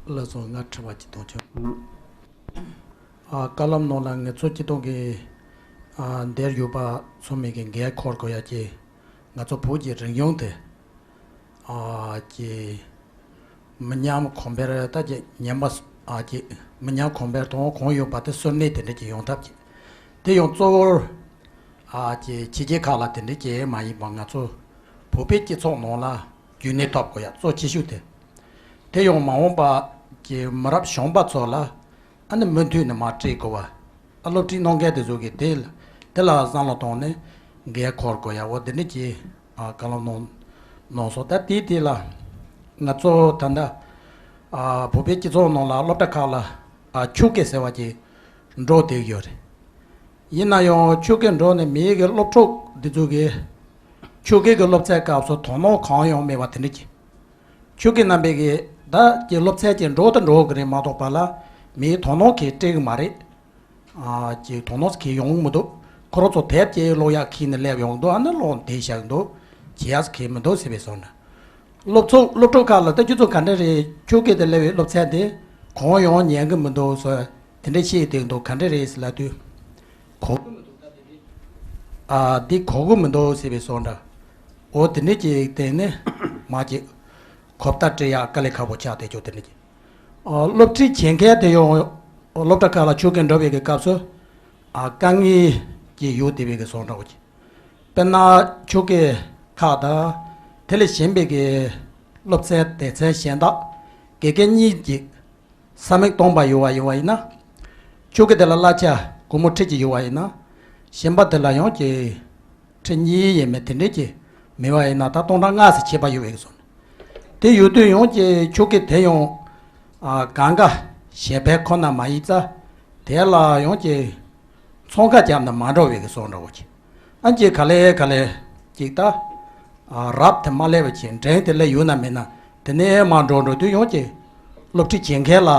ལགས་སོ། ང་དྲི་བ་གཅིག་གཏོང་ཆོག་ཨ། བཀའ་སློབ་ནང་ལ་ངེད་ཚོ་སྤྱི་བཏང་གི་ཨ། འདིར་ཡོད་པ་ཚང་མས་ཀྱི་འགན་འཁུར་དགོས་ཡ་གི། ང་ཚོ་བོད་ཀྱི་རིག་གཞུང་དེ་ཨ། ཀྱི་མི་ཉམས་གོང་འཕེལ། ད་ཀྱི་ཉམས་པ་ཨ། ཀྱི་མི་ཉམས་གོང་འཕེལ་དང་གོང་ཡོད་པ་དེ་གསོན་གནས་དེ་འདྲ་ཀྱི་ཡོང་ཐབས་ཀྱི། དེ་ཡང་གཙོ་བོར་ཨ། ཀྱི་ཕྱི་རྒྱལ་ཁག་ལ་དེ་འདྲ་ཀྱི་མ་ཡིན་པ་ང་ཚོ་བོད་པའི་སྤྱི་ཚོགས་ནང་ལ་རྒྱུན་གནས་ཐོབ་དགོས་ཡ་གཙོ་ཆེ་ཤོས་དེ། དེ་ཡང་མ་འོངས་པ་ཀྱི་མི་རབས་གཞོན་པ་ཚོ་ལ་ཨ་ནི་མུ་མཐུད་ནས་མར་སྤྲད་དགོས་པ། ཨ། སློབ་ཁྲིད་གནང་མཁན་དེ་ཚོ་གིས་དེ་དེ་ལ་བསམ་བློ་བཏང་ནས་འགན་འཁུར་དགོས་ཡ། འོ་དེ་འདྲ་ཀྱི་ཨ། བཀའ་སློབ་གནང་གནང་སོང་། ད་དེའི་དེ་ལ་ང་ཚོ་ད་ལྟ་ཨ། བོད་པའི་སྤྱི་ཚོགས་ནང་ལ་སློབ་གྲྭ་ཁག་ལ་ཨ། ཆོས་སྐད་ཟེར་བ་ཅིག་འགྲོ་བསྡད་ཡོད་རེད། ཡིན་ན་ཡང་ཆོས་སྐད་འགྲོ་ནས་མིའི་གི་སློབ་ཕྲུག་འདི་ཚོ་གིས་ཆོས་སྐད་ཀྱི་སློབ་ཚན་སྐབས་སུ་དོ་སྣང་གང་ཡང་མེད་པ་དེ་འདྲ་ཅིག་ཆོས་སྐད་རྣམ་པའི་གི་ད་ཀྱི་སློབ་ཚན་ཅིག་འགྲོ་དང་འགྲོ་གི་རེད་མ་གཏོགས་པ་ལ་མིའི་དོ་སྣང་གིས་སྤྲད་གི་མ་རེད། ཨ། ཀྱི་དོ་སྣང་གིས་ཡོང་གི་མི་འདུག་ཁོ་རང་ཚོ་དེབ་ཀྱི་ཀློག་ཡག་ཁྱེར་ནས་སླེབས་ཡོང་གི་འདུག་ཨ་ནི་ཀློག་བསྡད་བཞག་གི་འདུག་བྱེད་ཡག་ཁྱེར་མི་འདུག་ཟེར་བའི་བཟོ་འདྲ། སློབ་ཚོགས་སློབ་ཕྲུག་ཁག་ལ་ད་ཁྱོད་ཚོ་ག་འདྲ་རེད། ཆོས་སྐད་དེ་སླེབས་པའི་སློབ་ཚན་དེ་གང་ཡང་ཉན་གི་མི་འདུག་ཟེར་དེ་འདྲ་བཤད་བསྡད་འདུག་ག་འདྲ་རེད་ཟེར་ལབ་དུས། གོ་གི་མི་འདུག་ད་དེ་འདྲ། ཨ། འདི་གོ་གི་མི་འདུག་ཟེར་བའི་བཟོ་འདྲ། འོ་དེ་འདྲ་ཅིག་བསྟན་ནས་མ་ཅིག་གོ་བརྡ་སྤྲད་ཡག་དཀའ་ལས་ཁག་པོ་ཆགས་བསྡད་ཆོག་དེ་འདྲ་ཅིག་ཨ། སློབ་ཁྲིད་བྱེད་མཁན་དེ་ཡང་སློབ་གྲྭ་ཁག་ལ་ཆོས་སྐད་འགྲོ་བའི་གི་སྐབས་སུ་ཨ། དཀའ་ངལ་ཅིག་ཡོད་བསྡད་པའི་གི་བཟོ་འདྲ་བོ་ཅིག་དཔེར་ན་ཆོས་སྐད་ཁག་དང་དེ་ལས་གཞན་པའི་གི་སློབ་ཚན་སྡེ་ཚན་གཞན་དག་དགེ་རྒན་གཉིས་ཀྱིས་ས་མིག་སྟོང་པ་ཡོད་པ་ཡིན་པ་ཡིན་ན། ཆོས་སྐད་དེ་ལ་གླ་ཆ་སྒོར་མོ་ཁྲི་གཅིག་ཡོད་པ་ཡིན་ན། གཞན་པ་དེ་ལ་ཡང་གི་ཁྲི་གཉིས་ཡས་མས་དེ་འདྲས་ཀྱི་མེད་པ་ཡིན་ན་ད་སྟོང་ཕྲག་ལྔ་ཙམ་ཁྱད་པར་ཡོད་པའི་བཟོ་འདྲ། དེ་ཡོད་དུས་ཡང་གི་ཆོས་སྐད་དེ་ཡང་ཨ། གང་ག་གཞན་ཕན་ཁོ་ན་མ་ཡིན་ཙང་དེ་ལ་ཡང་གི་ཚོང་ཁ་བརྒྱབ་ན་མ་འགྲོ་བའི་གི་བཟོ་འདྲ་བོ་ཅིག་ཨ་ཅེ་ག་ལེ་ག་ལེ་ཅིག་ད། ཨ། རབ་དེ་མ་སླེབས་པ་ཅིག་འགྲན་དེ་སླེབས་ཡོད་ན་མེད་ན་དེ་ནས་མར་འགྲོ་འགྲོ་དུས་ཡོང་ཅིག་སློབ་ཁྲིད་བྱེད་མཁན་ལ་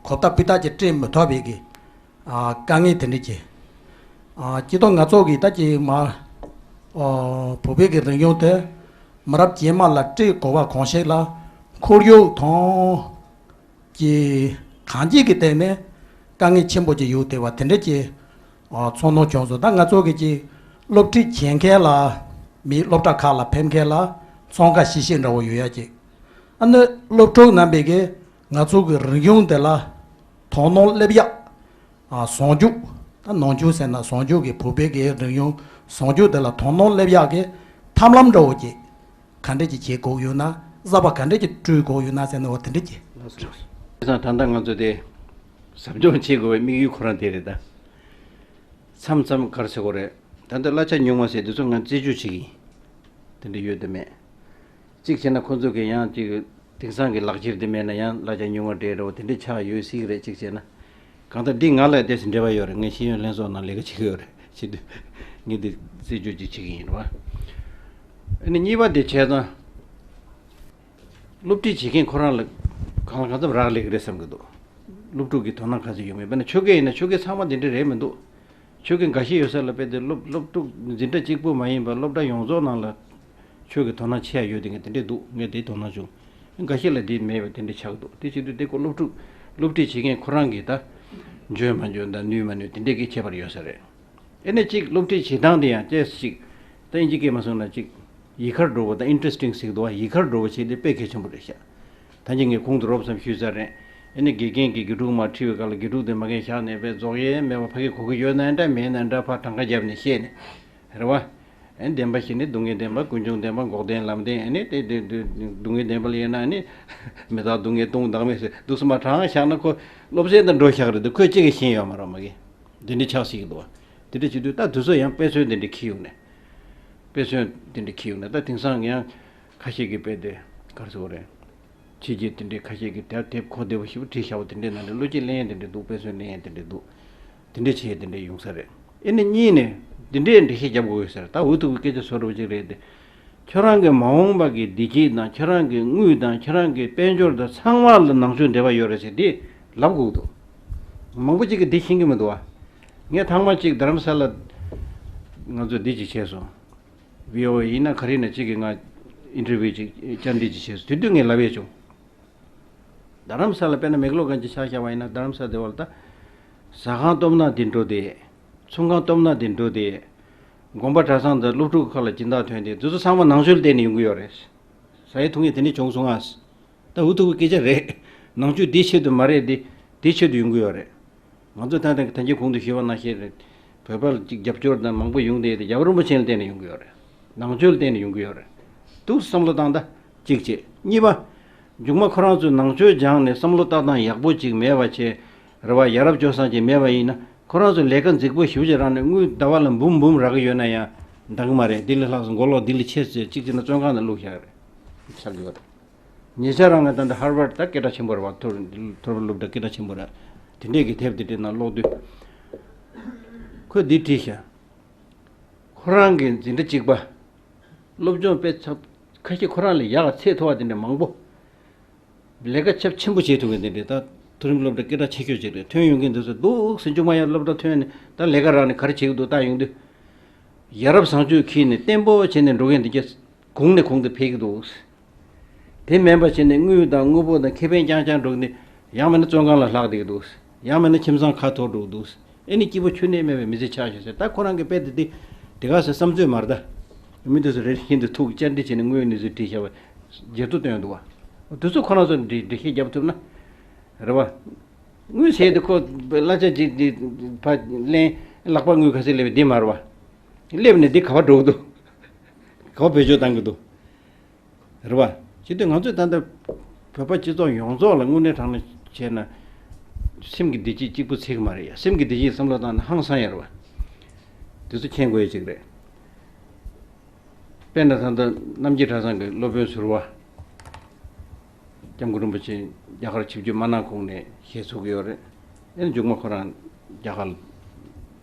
གོ་བརྡ་སྤུས་དག་ཅིག་སྤྲད་མི་ཐུབ་པའི་གི་ཨ། དཀའ་ངལ་དེ་འདྲ་ཅིག་ཨ། སྤྱིར་བཏང་ང་ཚོ་གི་ད་ཅིག་མ། ཨ། བོད་པའི་གི་རིག་གཞུང་དེ་མི་རབས་རྗེས་མ་ལ་སྤྲད་དགོས་པ་གང་ཞིག་ལ་ཁོར་ཡུག་དང་། ཀྱི་གང་ཅིའི་གི་སྟེང་ནས་དཀའ་ངལ་ཆེན་པོ་ཅིག་ཡོད་བསྡད་པ་དེ་འདྲ་ཅིག་ཨ། ཚོར་སྣང་བྱུང་སོང་། ད་ང་ཚོ་གི་ཅིག་སློབ་ཁྲིད་བྱེད་མཁན་ལ་མི་སློབ་གྲྭ་ཁག་ལ་ཕེབས་མཁན་ལ་ཚོང་ཁ་ཤིག་ཤིག་འདྲ་བོ་ཡོད་ཡ་ཅིག་ཨ་ནི་སློབ་ཕྲུག་རྣམ་པས་གི་ང་ཚོ་གི་རིག་གཞུང་དེ་ལ་དོ་སྣང་སླེབས་ཡག་ཨ། ཟུང་འཇུག་ད་ནང་འཇུག་ཟེར་ན་ཟུང་འཇུག་གི་བོད་པའི་གི་རིག་གཞུང་ཟུང་འཇུག་དེ་ལ་དོ་སྣང་སླེབས་ཡག་གི་ཐབས་ལམ་འདྲ་བོ་ཅིག་ག་འདྲས་ཀྱི་བྱེད་དགོས་ཡོད་ན། གསར་པ་ག་འདྲས་ཀྱི་སྤྲོད་དགོས་ཡོད་ན་ཟེར་ན་འོ་དེ་འདྲས་ཀྱི། ལགས་སོ། བྱས་ཙང་ད་ལྟ་ང་ཚོ་དེ་ཟབ་སྦྱོང་བྱེད་དགོས་པའི་དམིགས་ཡུལ་ཁོ་རང་དེ་རེད་ད། མཚམས་མཚམས་ག་རེ་ཟེར་དགོས་རེད། ད་ལྟ་གླ་ཆ་ཉུང་བ་ཟེར་དུས་ཚོད་ང་རྩད་གཅོད་བྱེད་ཀྱི་ཡིན། དེ་འདྲ་ཡོད་དམ་མེད། གཅིག་བྱས་ན་ཁོ་ཚོ་གི་ཡང་གཅིག་དེང་སང་གི་ལག་ཁྱེར་དེ་མེད་ན་ཡང་གླ་ཆ་ཉུང་བ་སྤྲད་འདྲ་བོ་དེ་འདྲ་ཆགས་ཡོད་སྲིད་ཀྱི་རེད། གཅིག་བྱས་ན། གང་ལྟར་འདི་ང་ལ་དེ་ཚོ་འབྲེལ་བ་ཡོད་རེད། ངས་ཤེས་ཡོན་ལྷན་ཚོགས་ནང་ལས་ཀ་བྱེད་ཀྱི་ཡོད་རེད། བྱེད་དུས་ངས་འདི་རྩད་གཅོད་ཅིག་བྱེད་ཀྱི་ཡིན་རེད་བ། ཨ་ནི་གཉིས་པ་དེ་བྱས་ཙང་། སློབ་ཁྲིད་བྱེད་མཁན་ཁོ་རང་ལ་གང་ལ་གང་འཚམ་རག་ལས་ཀྱི་རེད་བསམ་གྱི་འདུག་སློབ་ཕྲུག་གི་དོ་སྣང་ག་ཚོད་ཡོང་མིན། དཔེར་ན་ཆོས་སྐད་ཡིན་ན་ཆོས་སྐད་ཚང་མ་འདི་འདྲ་རེད་མི་འདུག་ཆོས་སྐད་འགའ་ཤས་ཡོད་ས་ལ་དཔེ་དེ་སློབ་སློབ་ཕྲུག་འཛིན་གྲྭ་གཅིག་པུ་མ་ཡིན་པར་སློབ་གྲྭ་ཡོངས་རྫོགས་ནང་ལ་ཆོས་ཀྱི་དོ་སྣང་ཆེ་ཡ་ཡོད་དེ་ངས་དེ་འདྲས་འདུག་ངས་དེའི་དོ་སྣང་བྱུང་། འགའ་ཤས་ལ་དེ་མེད་པ་དེ་འདྲས་ཆགས་འདུག་དེ་བྱེད་དུས་དེ་ཁོ་སློབ་ཕྲུག་སློབ་ཁྲིད་བྱེད་མཁན་ཁོ་རང་གིས་ད་འཇོན་མ་འཇོན་དང་ནུས་མ་ནུས་དེ་འདྲས་ཀྱི་ཁྱད་པར་ཡོད་ས་རེད། ཨེ་ནས་གཅིག་སློབ་ཁྲིད་བྱེད་སྟངས་དེ་ཡང་ཅེས་ཤིག་ད་ཨིན་ཇི་སྐད་མ་སོང་ན་གཅིག་ཡི་གར་འགྲོ་བ་དང་ཨིན་ཊ་རེ་སི་ཊིང་ཟེར་གྱི་འདུག་བ། ཡི་གར་འགྲོ་བ་བྱེད་དེ་དཔེ་གལ་ཆེན་པོ་རེད་ཤག་ད་གིན་ངས་གོང་དུ་རོབ་ཙམ་ཞུས་ཚར་རེད། ཨེ་ནས་དགེ་རྒན་གྱིས་དགེ་ཕྲུག་མར་ཁྲིད་པའི་སྐབས་ལ་དགེ་ཕྲུག་དེ་མ་གིན་བཞག་ནས་དཔེ་རྫོགས་ཡས་མེད་པ་ཕ་གི་གོ་གི་ཡོད་ན་འདྲ་མེད་ན་འདྲ་ཕར་གྲངས་ཀ་བརྒྱབ་ནས་བཤད་ནས་རེད་བ། ཨ་ནི་བདེན་པ་བཞི་ནི་སྡུག་བསྔལ་བདེན་པ། ཀུན་འབྱུང་བདེན་པ། འགོག་བདེན་ལམ་བདེན། ཨ་ནི་དེ་དེ་དེ་སྡུག་བསྔལ་བདེན་པ་ལ་ཡོད་ན་ཨ་ནི་མི་རྟག་སྡུག་བསྔལ་སྟོང་བདག་མེད་ཟེར་འདུག་སེ་མར་དྲངས་བཞག་ན་ཁོ་སློབ་ཚན་དང་འགྲོ་བཞག་རེད་དེ། ཁོས་གཅིག་གིས་ཤེས་ཡོད་མ་རེད་མ་གི། འདི་འདྲ་ཆགས་སྲིད་ཀྱི་འདུག་བ། དེ་འདྲ་བྱེད་དུས་ད་དུས་ཚོད་ཡང་དཔེ་མཚོན་དེ་འདྲ་འཁྱེར་ཡོང་ནས། དཔེ་མཚོན་དེ་འདྲ་འཁྱེར་ཡོང་ནས་ད་དེང་སང་ཡང་ཁ་ཤས་ཀྱིས་དཔེ་དེ་ག་རེ་ཟེར་དགོས་རེད། ཕྱི་རྒྱལ་དེ་འདྲའི་ཁ་ཤས་ཀྱིས་དེབ་དེབ་གོ་བདེ་པོ་ཞེ་པོ་བྲིས་བཞག་པ་དེ་འདྲའི་ནང་ནས་བློ་སྐྱེད་ལེན་ཡས་དེ་འདྲ་འདུག་དཔེ་མཚོན་ལེན་ཡས་དེ་འདྲ་འདུག་དེ་འདྲ་བྱས་དེ་འདྲ་ཡོང་ས་རེད། ཨེ་ནི་གཉིས་ནས་འདི་འདྲའི་འགྲེལ་བཤད་རྒྱབ་དགོས་ཡོད་ས་རེད། ད་འུ་ཐུག་གི་སྐད་ཆ་བཟོ་འདྲ་པོ་ཅིག་རེད་དེ། ཁྱོད་རང་གི་མ་འོངས་པ་གི་བདེ་སྐྱིད་དང་ཁྱོད་རང་གི་དངུལ་དང་ཁྱོད་རང་གི་དཔལ་འབྱོར་དང་ཚང་མ་ལ་ནང་ཆོས་འབྲེལ་བ་ཡོད་རེད་ཟེར་དེ་ལབ་དགོས་འདུག་མང་པོ་ཅིག་གིས་འདི་ཤེས་ཀྱི་མི་འདུག་བ། ངས་ཐེངས་མ་གཅིག་རྡ་རམ་ས་ལ་ང་ཚོ་འདི་ཅིག་བྱས་སོང་། བྷི་ཨོ་ཨེ་ཡིན་ན་ག་རེ་ཡིན་ན་གཅིག་གིས་ང་ཨིན་ཊར་བིའུ་ཅིག་བཅར་འདྲི་ཅིག་བྱས་སོང་། དེ་དུས་ངས་ལབ་ཡས་བྱུང་། རྡ་རམ་ས་ལ་དཔེར་ན་མེག་ལོ་གན་ཅིག་ཆ་བཞག་པ་ཡིན་ན་རྡ་རམ་ས་ལ་དེ་བར་ད་ཟ་ཁང་སྟོབས་ན་དེ་འགྲོ་དེ། ཚོང་ཁང་སྟོབས་ན་དེ་འགྲོ་དེ། དགོན་པ་གྲྭ་ཚང་དང་སློབ་ཕྲུག་ཁག་ལ་སྦྱིན་བདག་ཐོན་དེ་དེ་ཚོ་ཚང་མ་ནང་ཆོས་ལ་བརྟེན་ནས་ཡོང་གི་ཡོད་རེད། ཟ་ཡས་འཐུང་ཡས་དེ་འདྲ་བྱུང་སོང་ཨ། ད་འུ་ཐུག་གི་སྐད་ཆ་རེད། ནང་ཆོས་འདི་ཆེད་དུ་མ་རེད་དེ། དེ་ཆེད་དུ་ཡོང་གི་ཡོད་རེད། ང་ཚོ་ད་ལྟ་ད་གིན་གོང་དུ་ཞུས་པ་ནང་བཞིན་རེད། བོད་པ་ལ་ཅིག་རྒྱབ་སྐྱོར་དང་མང་པོ་ཡོང་བསྡད་དེ་རྒྱལ་བ་རིན་པོ་ཆེ་ལ་བརྟེན་ནས་ཡོང་གི་ཡོད་རེད། ནང་ཆོས་ལ་བརྟེན་ནས་ཡོང་གི་ཡོད་རེད། འདུག་བསམ་བློ་བཏང་ད་གཅིག་བྱས། གཉིས་པ། མཇུག་མ་ཁོ་རང་ཚོས་ནང་ཆོས་སྦྱངས་ནས་བསམ་བློ་བཏང་སྟངས་ཡག་པོ་ཅིག་མེད་པ་བྱས། རེ་བ་ཡ་རབས་སྤྱོད་བཟང་ཅིག་མེད་པ་ཡིན་ན་ཁོ་རང་ཚོས་ལས་ཀ་རྫིག་པོ་ཞེ་པོ་ཅིག་རག་ནས་དངུལ་ཟླ་བ་ལ་འབུམ་འབུམ་རག་གི་ཡོད་ན་ཡང་འདང་གི་མ་རེད། འདི་ལས་ལྷག་སོང་མགོ་ལོག་འདི་ལས་ཆེ་ཟེར་གཅིག་བྱས་ན་བཙོན་ཁང་ནང་བླུགས་བཞག་རེད། ཆགས་ཀྱི་ཡོད་རེད། ཉེ་ཆར་རང་ང་ད་ལྟ་ཧར་ཝར་ཌི་ད་སྐད་གྲགས་ཆེན་པོ་རེད་བ། མཐོ་མཐོ་རིམ་སློབ་གྲྭ་སྐད་གྲགས་ཆེན་པོ་རེད། དེ་འདྲས་ཀྱི་དེབ་དེ་འདྲས་ནང་ཀློག་དུས། ཁོས་འདི་བྲིས་ཤག་ཁོ་རང་གི་འཛིན་གྲྭ་གཅིག་པ། སློབ་སྦྱོང་དཔེ་ཚབ་ཁ་ཤས་ཁོ་རང་ལས་ཡག་ཚད་མཐོ་བ་དེ་འདྲས་མང་པོ། ལས་ཀ་ཚབས་ཆེན་པོ་བྱེད་ཐུབ་མཁན་དེ་འདྲས་ད་མཐོ་རིམ་སློབ་གྲྭ་སྐད་གྲགས་ཆེ་ཤོས་ཅིག་རེད། ཐོན་ཡོང་གིན་འདུག་ཟེར་འདུག་སེ་མཇུག་མ་ཡང་སློབ་གྲྭ་ཐོན་ནས་ད་ལས་ཀ་རག་ནས་ག་རེ་བྱེད་ཀྱི་འདུག་བལྟ་ཡོང་དུས། ཡ་རབས་བཟང་སྤྱོད་འཁྱེར་ནས་བརྟན་པོ་བྱས་ནས་འགྲོ་མཁན་དེ་གས་གོང་ནས་གོང་དུ་འཕེལ་གྱི་འདུག་དེ་མིན་པ་བྱས་ནས་དངུལ་དང་དངོས་པོ་དང་ཁེ་ཕན་རྐྱང་རྐྱང་འགྲོ་གི་འདུག་ཡང་མིན་ན་བཙོན་ཁང་ལ་ལྷག་བསྡད་ཀྱི་འདུག་ཡང་མིན་ན་ཁྱིམ་ཚང་ཁ་འཐོར་འགྲོ་གི་འདུག་ཨེ་ནི་སྐྱིད་པོ་ཁྱོན་ནས་མེད་པའི་མི་ཚེ་ཆགས་ཤག་ཟེར། ད་ཁོ་རང་གི་དཔེ་དེ་དེ་དེ་ག་ཟེར་བསམ་ཚོད་མ་རེད་ད། མི་དེ་ཚོ་རེ་རེ་བཞིན་དུ་ཐུག་བཅར་འདྲི་བྱས་ནས་དངོས་ཡོད་གནས་ཚུལ་དྲིས་བཞག་པ་བརྗེད་ཐོ་བཏོན་འདུག་བ། དེ་ཚོ་ཁོ་རང་ཚོ་འདྲི་འདྲི་བཤད་རྒྱབ་ཐུབ་ན། རེད་བ། དངུལ་ཟེར་དེ་ཁོ་གླ་ཆ་ཅིག་འདི་ཕ་ལེན་ལག་པ་དངུལ་ག་ཚོད་སླེབས་པའི་འདི་མ་རེད་བ། སླེབས་ནས་འདི་ག་པར་འགྲོ་གི་འདུག་ག་པར་བེད་སྤྱོད་བཏང་གི་འདུག་རེད་བ། ཅི་སྟེ་ང་ཚོས་ད་ལྟ་བོད་པ་སྤྱི་ཚོགས་ཡོངས་རྫོགས་ལ་དངོས་གནས་དྲང་གནས་བྱས་ན། སེམས་ཀྱི་བདེ་སྐྱིད་གཅིག་པུ་ཚད་ཀྱི་མ་རེད་ཡ། སེམས་ཀྱི་བདེ་སྐྱིད་བསམ་བློ་བཏང་ན་ཧང་སང་ཡ་རེད་བ། དེ་ཚོ་མཁྱེན་དགོས་ཡ་ཅིག་རེད། དཔེར་ན་ད་ལྟ་རྣམ་རྒྱལ་གྲྭ་ཚང་གི་སློབ་དཔོན་ཟུར་པ། སྐྱབས་མགོན་རིན་པོ་ཆེ་རྒྱ་གར་ཆིབས་བསྒྱུར་མ་གནང་གོང་ནས་ཞལ་ཚོགས་ཀྱི་ཡོད་རེད། ཨེ་མཇུག་མ་ཁོ་རང་རྒྱ་གར་ལ་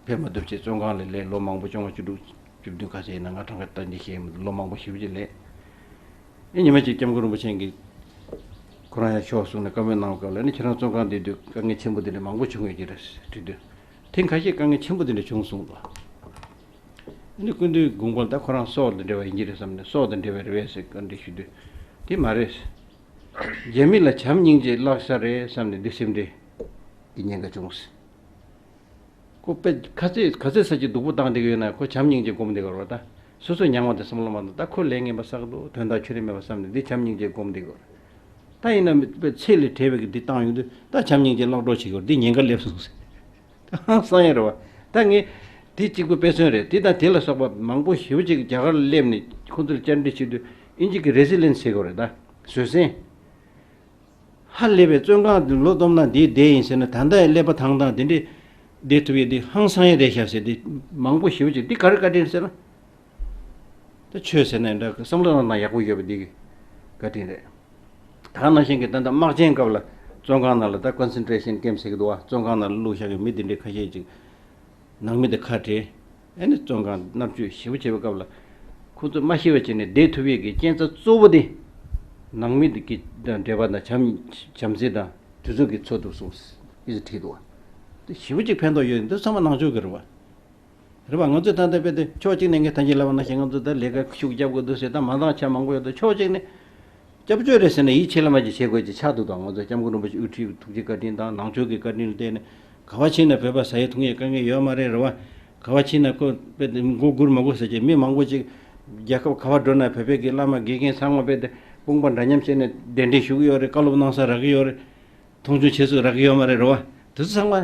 ཕེབས་མ་ཐུབ་ཅེས་བཙོན་ཁང་ལ་ལས་ལོ་མང་པོ་བཅོ་ལྔ་བཅུ་དྲུག་བཅུ་བདུན་ག་ཚོད་ཡིན་ན་ང་གྲངས་ཀ་ད་འདི་ཤེས་མི་འདུག་ལོ་མང་པོ་ཞེ་པོ་ཅིག་ལས། ཨེ་ཉི་མ་གཅིག་སྐྱབས་མགོན་རིན་པོ་ཆེ་གིས་ཁོ་རང་ཡང་ཤོག་གསུངས་ནས་བཀའ་མོལ་གནང་བའི་སྐབས་ལ་ནི་ཁྱེད་རང་བཙོན་ཁང་བསྡད་དུས་དཀའ་ངལ་ཆེན་པོ་འདི་འདྲ་མང་པོ་བྱུང་ཡོད་ཀྱི་རེད་དྲིས་དུས། དེང་ཁ་ཤས་དཀའ་ངལ་ཆེན་པོ་འདི་འདྲ་བྱུང་སོང་ལ། ཨ་ནི་སྐུ་མདུན་དགོངས་པ་ལ་ད་ཁོ་རང་སྲོག་དང་འབྲེལ་བ་ཡིན་གྱི་རེད་བསམ་ནས་སྲོག་དང་འབྲེལ་བ་རེད་པས་ཟེར་བཀའ་འདྲི་ཞུ་དུས། དེ་མ་རེད། རྒྱ་མི་ལ་བྱམས་སྙིང་རྗེ་བརླག་ས་རེད་བསམ་ནས་འདི་སེམས་ཁྲལ་གྱི་ཉེན་ཁ་བྱུང་ཟེར། ཁོ་དཔེ་ཁ་ཚེ་ཁ་ཚེ་ས་ཀྱི་སྡུག་པོ་བཏང་བསྡད་ཀྱི་ཡོད་ན་ཁོ་བྱམས་སྙིང་རྗེ་སྒོམ་བསྡད་ཀྱི་རེད་བ་ད། སོ་སོ་མྱངས་པ་དེ་བསམ་བློ་མ་བཏང་ད་ཁོ་ལས་ངན་པ་བསགས་འདུག་དོན་དག་ཁྱོན་ནས་མེད་པ་བསམ་ནས་འདི་བྱམས་སྙིང་རྗེ་སྒོམ་བསྡད་ཀྱི་རེད། ད་ཡིན་ན་དཔེ་ཚེ་ལས་བྲལ་བའི་གི་འདི་བཏང་ཡོང་དུས་ད་བྱམས་སྙིང་རྗེ་བརླག་འགྲོ་བྱེད་ཀྱི་རེད། འདི་ཉེན་ཁ་སླེབས་སོང་ཟེར། ཧང་སང་ཡ་རེད་བ། ད་ངས་དེ་གཅིག་པུ་དཔེ་མཚོན་རེད། དེ་དང་དེ་ལ་སོགས་པ་མང་པོ་ཞེ་པོ་ཅིག་རྒྱ་གར་ལ་སླེབས་ནས་ཁོང་ཚོ་ལ་བཅར་འདྲི་བྱེད་དུས་ཨིན་ཇི་གི་རེ་སི་ལེན་སི་ཟེར་དགོས་རེད་ད། བཟོད་བསྲན། ཧ་ལས་པའི་བཙོན་ཁང་དུ་ལོ་སྟོང་ན་འདིའི་བསྡད་ཡིན་ཟེར་ན་ད་ལྟ་ཡང་ཀླད་པ་ཐང་ཐང་དེ་འདྲས་བསྡད་ཐུབ་ཡས་དེ་ཧང་སང་ཡ་རེད་ཤག་ཟེར་དེ་མང་པོ་ཞེ་པོ་ཅིག་འདི་ག་རེ་བཀའ་དྲིན་ཟེར་ན། ད་ཆོས་ཟེར་ནའི་འདྲ་བསམ་བློ་གཏོང་སྟངས་ཡག་པོ་ཡོད་པ་འདི་གི་བཀའ་དྲིན་རེད། ད་ག་ནང་བཞིན་གྱི་ད་ལྟ་དམག་ཆེན་སྐབས་ལ་བཙོན་ཁང་ནང་ལ་ད་ཀོན་སེན་ཊྲེ་ཤན་ཀེམ་ཟེར་གི་འདུག་བ། བཙོན་ཁང་ནང་ལ་བླུགས་བཞག་གི་མི་དེ་འདྲའི་ཁ་ཤས་ཅིག་ནང་མི་དེ་ཁ་བྲལ། ཨ་ནི་བཙོན་ཁང་མནར་གཅོད་ཞེ་པོ་བྱས་པའི་སྐབས་ལ་ཁོ་ཚོ་མ་ཤི་བ་བྱས་ནས་བསྡད་ཐུབ་ཡས་ཀྱི་རྐྱེན་རྩ་གཙོ་བོ་དེ་ནང་མི་དེ་གི་དང་འབྲེལ་བ་དང་བྱམས་བྱམས་བརྩེ་དང་དུས་ཚོད་ཀྱི་འཚོ་ཐུབ་སོང་ཟེར་བྲིས་འདུག་བ། དེ་ཞེ་པོ་ཅིག་ཕན་ཐོགས་ཡོད་འདི་ཚང་མ་ནང་ཆོས་ཀྱི་རེད་བ། རེད་པ། ང་ཚོས་ད་ལྟ་དཔེ་དེ་ཕྱོགས་གཅིག་ནས་ངས་ད་གིན་ལབ་པ་ནང་བཞིན་ང་ཚོ་ད་ལས་ཀ་ཤུགས་རྒྱབ་དགོས་འདུག་ཟེར་ད་མ་འདང་ཆ་མང་པོ་ཡོད་དོ། ཕྱོགས་གཅིག་ནས་སྐྱབས་བཅོལ་རེད་ཟེར་ན་ཡིད་ཆེས་ལ་མ་ཅིག་བྱེད་དགོས་ཅིག་ཆགས་འདུག་ད་ང་ཚོ་སྐྱབས་མགོན་རིན་པོ་ཆེ་དབུ་ཁྲིད་ཐུགས་རྗེ་བཀའ་དྲིན་དང་ནང་ཆོས་ཀྱི་བཀའ་དྲིན་ལ་བརྟེན་ནས་ག་བ་ཕྱིན་ན་བོད་པ་ཟ་ཡས་འཐུང་ཡས་དཀའ་ངལ་ཡོད་མ་རེད། རེད་བ། ག་བ་ཕྱིན་ན་ཁོ་དཔེ་དེ་མགོ་སྒུར་མ་དགོས་ཟེར་གྱི་མི་མང་པོ་ཅིག་རྒྱལ་ཁབ་ག་བ་འགྲོ་ན་བོད་པའི་གི་བླ་མ་དགེ་རྒན་ཚང་མ་དཔེ་དེ་དཔུང་པ་འདྲ་མཉམ་བྱས་ནས་གདན་འདྲེན་ཞུ་གི་ཡོད་རེད། བཀའ་སློབ་གནང་ས་རག་གི་ཡོད་རེད། མཐོང་ཆུང་བྱེད་སྲོལ་རག་གི་ཡོད་མ་རེད། རེད་བ། དེ་ཚོ་ཚང་མ་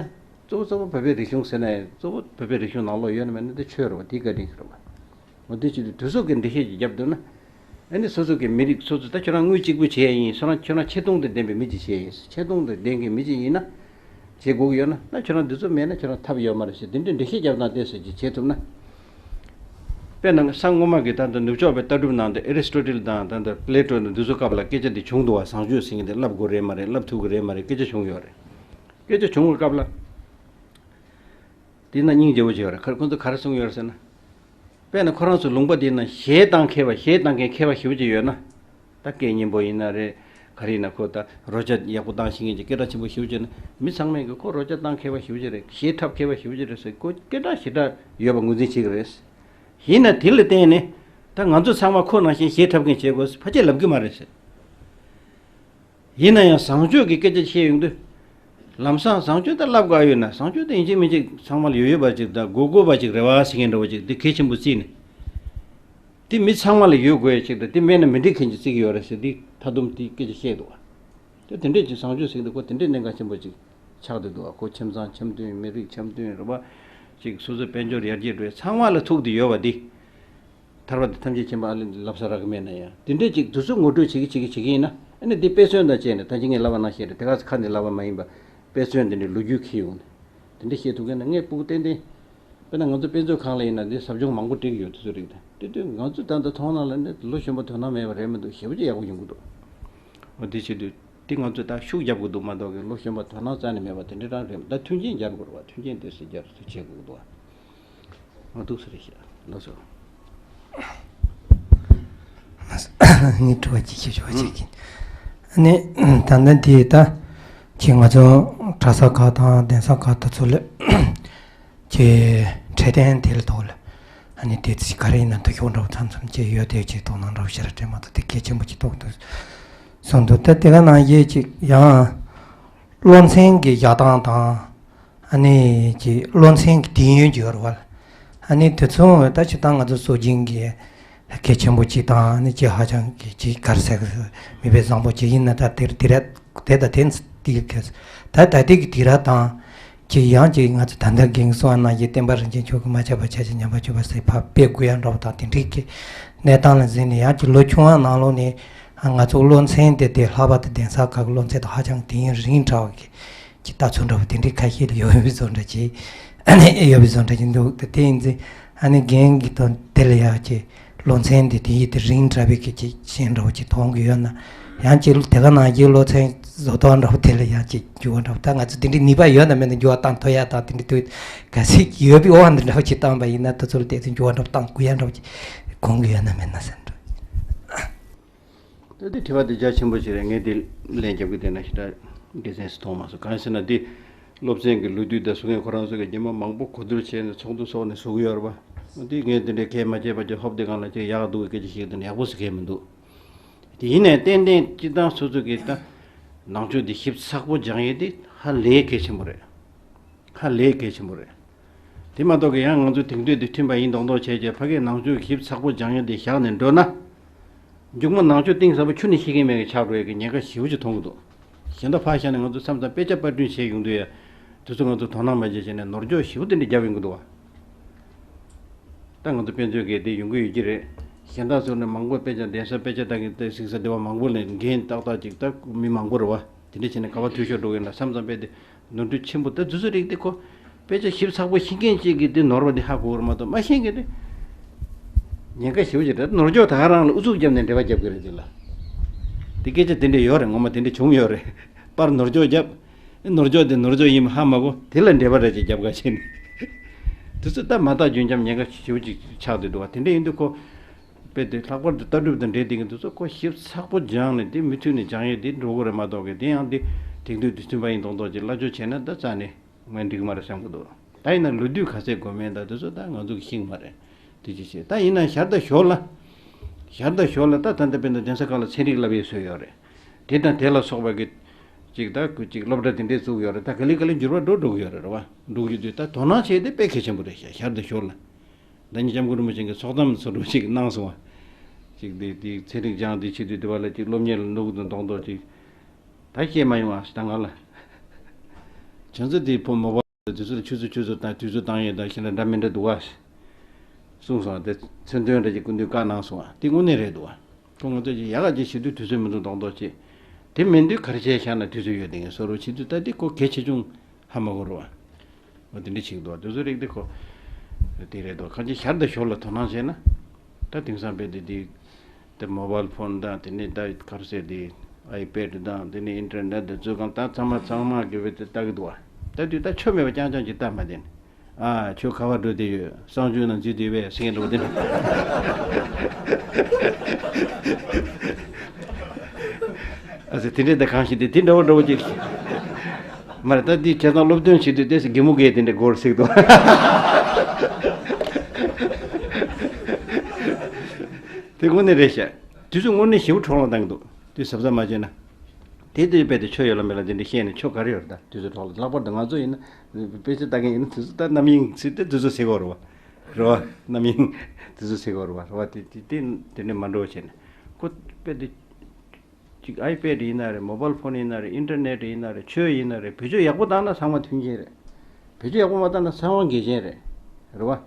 གཙོ་བོ་གཙོ་བོ་བོད་པའི་རིག་གཞུང་ཟེར་ན་ཡང་གཙོ་བོ་བོད་པའི་རིག་གཞུང་ནང་ལོགས་ཡོད་ན་མེད་ན་དེ་ཆོས་རེད་བ། དེའི་བཀའ་དྲིན་ཞིག་རེད་བ། འོ་དེ་བྱེད་དུས་དུས་ཚོད་ཀྱི་འགྲེལ་བཤད་ཅིག་བརྒྱབ་འདུག་ན། ཨ་ནི་སོ་སོ་གི་མི་རིགས་སོ་སོ་ད་ཁྱོད་རང་དངུལ་གཅིག་པུ་བྱས་ཡིན། ཁྱོད་རང་ཁྱོད་རང་ཆེ་མཐོང་དང་ལྡན་པའི་མི་ཅིག་བྱས་ཡིན། ཆེ་མཐོང་དང་ལྡན་གྱི་མི་ཅིག་ཡིན་ན། བྱེད་དགོས་ཀྱི་ཡོད་ན་ད་ཁྱོད་རང་དུས་ཚོད་མེད་ན་ཁྱོད་རང་ཐབས་ཡོད་མ་རེད་ཟེར། དེ་འདྲའི་འགྲེལ་བཤད་བརྒྱབ་སྟངས་དེ་ཟེར་གྱི་བྱེད་ཐུབ་ན། དཔེར་ན་ས་སྔོན་མ་གི་ད་ལྟ་ནུབ་ཕྱོགས་པའི་ལྟ་གྲུབ་ནང་དུ་ཨེ་རི་སི་ཊོ་ཊལ་དང་ད་ལྟ་པི་ལེ་ཊོ་དང་འདི་ཚོ་སྐབས་ལ་སྐད་ཆ་འདི་བྱུང་འདུག་བ། བཟང་སྤྱོད་ཟེར་མཁན་དེ་བསླབ་དགོས་རེད་མ་རེད། བསླབ་ཐུབ་ཀྱི་རེད་མ་རེད། སྐད་ཆ་བྱུང་ཡོད་རེད། སྐད་ཆ་བྱུང་བའི་སྐབས་ལ། དེ་ན་སྙིང་རྗེ་བོ་ཅིག་ཡོད་རེད། ཁ་ཁོང་ཚོ་ག་རེ་གསུང་གི་ཡོད་རེད་ཟེར་ན། དཔེར་ན་ཁོ་རང་ཚོ་ལུང་པ་དེ་ན་གཞས་བཏང་མཁས་པ། གཞས་བཏང་མཁན་མཁས་པ་ཞེ་པོ་ཅིག་ཡོད་ན། ད་སྐད་སྙན་པོ་ཡིན་ན་རེད། ག་རེ་ཡིན་ན་ཁོ་ད་རོལ་ཆ་ཡག་པོ་བཏང་ཤེས་མཁན་གྱི་སྐད་གྲགས་ཆེན་པོ་ཞེ་པོ་ཅིག་ཡོད་ན། མི་ཚང་མས་གི་ཁོ་རོལ་ཆ་བཏང་མཁས་པ་ཞེ་པོ་ཅིག་རེད། གཞས་འཁྲབ་མཁས་པ་ཞེ་པོ་ཅིག་རེད་ཟེར། ཁོ་སྐད་གྲགས་ཞེ་དྲག་ཡོད་པ་ངོས་འཛིན་བྱེད་ཀྱི་རེད། ཡིན་ན་དེ་ལ་བརྟེན་ནས་ད་ང་ཚོ་ཚང་མ་ཁོ་ནང་བཞིན་གཞས་འཁྲབ་མཁན་བྱེད་དགོས་ཕལ་ཆེར་ལབ་ཀྱི་མ་རེད་ཟེར། ཡིན་ན་ཡང་བཟང་སྤྱོད་ཀྱི་སྐད་ཆ་བཤད་ཡོང་དུས། ལམ་སང་བཟང་སྤྱོད་ད་ལབ་དགོས་ཡོད་ན། བཟང་སྤྱོད་ད་ཡིན་གཅིག་མིན་གཅིག་ཚང་མ་ལ་ཡོད་ཡོད་པ་ཅིག་དང་དགོས་དགོས་པ་ཅིག་རེད་བ་ཟེར་མཁན་འདྲ་བོ་ཅིག་དེ་གལ་ཆེན་པོ་བརྩིས་ནས། དེ་མི་ཚང་མ་ལ་ཡོད་དགོས་ཡ་ཅིག་དང་། དེ་མེད་ན་མི་འགྲིག་མཁན་ཅིག་བརྩི་གི་ཡོད་རེད་ཟེར། དེ་མཐའ་སྡོམ་དེ་སྐད་ཆ་བཤད་འདུག་བ། དེ་དེ་འདྲས་ཅིག་བཟང་སྤྱོད་ཟེར་གི་འདུག་ཁོ་དེ་འདྲས་གནད་འགག་ཆེན་པོ་ཅིག་ཆགས་བསྡད་འདུག་བ། ཁོ་ཁྱིམ་ཚང་འཆམ་མཐུན། མི་རིགས་འཆམ་མཐུན་རེད་བ། ཅིག་སོ་སོའི་དཔལ་འབྱོར་ཡར་རྒྱས་འགྲོ་ཡ་ཚང་མ་ལ་ཐུག་བསྡད་ཡོད་བ་དེ། ཐར་པ་དང་ཐམས་ཅད་མཁྱེན་པ་ཨ་ལས་ལབ་ས་རག་གི་མེད་ན་ཡང་། དེ་འདྲས་ཅིག་དུས་ཚོད་ངོ་སྤྲོད་བྱེད་ཀྱི་བྱེད་ཀྱི་བྱེད་ཀྱི་ཡིན་ན། ཨ་ནི་འདི་དཔེ་མཚོན་དང་བཅས་ནས། ད་ཅི་ངས་ལབ་པ་ནང་བཞིན་རེད། དེ་ག་ཚོད་ཁ་ནས་ལབ་པ་མ་ཡིན་པ། དཔེ་མཚོན་དེ་འདྲའི་ལོ་རྒྱུས་འཁྱེར་ཡོང་ནས། དེ་འདྲས་བཤད་ཐུབ་མཁན་ན་ངས་སྤུ་གུ་ཏན་ཏན། དཔེར་ན་ང་ཚོ་དཔེ་མཛོད་ཁང་ལ་ཡིན་ན་འདི་ཟབ་སྦྱོང་མང་པོ་སྤྲད་ཀྱི་ཡོད། དེ་ཚོ་རིགས་དང་དེ་དུས་ང་ཚོ་ད་ལྟ་མཐོང་སྣང་ལ་ནི་ལོ་གཞོན་པ་དོ་སྣང་མེད་པ་རེད་མི་འདུག་ཞེ་པོ་ཅིག་ཡག་པོ་ཡོང་གི་འདུག་འོ་དེ་བྱེད་དུས་དེ་ང་ཚོས་ད་ཤུགས་རྒྱབ་དགོས་འདུག་མ་གཏོགས་ཀྱི་ལོ་གཞོན་པ་དོ་སྣང་རྩ་ནས་མེད་པ་དེ་འདྲ་རང་རེད། ད་མཐུན་རྐྱེན་སྦྱར་དགོས་རེད་བ། མཐུན་རྐྱེན་དེ་ཚོ་སྦྱར་ཚུལ་བྱེད་དགོས་འདུག་བ། ང་འདུག་ས་རེད་ཤག་ལགས་སོ། ངས་དྲི་བ་གཅིག་ཞིག་ཞུ་བ་བྱེད་ཀྱིན། ཨ་ནི་ད་ལྟ་འདི་ད་ཅིག་ང་ཚོ་གྲྭ་ས་ཁག་དང་གདན་ས་ཁག་དེ་ཚོ་ལ་ཅིག་འཕྲོད་བསྟེན་དེ་ལ་ཐོག་ལ་ཨ་ནི་དེ་ཚིག་ག་རེ་ཡིན་ན་འདུག་ཤོག་འདྲ་བོ་མཚམས་མཚམས་ཅིག་ཡོད་དེ་ཅིག་དོ་སྣང་འདྲ་བོ་ཞེ་དྲག་སྤྲད་མ་ཐུབ། དེ་གལ་ཆེན་པོ་ཅིག་མཐོང་འདུག་གསུངས་འདུག་ད་དེ་ག་ནང་བཞིན་ཅིག་ཡང་། བློ་མཚན་གྱི་བཞག་སྟངས་དང་། ཨ་ནི་ཀྱི་བློ་མཚན་གྱི་དུས་ཡུན་གྱི་བར་བར། ཨ་ནི་དེ་ཚོ་ད་ཅི་ད་ང་ཚོ་སྲོལ་རྒྱུན་གྱི་གལ་ཆེན་པོ་ཅིག་དང་། ཨ་ནི་ཀྱི་ཧ་ཅང་གི་ཅིག་ག་རེ་ཟེར་གི་མི་དཔེ་བཟང་པོ་ཅིག་ཡིན་ན། ད་དེར་དེ་ར་དེ་ད་དེ་དེ་གི་ད་ད་ལྟའི་གི་དུས་རབས་དང་། ཅིག་ཡང་ཅིག་ང་ཚོ་ད་ལྟ་རྒན་གསུང་བ་ནང་བཞིན་བསྟན་པ་རིན་ཆེན་མཆོག་གིས་མ་ཆག་པ་ཆག་ཅིང་ཉམས་པ་སྐྱོབ་པ་ཟེར་ཕར་སྤེལ་དགོས་ཡ་འདྲ་བོ་དང་། དེ་འགྲིག་གི་གནས་སྟངས་ལ་གཟིགས་ནས་ཡང་ཅིག་ལོ་ཆུང་བ་ནང་ལོགས་ནས་ང་ཚོ་བློ་མཚན་དེ་དེ་ལྷག་པར་དུ་གདན་ས་ཁག་གི་བློ་མཚན་དང་ཧ་ཅང་དུས་ཡུན་རིང་དྲགས་པ་གི་ཅིག་ལྟ་ཚུལ་འདྲ་བོ་དེ་འདྲའི་ཁ་ཤས་ལ་ཡོད་པའི་བཟོ་འདྲ་ཅིག་ཨ་ནི་ཡོད་པའི་བཟོ་འདྲ་ཅིག་འདུག་ད་དེ་ཡིན་ཚེ་ཨ་ནི་རྒན་གྱི་དོན་དེ་ལ་ཡ་ཅིག་བློ་མཚན་དེ་དེ་ཡིད་དེ་རིང་དྲགས་པའི་གི་ཅིག་ཤན་འདྲ་བོ་ཅིག་མཐོང་གི་ཡོད་ན། ཡང་ཅིག་དེ་ག་ནང་བཞིན་བློ་མཚན་བཟོ་ལྟ་འདྲ་བོ་དེ་ལ་ཡང་ཅིག་འགྱུར་བ་འདྲ་བོ། ད་ང་ཚོ་དེ་འདྲའི་ནུས་པ་ཡོད་ན་མེད་ན་འགྱུར་བ་བཏང་ཐུབ་ཡ་དང་། དེ་འདྲའི་དུས་ག་ཚོད་ཡོད་པའི་དབང་དུ་འདྲ་བོ་ཅིག་བཏང་པ་ཡིན་ན་དེ་ཚོ་ལ་དེ་ཚོ་འགྱུར་བ་འདྲ་བོ་བཏང་དགོས་ཡ་འདྲ་བོ་ཅིག་དགོངས་ཀྱི་ཡོད་ན་མེད་ན་ཟེར་འདྲ། ད་དེ་དྲི་བ་དེ་རྒྱ་ཆེན་པོ་ཞིག་རེད། ངས་དེ་ལན་རྒྱབ་ཀྱི་བསྡད་ན་ཞེ་དྲག་དགེ་མཚན་ཞིག་མཐོང་མ་སོང་། གང་ཡིན་ཟེར་ན་དེ་སློབ་ཚན་གྱི་ལོ་དུས་དང་སུ་ངས་ཁོ་རང་ཚོ་གི་རྗེས་མ་མང་པོ་གོ་བསྡུར་བྱས་ནས་ཚོགས་འདུ་འཚོགས་ནས་བཟོ་གི་ཡོད་རེད་པ། དེ་ངས་དེ་འདྲའི་གལ་མ་ཆེ་བ་ཅིག་ཧོབ་དེ་སྒང་ལ་ཅིག་ཡག་སྡུག་གི་སྐད་ཆ་བཤད་དེ་ནས་ཡག་པོ་ཟེར་མཁན་མི་འདུག་དེ་ཡིན་ནའི་ཏན་ཏན་སྤྱིར་བཏང་སོ་སོ་གི་ད་ནང་ཆོས་འདི་ཞིབ་ཚགས་པོ་སྦྱང་ཡས་དེ་ཧ་ལས་གལ་ཆེན་པོ་རེད། ཧ་ལས་གལ་ཆེན་པོ་རེད། དེ་མ་གཏོགས་ཀྱི་ཡང་ང་ཚོ་དེང་དུས་འདི་མཐུན་པ་ཡིན་མདོག་མདོག་བྱས་རྗེས་ཕ་གིའི་ནང་ཆོས་ཞིབ་ཚགས་པོ་སྦྱང་ཡས་དེ་བཞག་ནས་འགྲོ་ན། མཇུག་མ་ནང་ཆོས་གཏིང་ཟབ་པོ་ཆུ་ནས་ཤེས་ཀྱི་མེད་པའི་ཆགས་འགྲོ་ཡས་ཀྱི་ཉེན་ཁ་ཞེ་པོ་ཅིག་མཐོང་གི་འདུག་གཞན་དག་ཕར་བཞག་ནས་ང་ཚོ་མཚམས་མཚམས་དཔེ་ཆ་པར་སྐྲུན་བྱས་ཡོང་དུས་ཡ། དེ་ཚོ་ང་ཚོ་དོ་སྣང་མ་བྱས་བྱས་ནས་ནོར་འཁྱོག་ཞེ་པོ་དེ་འདྲ་བརྒྱབ་ཡོང་གི་འདུག་བ། ད་ང་ཚོ་དཔེ་མཛོད་ཀྱི་དེ་ཡོང་གི་ཡོད་ཀྱི་རེད། གཞན་དག་ཚོ་ནི་མང་པོ་དཔེ་ཆ་གདན་ས་དཔེ་ཆ་ལྟ་གི་ལྟ་གཟིགས་ས་དེ་བ་མང་པོ་ལས་འགན་ཏག་ཏག་ཅིག་ད་མི་མང་པོ་རེད་བ། དེ་འདྲ་བྱས་ནས་ག་བ་འཐུས་ཤོར་འགྲོ་གི་ཡིན་ལ་བསམ་བསམ་པས་དེ་ནོར་འཁྲུལ་ཆེན་པོ། ད་དུས་ཚོད་རིག་དེ་ཁོ་དཔེ་ཆ་ཞིབ་ཚགས་པོ་ཤེས་མཁན་ཅིག་གིས་དེ་ནོར་བ་དེ་ཧ་གོ་གི་རེད་མ་གཏོགས་མ་ཤེས་མཁན་དེ་ཉེན་ཁ་ཞེ་པོ་ཅིག་རེད། ནོར་འཁྱོག་ད་ག་རང་ལ་ཨུ་ཚུགས་བརྒྱབ་ནས་འབྲེལ་བ་རྒྱབ་གི་རེད། དེ་ལ་དེ་སྐད་ཆ་དེ་འདྲ་ཡོད་རེད། ངོ་མ་དེ་འདྲ་བྱུང་ཡོད་རེད། པར་ནོར་འཁྱོག་བརྒྱབ། ནོར་འཁྱོག་དེ་ནོར་འཁྱོག་ཡིན་པ་ཧ་མ་གོ། དེ་ལ་འབྲེལ་བ་རེ་ཅིག་རྒྱབ་ག་བྱས་ནས། དེ་ཚོ་ད་མ་བརྟག་རྒྱུན་འབྱམས་ཉེན་ཁ་ཞེ་པོ་ཅིག་ཆགས་བསྡད་འདུག་བ། དེ་འདྲ་ཡིན་དུས་ཁོ་དཔེ་དེ་ལྷག་པར་དུ་ལྟ་གྲུབ་དང་འབྲེལ་བསྡད་མཁན་དེ་ཚོ་ཁོ་ཞིབ་ཚགས་པོ་སྦྱངས་ནས་དེ་མུ་མཐུད་ནས་སྦྱང་ཡས་དེ་འགྲོ་གི་རེད་མ་གཏོགས་གི། དེ་ཡང་དེ་དེང་དུས་དུས་མཐུན་པ་ཡིན་མདོག་མདོག་ཅིག་སླ་བཅོས་བྱས་ན་ད་རྩ་ནས་ངས་འགྲིག་གི་མ་རེད་བསམ་གི་འདུག་ད་ཡིན་ན་ལོ་དུས་ག་ཚད་དགོས་མིན་ད་དེ་ཚོ་ད་ང་ཚོ་གི་ཤེས་ཀྱི་མ་རེད། དེ་ཅི་བྱེད། ད་ཡིན་ན་ཞར་དང་ཞོར་ལ། ཞར་དང་ཞོར་ལ་ད་ད་ལྟ་དཔེར་ན་གདན་ས་ཁག་ལ་ཚན་རིག་བསླབ་ཡས་བཟོས་ཡོད་རེད། དེ་དང་དེ་ལ་སོགས་པ་གི་ཅིག་ད་ཅིག་སློབ་གྲྭ་དེ་འདྲས་བཙུགས་ཡོད་རེད། ད་ག་ལེ་ག་ལེ་འགྱུར་བ་འགྲོ་འགྲོ་གི་ཡོད་རེད། རེད་བ། འགྲོ་གི་ཡོད་དུས་ད་དོ་སྣང་བྱས་ཏེ་དཔེ་གལ་ཆེན་པོ་རེད་ཤག་ཞར་དང་ཞོར་ལ། ཟླ་ཉི་སྐྱབས་མགོན་རིན་པོ་ཆེ་གི་ཚོགས་གཏམ་ཚོ་འགྲོ་ཅིག་གནང་སོང་བ། ཅིག་དེ་དེ་ཚན་རིག་སྦྱངས་དེ་བྱེད་དུས་དེ་བ་ལ་ཅིག་སློབ་གཉེར་ལ་ནུབ་དང་མདོག་མདོག་ཅིག་ད་བཤད་མ་ཡོང་ཨ་ད་ང་ལ། ཁྱེད་ཚོ་དེ་ཕོ་མོ་པ་དེ་ཚོ་ལ་ཆུ་ཚོད་ཆུ་ཚོད་དང་དུས་ཚོད་བཏང་ཡས་དང་ཤིན་ཏུ་འདྲ་མི་འདྲ་འདུག་ཨ། གསུངས་སོང་། དེ་མཚོན་དོན་འདྲ་ཅིག་སྐུ་མདུན་བཀའ་གནང་སོང་བ་དེ་དངོས་གནས་རེད་འདུག་བ། ཁོ་ང་ཚོ་ཅིག་ཡག་ག་ཅིག་བྱེད་དུས་དུས་ཚོད་མི་འདུག་མདོག་མདོག་བྱེད། དེ་མིན་དུས་ག་རེ་བྱས་བཞག་ན་དུས་ཚོད་ཡོད་དེ་ངས་བཟོ་རོགས་བྱེད་དུས་ད་དེ་ཁོ་གལ་ཆེ་ཆུང་ཧ་མ་གོ་རུ་བ། འོ་དེ་འདྲ་བྱེད་ཀྱི་འདུག་བ། དུས་ཚོད་རིག་དེ་ཁོ་དེ་རེད་འདུག་གང་ཅི་ཤར་དང་ཞོར་ལ་དོ་སྣང་བྱས་ན་ད་དེང་སང་དཔེ་དེ་དེ་དེ་མོ་བལ་ཕོན་དང་དེ་ནས་ད་ག་རེ་ཟེར་དེ་ཨའི་པེ་ཌི་དང་དེ་ནས་ཨིན་ཊར་ནེཊ་དང་ཚོ་གང་ད་ཚང་མ་ཚང་མ་གི་བེ་དེ་ལྟ་གི་འདུག་བ། ད་དུས་ད་ཆོ་མེད་པ་རྐྱང་རྐྱང་ཅིག་ལྟ་མ་བསྡད་ནས། ཨ། ཁྱོད་ག་བར་འགྲོ་བསྡད་ཡོད། གསང་སྤྱོད་ནང་འཛུལ་བསྡད་པས་ཟེར་མཁན་འདྲ་བོ་དེ་འདྲ། ཨ་ཙི། དེ་འདྲས་ད་གང་ཞིག་དེ་དེ་འདྲ་བོ་འདྲ་བོ་ཅིག་མ་རེད། ད་འདི་བྱས་ཙང་སློབ་སྟོན་བྱེད་དུས་ཏོག་ཙམ་གད་མོ་བགད་དེ་འདྲས་འགོར་སྲིད་འདུག་དེ་དངོས་གནས་རེད་ཤག་དུས་ཚོད་དངོས་གནས་ཞེ་པོ་འཕྲོ་བརླག་བཏང་གི་འདུག་དུས་གཟབ་གཟབ་མ་བྱས་ན། དེ་དུས་རྦད་དེ་ཆོས་ཡོད་ལ་མེད་ལ་དེ་འདྲ་བཤད་ནས་ཆོ་ག་རེ་ཡོད་རེད། ད་དུས་ཚོད་འཕྲོ་བརླག། ལྷག་པར་དུ་ང་ཚོ་ཡིན་ན་དཔེ་ཆ་ལྟ་མཁན་ཡིན་ན་དུས་ཚོད་ད་རྣམ་གཡེང་ཚིག་དེ་དུས་ཚོད་ཟེར་གོ་རེད་བ། རེད་བ། རྣམ་གཡེང་དུས་ཚོད་ཟེར་གོ་རེད་བ། རེད་བ། དེ་དེ་དེ་དེ་འདྲ་མ་འགྲོ་བྱས་ནས་ཁོ་དཔེ་དེ་ཅིག་ཨའི་པེ་ཌི་ཡིན་ན་རེད། མོ་བལ་ཕོན་ཡིན་ན་རེད། ཨིན་ཊར་ནེཊ་ཡིན་ན་རེད། ཆོས་ཡིན་ན་རེད། བེད་སྤྱོད་ཡག་པོ་བཏང་ན་ཚང་མ་མཐུན་རྐྱེན་རེད། བེད་སྤྱོད་ཡག་པོ་མ་བཏང་ན་ཚང་མ་འགལ་རྐྱེན་རེད། རེད་བ།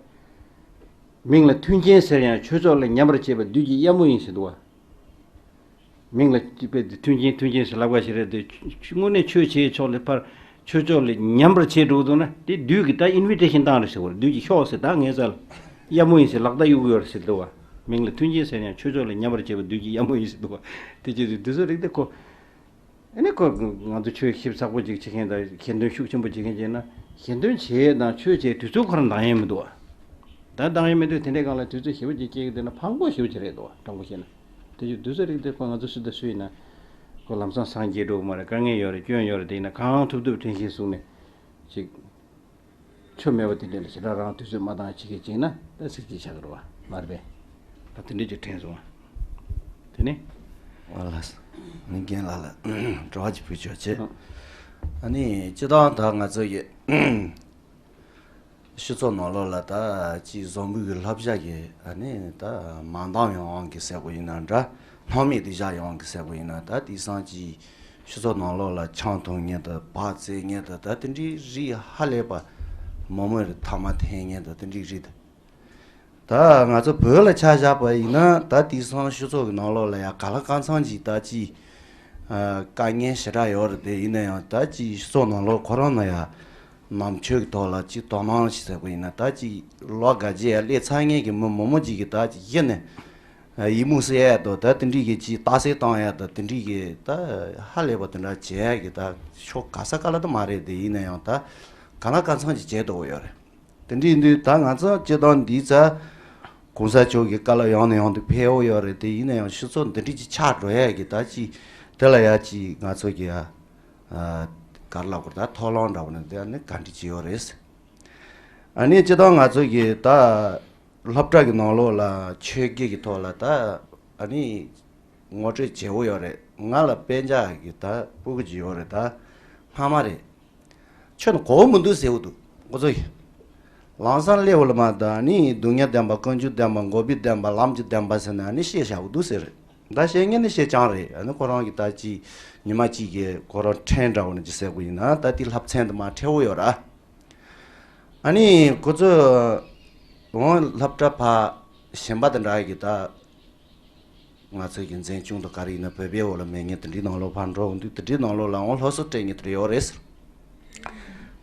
མིང་ལ་མཐུན་རྐྱེན་ཟེར་ཡང་ཆོས་ཕྱོགས་ལ་ཉམས་པར་བྱེད་པ་བདུད་ཀྱི་གཡབ་མོ་ཡིན་ཟེར་འདུག་བ། མིང་ལ་དཔེ་མཐུན་རྐྱེན་མཐུན་རྐྱེན་ཟེར་ལབ་པ་ཞིག་རེད་དེ། དངོས་གནས་ཆོས་བྱེད་ཕྱོགས་ལ་ཕར་ཆོས་ཕྱོགས་ལ་ཉམས་པར་བྱེད་འགྲོ་འདུག་ན་དེ་བདུད་ཀྱིས་ད་ཨིན་བི་ཊེ་ཤན་བཏང་རེད་ཟེར་བ་རེད། བདུད་ཀྱིས་ཤོག་ཟེར། ད་ངའི་རྩ་ལ་གཡབ་མོ་ཡིན་ཟེར་ལག་བརྡ་གཡུག་གི་ཡོད་རེད་ཟེར་འདུག་བ། མིང་ལ་མཐུན་རྐྱེན་ཟེར་ཡང་ཆོས་ཕྱོགས་ལ་ཉམས་པར་བྱེད་པ་བདུད་ཀྱི་གཡབ་མོ་ཡིན་ཟེར་འདུག་བ། དེ་ཅི་རེད། དེ་ཚོ་རིགས་དེ་ཁོ། ཨ་ནི་ཁོ་ང་ཚོ་ཆོས་ཞིབ་ཚགས་པོ་ཅིག་བྱེད་མཁན་དང་ཞལ་འདོན་ཤུགས་ཆེན་པོ་བྱེད་མཁན་བྱས་ན་ཞལ་འདོན་བྱེད་དང་ཆོས་བྱེད་དུས་ཚོད་ཁོ་རང་འདང་ཡས་མི་འདུག་བ། ད་འདང་ཡས་མི་འདུག་དེ་འདྲའི་སྒང་ལ་དུས་ཚོད་ཞེ་པོ་ཅིག་སྐྱེལ་གི་འདུག་ན་ཕངས་པོ་ཞེ་པོ་ཅིག་རེད་འདུག་བ། དྲང་པོ་བཤད་ན། དེ་ཚོ་དུས་ཚོད་རིགས་དེ་ཁོ་ང་ཚོ་སུ་དང་སུ་ཡིན་ན་ཁོ་ལམ་སང་སངས་རྒྱས་འགྲོ་གི་མ་རེད། དཀའ་ངལ་ཡོད་རེད། སྐྱོན་ཡོད་རེད། དེ་ཡིན་ན་གང་ཐུབ་ཐུབ་དྲན་ཤེས་བཟུང་ནས་ཅིག་ཆོ་མེད་པ་དེ་འདྲ་ལ་ཞེ་དྲག་རང་དུས་ཚོད་མ་བཏང་བྱེད་མཁན་བྱས་ན་ད་ཚིག་གཅིག་ཆགས་ཀྱི་རེད་བ། མ་རེད་པས། ད་དེ་འདྲ་ཅིག་དྲན་སོང་བ། དེ་ནི། ཨ་ལ། མི་རྒན་ལགས་ལ་དྲི་བ་ཅིག་ཕུལ་ཆོག་བྱེད། ཨ་ནི་སྤྱིར་བཏང་ད་ང་ཚོ་ཡི་སྤྱི་ཚོགས་ནང་ལོགས་ལ་ད་ཅིག་བཟང་པོའི་གི་བསླབ་བྱ་གི་ཨ་ནི་ད་མ་འདང་ཡོང་དབང་གིས་ཟེར་དགོས་ཡིན་ན་འདྲ། སྣང་མེད་དུ་བཞག་ཡོང་གི་ཟེར་དགོས་ཡིན་ན། ད་དེང་སང་ཅིག་སྤྱི་ཚོགས་ནང་ལོགས་ལ་ཆང་འཐུང་མཁན་དང་བག་བཙོང་མཁན་དང་ད་དེ་འདྲའི་རིགས་ཧ་ལས་པ་མང་མོས་རེད། ཐ་མག་འཐེན་མཁན་དང་དེ་འདྲའི་རིགས་དང་། ད་ང་ཚོ་བོད་ལ་ཆ་བཞག་པ་ཡིན་ན་ད་དེང་སང་སྤྱི་ཚོགས་ཀྱི་ནང་ལོགས་ལ་ཡང་གང་ལ་གང་འཚམ་ཅིག་ད་ཅིག་ཨ་དཀའ་ངལ་ཞེ་དྲག་ཡོད་རེད་དེ། ཡིན་ན་ཡང་ད་ཅིག་སྤྱི་ཚོགས་ནང་ལོགས་ཁོ་རང་ན་ཡང་ནང་ཆོས་ཀྱི་ཐོག་ལ་ཅིག་དོ་སྣང་ཞིག་ཟེར་དགོས་ཡིན་ན། ད་ཅིག་ལོ་འགའ་རྗེས་ཡར་སླེབས་ཚར་མཁན་གྱི་མི་མང་པོ་ཅིག་གིས་ད་ཅིག་གཞི་ནས་ཡིད་མུག་སེལ་ཡ་དང་ད་དེ་འདྲའི་གི་ཅིག་རྟགས་གསལ་བཏང་ཡ་དང་དེ་འདྲའི་གི་ད་ཧ་ལས་པ་དེ་འདྲ་བྱེད་ཡ་གི་ད་ཕྱོགས་ག་ས་ག་ལ་ད་མ་རེད་དེ། ཡིན་ན་ཡང་ད་གང་ལ་གང་འཚམ་ཅིག་བྱེད་འདོད་ཡོད་རེད། དེ་འདྲ་ཡིན་དུས་ད་ང་ཚོ་སྤྱིར་བཏང་འདི་ཚ་གོང་ས་མཆོག་གི་བཀའ་སློབ་ཡང་ནས་ཡང་དུ་ཕེབས་ཡོད་རེད་དེ། ཡིན་ན་ཡང་སྤྱི་ཚོགས་འདི་འདྲ་ཅིག་ཆགས་འགྲོ་ཡ་གི་ད་ཅིག་དེ་ལ་ཡ་ཅིག་ང་ཚོ་གི་ཡ་ག་རེ་ལབ་དགོས་རེད། ད་ཐོག་ལམ་འདྲ་བོ་ནས་དེ་ནི་ག་འདྲ་ཅིག་ཡོད་རེད། ཨ་ནི་སྤྱིར་བཏང་ང་ཚོ་གི་ད་སློབ་གྲྭ་གི་ནང་ལོགས་ལ་ཆོས་བརྒྱུད་ཀྱི་ཐོག་ལ་ད་ཨ་ནི་ངོ་སྤྲོད་བྱེད་འོ་ཡོད་རེད། ང་ལ་དཔེ་འཇགས་ཀྱི་ད་སྤུ་གུ་ཅིག་ཡོད་རེད། ད་སྔ་མ་རེད། ཆོས་ནི་གོ་བོ་མི་འདུག་ཟེར་བ་འདུག་ཁོ་ཚོ་ཡིས། ལམ་སང་སླེབས་པ་ལ་མ་ད་ནི་སྡུག་བསྔལ་བདེན་པ། ཀུན་འབྱུང་བདེན་པ། འགོག་པའི་བདེན་པ། ལམ་གྱི་བདེན་པ་ཟེར་ནས་ཨ་ནི་བཤད་བཞག་པ་འདུག་ཟེར། ད་བཤད་མཁན་ནི་བཤད་རྐྱང་རེད། ཨ་ནི་ཁོ་རང་གི་ད་ཅིག་ཉི་མ་གཅིག་གི་ཁོ་རང་ཕྲན་འདྲ་བོ་ནས་ཅིག་ཟེར་དགོས་ཡིན་ན་ད་དེ་བསླབ་ཚན་དུ་མ་ཕྲན་བུ་ཡོད་ར། ཨ་ནི་ཁོ་ཚོ་འོང་སློབ་གྲྭ་ཕ་གཞན་པ་དེ་འདྲ་གི་ད། ང་ཚོ་གི་འཛིན་སྐྱོང་དང་ག་རེ་ཡིན་ན་བོད་པའི་འོག་ལ་མེད་མཁན་དེ་འདྲའི་ནང་ལོགས་ཕར་འགྲོ་འོང་དུས་དེ་འདྲའི་ནང་ལོགས་ལ་འོང་སློབ་གསོ་སྤྲད་མཁན་དེ་འདྲ་ཡོད་རེད།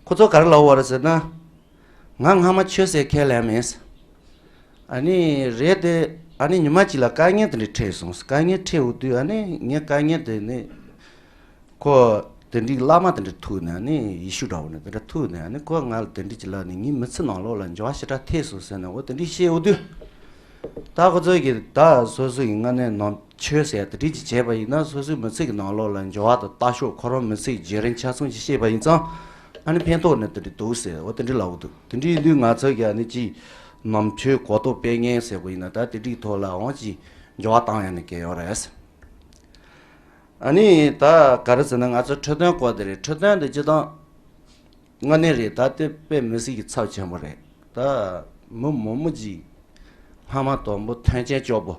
ཁོ་ཚོ་ག་རེ་ལབ་པ་རེད་ཟེར་ན། ང་སྔ་མ་ཆོས་ཟེར་ཁས་ལེན་མེད། ཨ་ནི་རེད་དེ། ཨ་ནི་ཉི་མ་གཅིག་ལ་དཀའ་ངལ་དེ་འདྲ་འཕྲད་སོང་། དཀའ་ངལ་འཕྲད་འོང་དུས་ཨ་ནི་ངའི་དཀའ་ངལ་དེ་ནི། ཁོ་དེ་འདྲའི་བླ་མ་དེ་འདྲ་ཐུག་ནས་ནི་ཡེ་ཤུ་འདྲ་བོ་ནས་དེ་འདྲ་ཐུག་ནས་ནི་ཁོ་ང་ལ་དེ་འདྲ་ཅིག་ལབ་ནས་ངའི་མི་ཚེ་ནང་ལོགས་ལ་འགྱུར་བ་ཞེ་དྲག་ཐེབས་སོང་ཟེར་ནས་འོ་དེ་འདྲ་བཤད་འོ་དུས། ད་ཁོ་ཚོ་གིས་ད་སོ་སོ་ཡི་སྔ་ནས་ནང་ཆོས་ཟེར་དེ་འདྲ་ཅིག་བྱས་པ་ཡིན་ན་སོ་སོའི་མི་ཚེ་གི་ནང་ལོགས་ལ་འགྱུར་བ་དང་ལྟ་ཕྱོགས་ཁོ་རང་མི་ཚེ་གི་བརྒྱུད་རིམ་ཆ་ཚང་ཅིག་བཤད་པ་ཡིན་ཙང་ཨ་ནི་ཕན་ཐོགས་ནི་དེ་འདྲ་འདུག་ཟེར་འོ་དེ་འདྲ་ལབ་འོ་དུས་དེ་འདྲ་ཡིན་དུས་ང་ཚོ་གིས་ཨ་ནི་ཅིག་ནང་ཆོས་གོ་རྟོགས་སྤེལ་མཁན་ཟེར་དགོས་ཡིན་ན་ད་དེ་འདྲའི་ཐོག་ལ་འོང་ཅིག་འགྱུར་བ་བཏང་ཡ་ནི་གལ་ཡོད་རེད། ཨ་ནི་ད་ག་རེ་ཟེར་ན་ང་ཚོ་འཕྲོད་བསྟེན་སྐོར་དེ་རེད། འཕྲོད་བསྟེན་དེ་སྤྱིར་བཏང་དངོས་གནས་རེད། ད་དེ་དཔེ་མི་སྲིད་ཀྱི་ཚབས་ཆེན་པོ་རེད། ད་མི་མང་པོ་ཅིག་སྔ་མ་དང་པོ་མཐུན་རྐྱེན་སྐྱོ་པོ།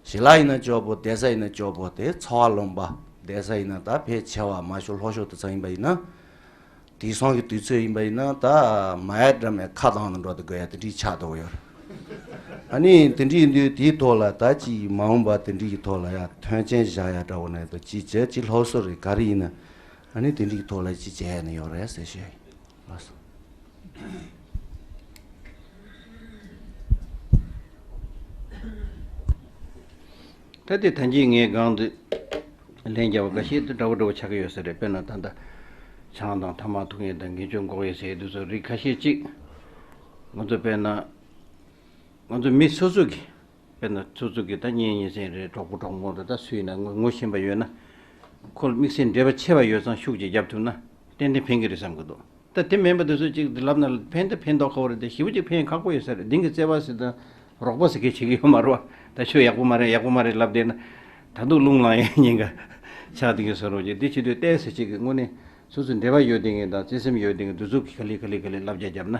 ཞི་ལ་ཡིན་ན་སྐྱོ་པོ། བསྡད་ས་ཡིན་ན་སྐྱོ་པོ། དེ་འཚོ་བ་ལོན་པ། བསྡད་ས་ཡིན་ན་ད་ཕལ་ཆེ་བ་མ་ཤོར་ལྷོ་ཕྱོགས་དེ་ཚོ་ཡིན་པ་ཡིན་ན། དེང་སང་གི་དུས་ཚོད་ཡིན་པ་ཡིན་ན་ད་མ་ཡ་འདྲ་མའི་ཁ་གདངས་ནས་འགྲོ་དུ་དགོས་ཡ་དེ་འདྲའི་ཆགས་འདུག་ཡོད། ཨ་ནི་དེ་འདྲ་ཡིན་དུས་དེའི་ཐོག་ལ་ད་ཅིག་མ་འོངས་པ་དེ་འདྲ་གི་ཐོག་ལ་ཡང་མཐུན་རྐྱེན་བཞག་ཡ་འདྲ་བོ་ནས་ད་ཅིག་བྱས་ཅིག་སློབ་གསོ་རེད་ག་རེ་ཡིན་ན། ཨ་ནི་དེ་འདྲ་གི་ཐོག་ལ་ཅིག་བྱས་ཡ་ནི་ཡོད་རེད་ཟེར་ཞུ་ཡ་ཡིན། ལགས་སོ། ད་དེ་ད་གིན་ངས་སྒང་དུ་ལན་རྒྱབ་པ་འགའ་ཤས་དེ་འདྲ་བོ་འདྲ་བོ་ཆགས་ཀྱི་ཡོད་ས་རེད། དཔེར་ན་ད་ལྟ་ཆང་དང་ཐ་མག་འཐུང་ཡས་དང་རྒན་གཅུང་འགོག་ཡས་ཟེར་ཡས་དེ་ཚོ་རིགས་ཁ་ཤས་ཅིག་ང་ཚོ་དཔེར་ན་ང་ཚོ་མི་སོ་སོ་གི་དཔེར་ན་སོ་སོ་གི་ད་གཉེན་ཉེ་ཚན་རེད། གྲོགས་པོ་གྲོགས་མོ་རེད། ད་སུ་ཡིན་ན་ངོ་ངོ་ཤེས་པ་ཡོད་ན་ཁོ་དམིགས་བསལ་འབྲེལ་བ་ཆེ་བ་ཡོད་ཙང་ཤུགས་ཀྱིས་རྒྱབ་ཐུབ་ན་ཏན་ཏན་ཕན་གྱི་རེད་བསམ་གྱི་འདུག་ད་དེ་མིན་པ་དེ་ཚོ་ཅིག་ལབ་ན་ཕན་ད་ཕན་ཐོགས་ཁ་བོ་རེད་དེ་ཞེ་པོ་ཅིག་ཕན་ཁག་པོ་ཡོད་ས་རེད། འདི་གི་བརྩེ་བ་ཟེར་དང་རོགས་པ་ཟེར་མཁན་བྱེད་ཀྱི་ཡོད་མ་རེད་བ། ད་ཁྱོད་ཡག་པོ་མ་རེད་ཡག་པོ་མ་རེད་ལབ་བསྡད་ན་ད་དུང་རླུང་ལངས་ཡས་ཉེན་ཁ་ཆགས་བསྡད་ཀྱི་བཟོ་འདྲ་ཅིག་འདི་བྱེད་དུས་ཏོག་ཙམ་ཅིག་གི་དངོས་གནས་སོ་སོ་འབྲེལ་བ་ཡོད་བསྡད་མཁན་དང་བརྩེ་སེམས་ཡོད་བསྡད་མཁན་དེ་ཚོ་གི་ག་ལེ་ག་ལེ་ག་ལེ་བསླབ་བྱ་བརྒྱབ་ན།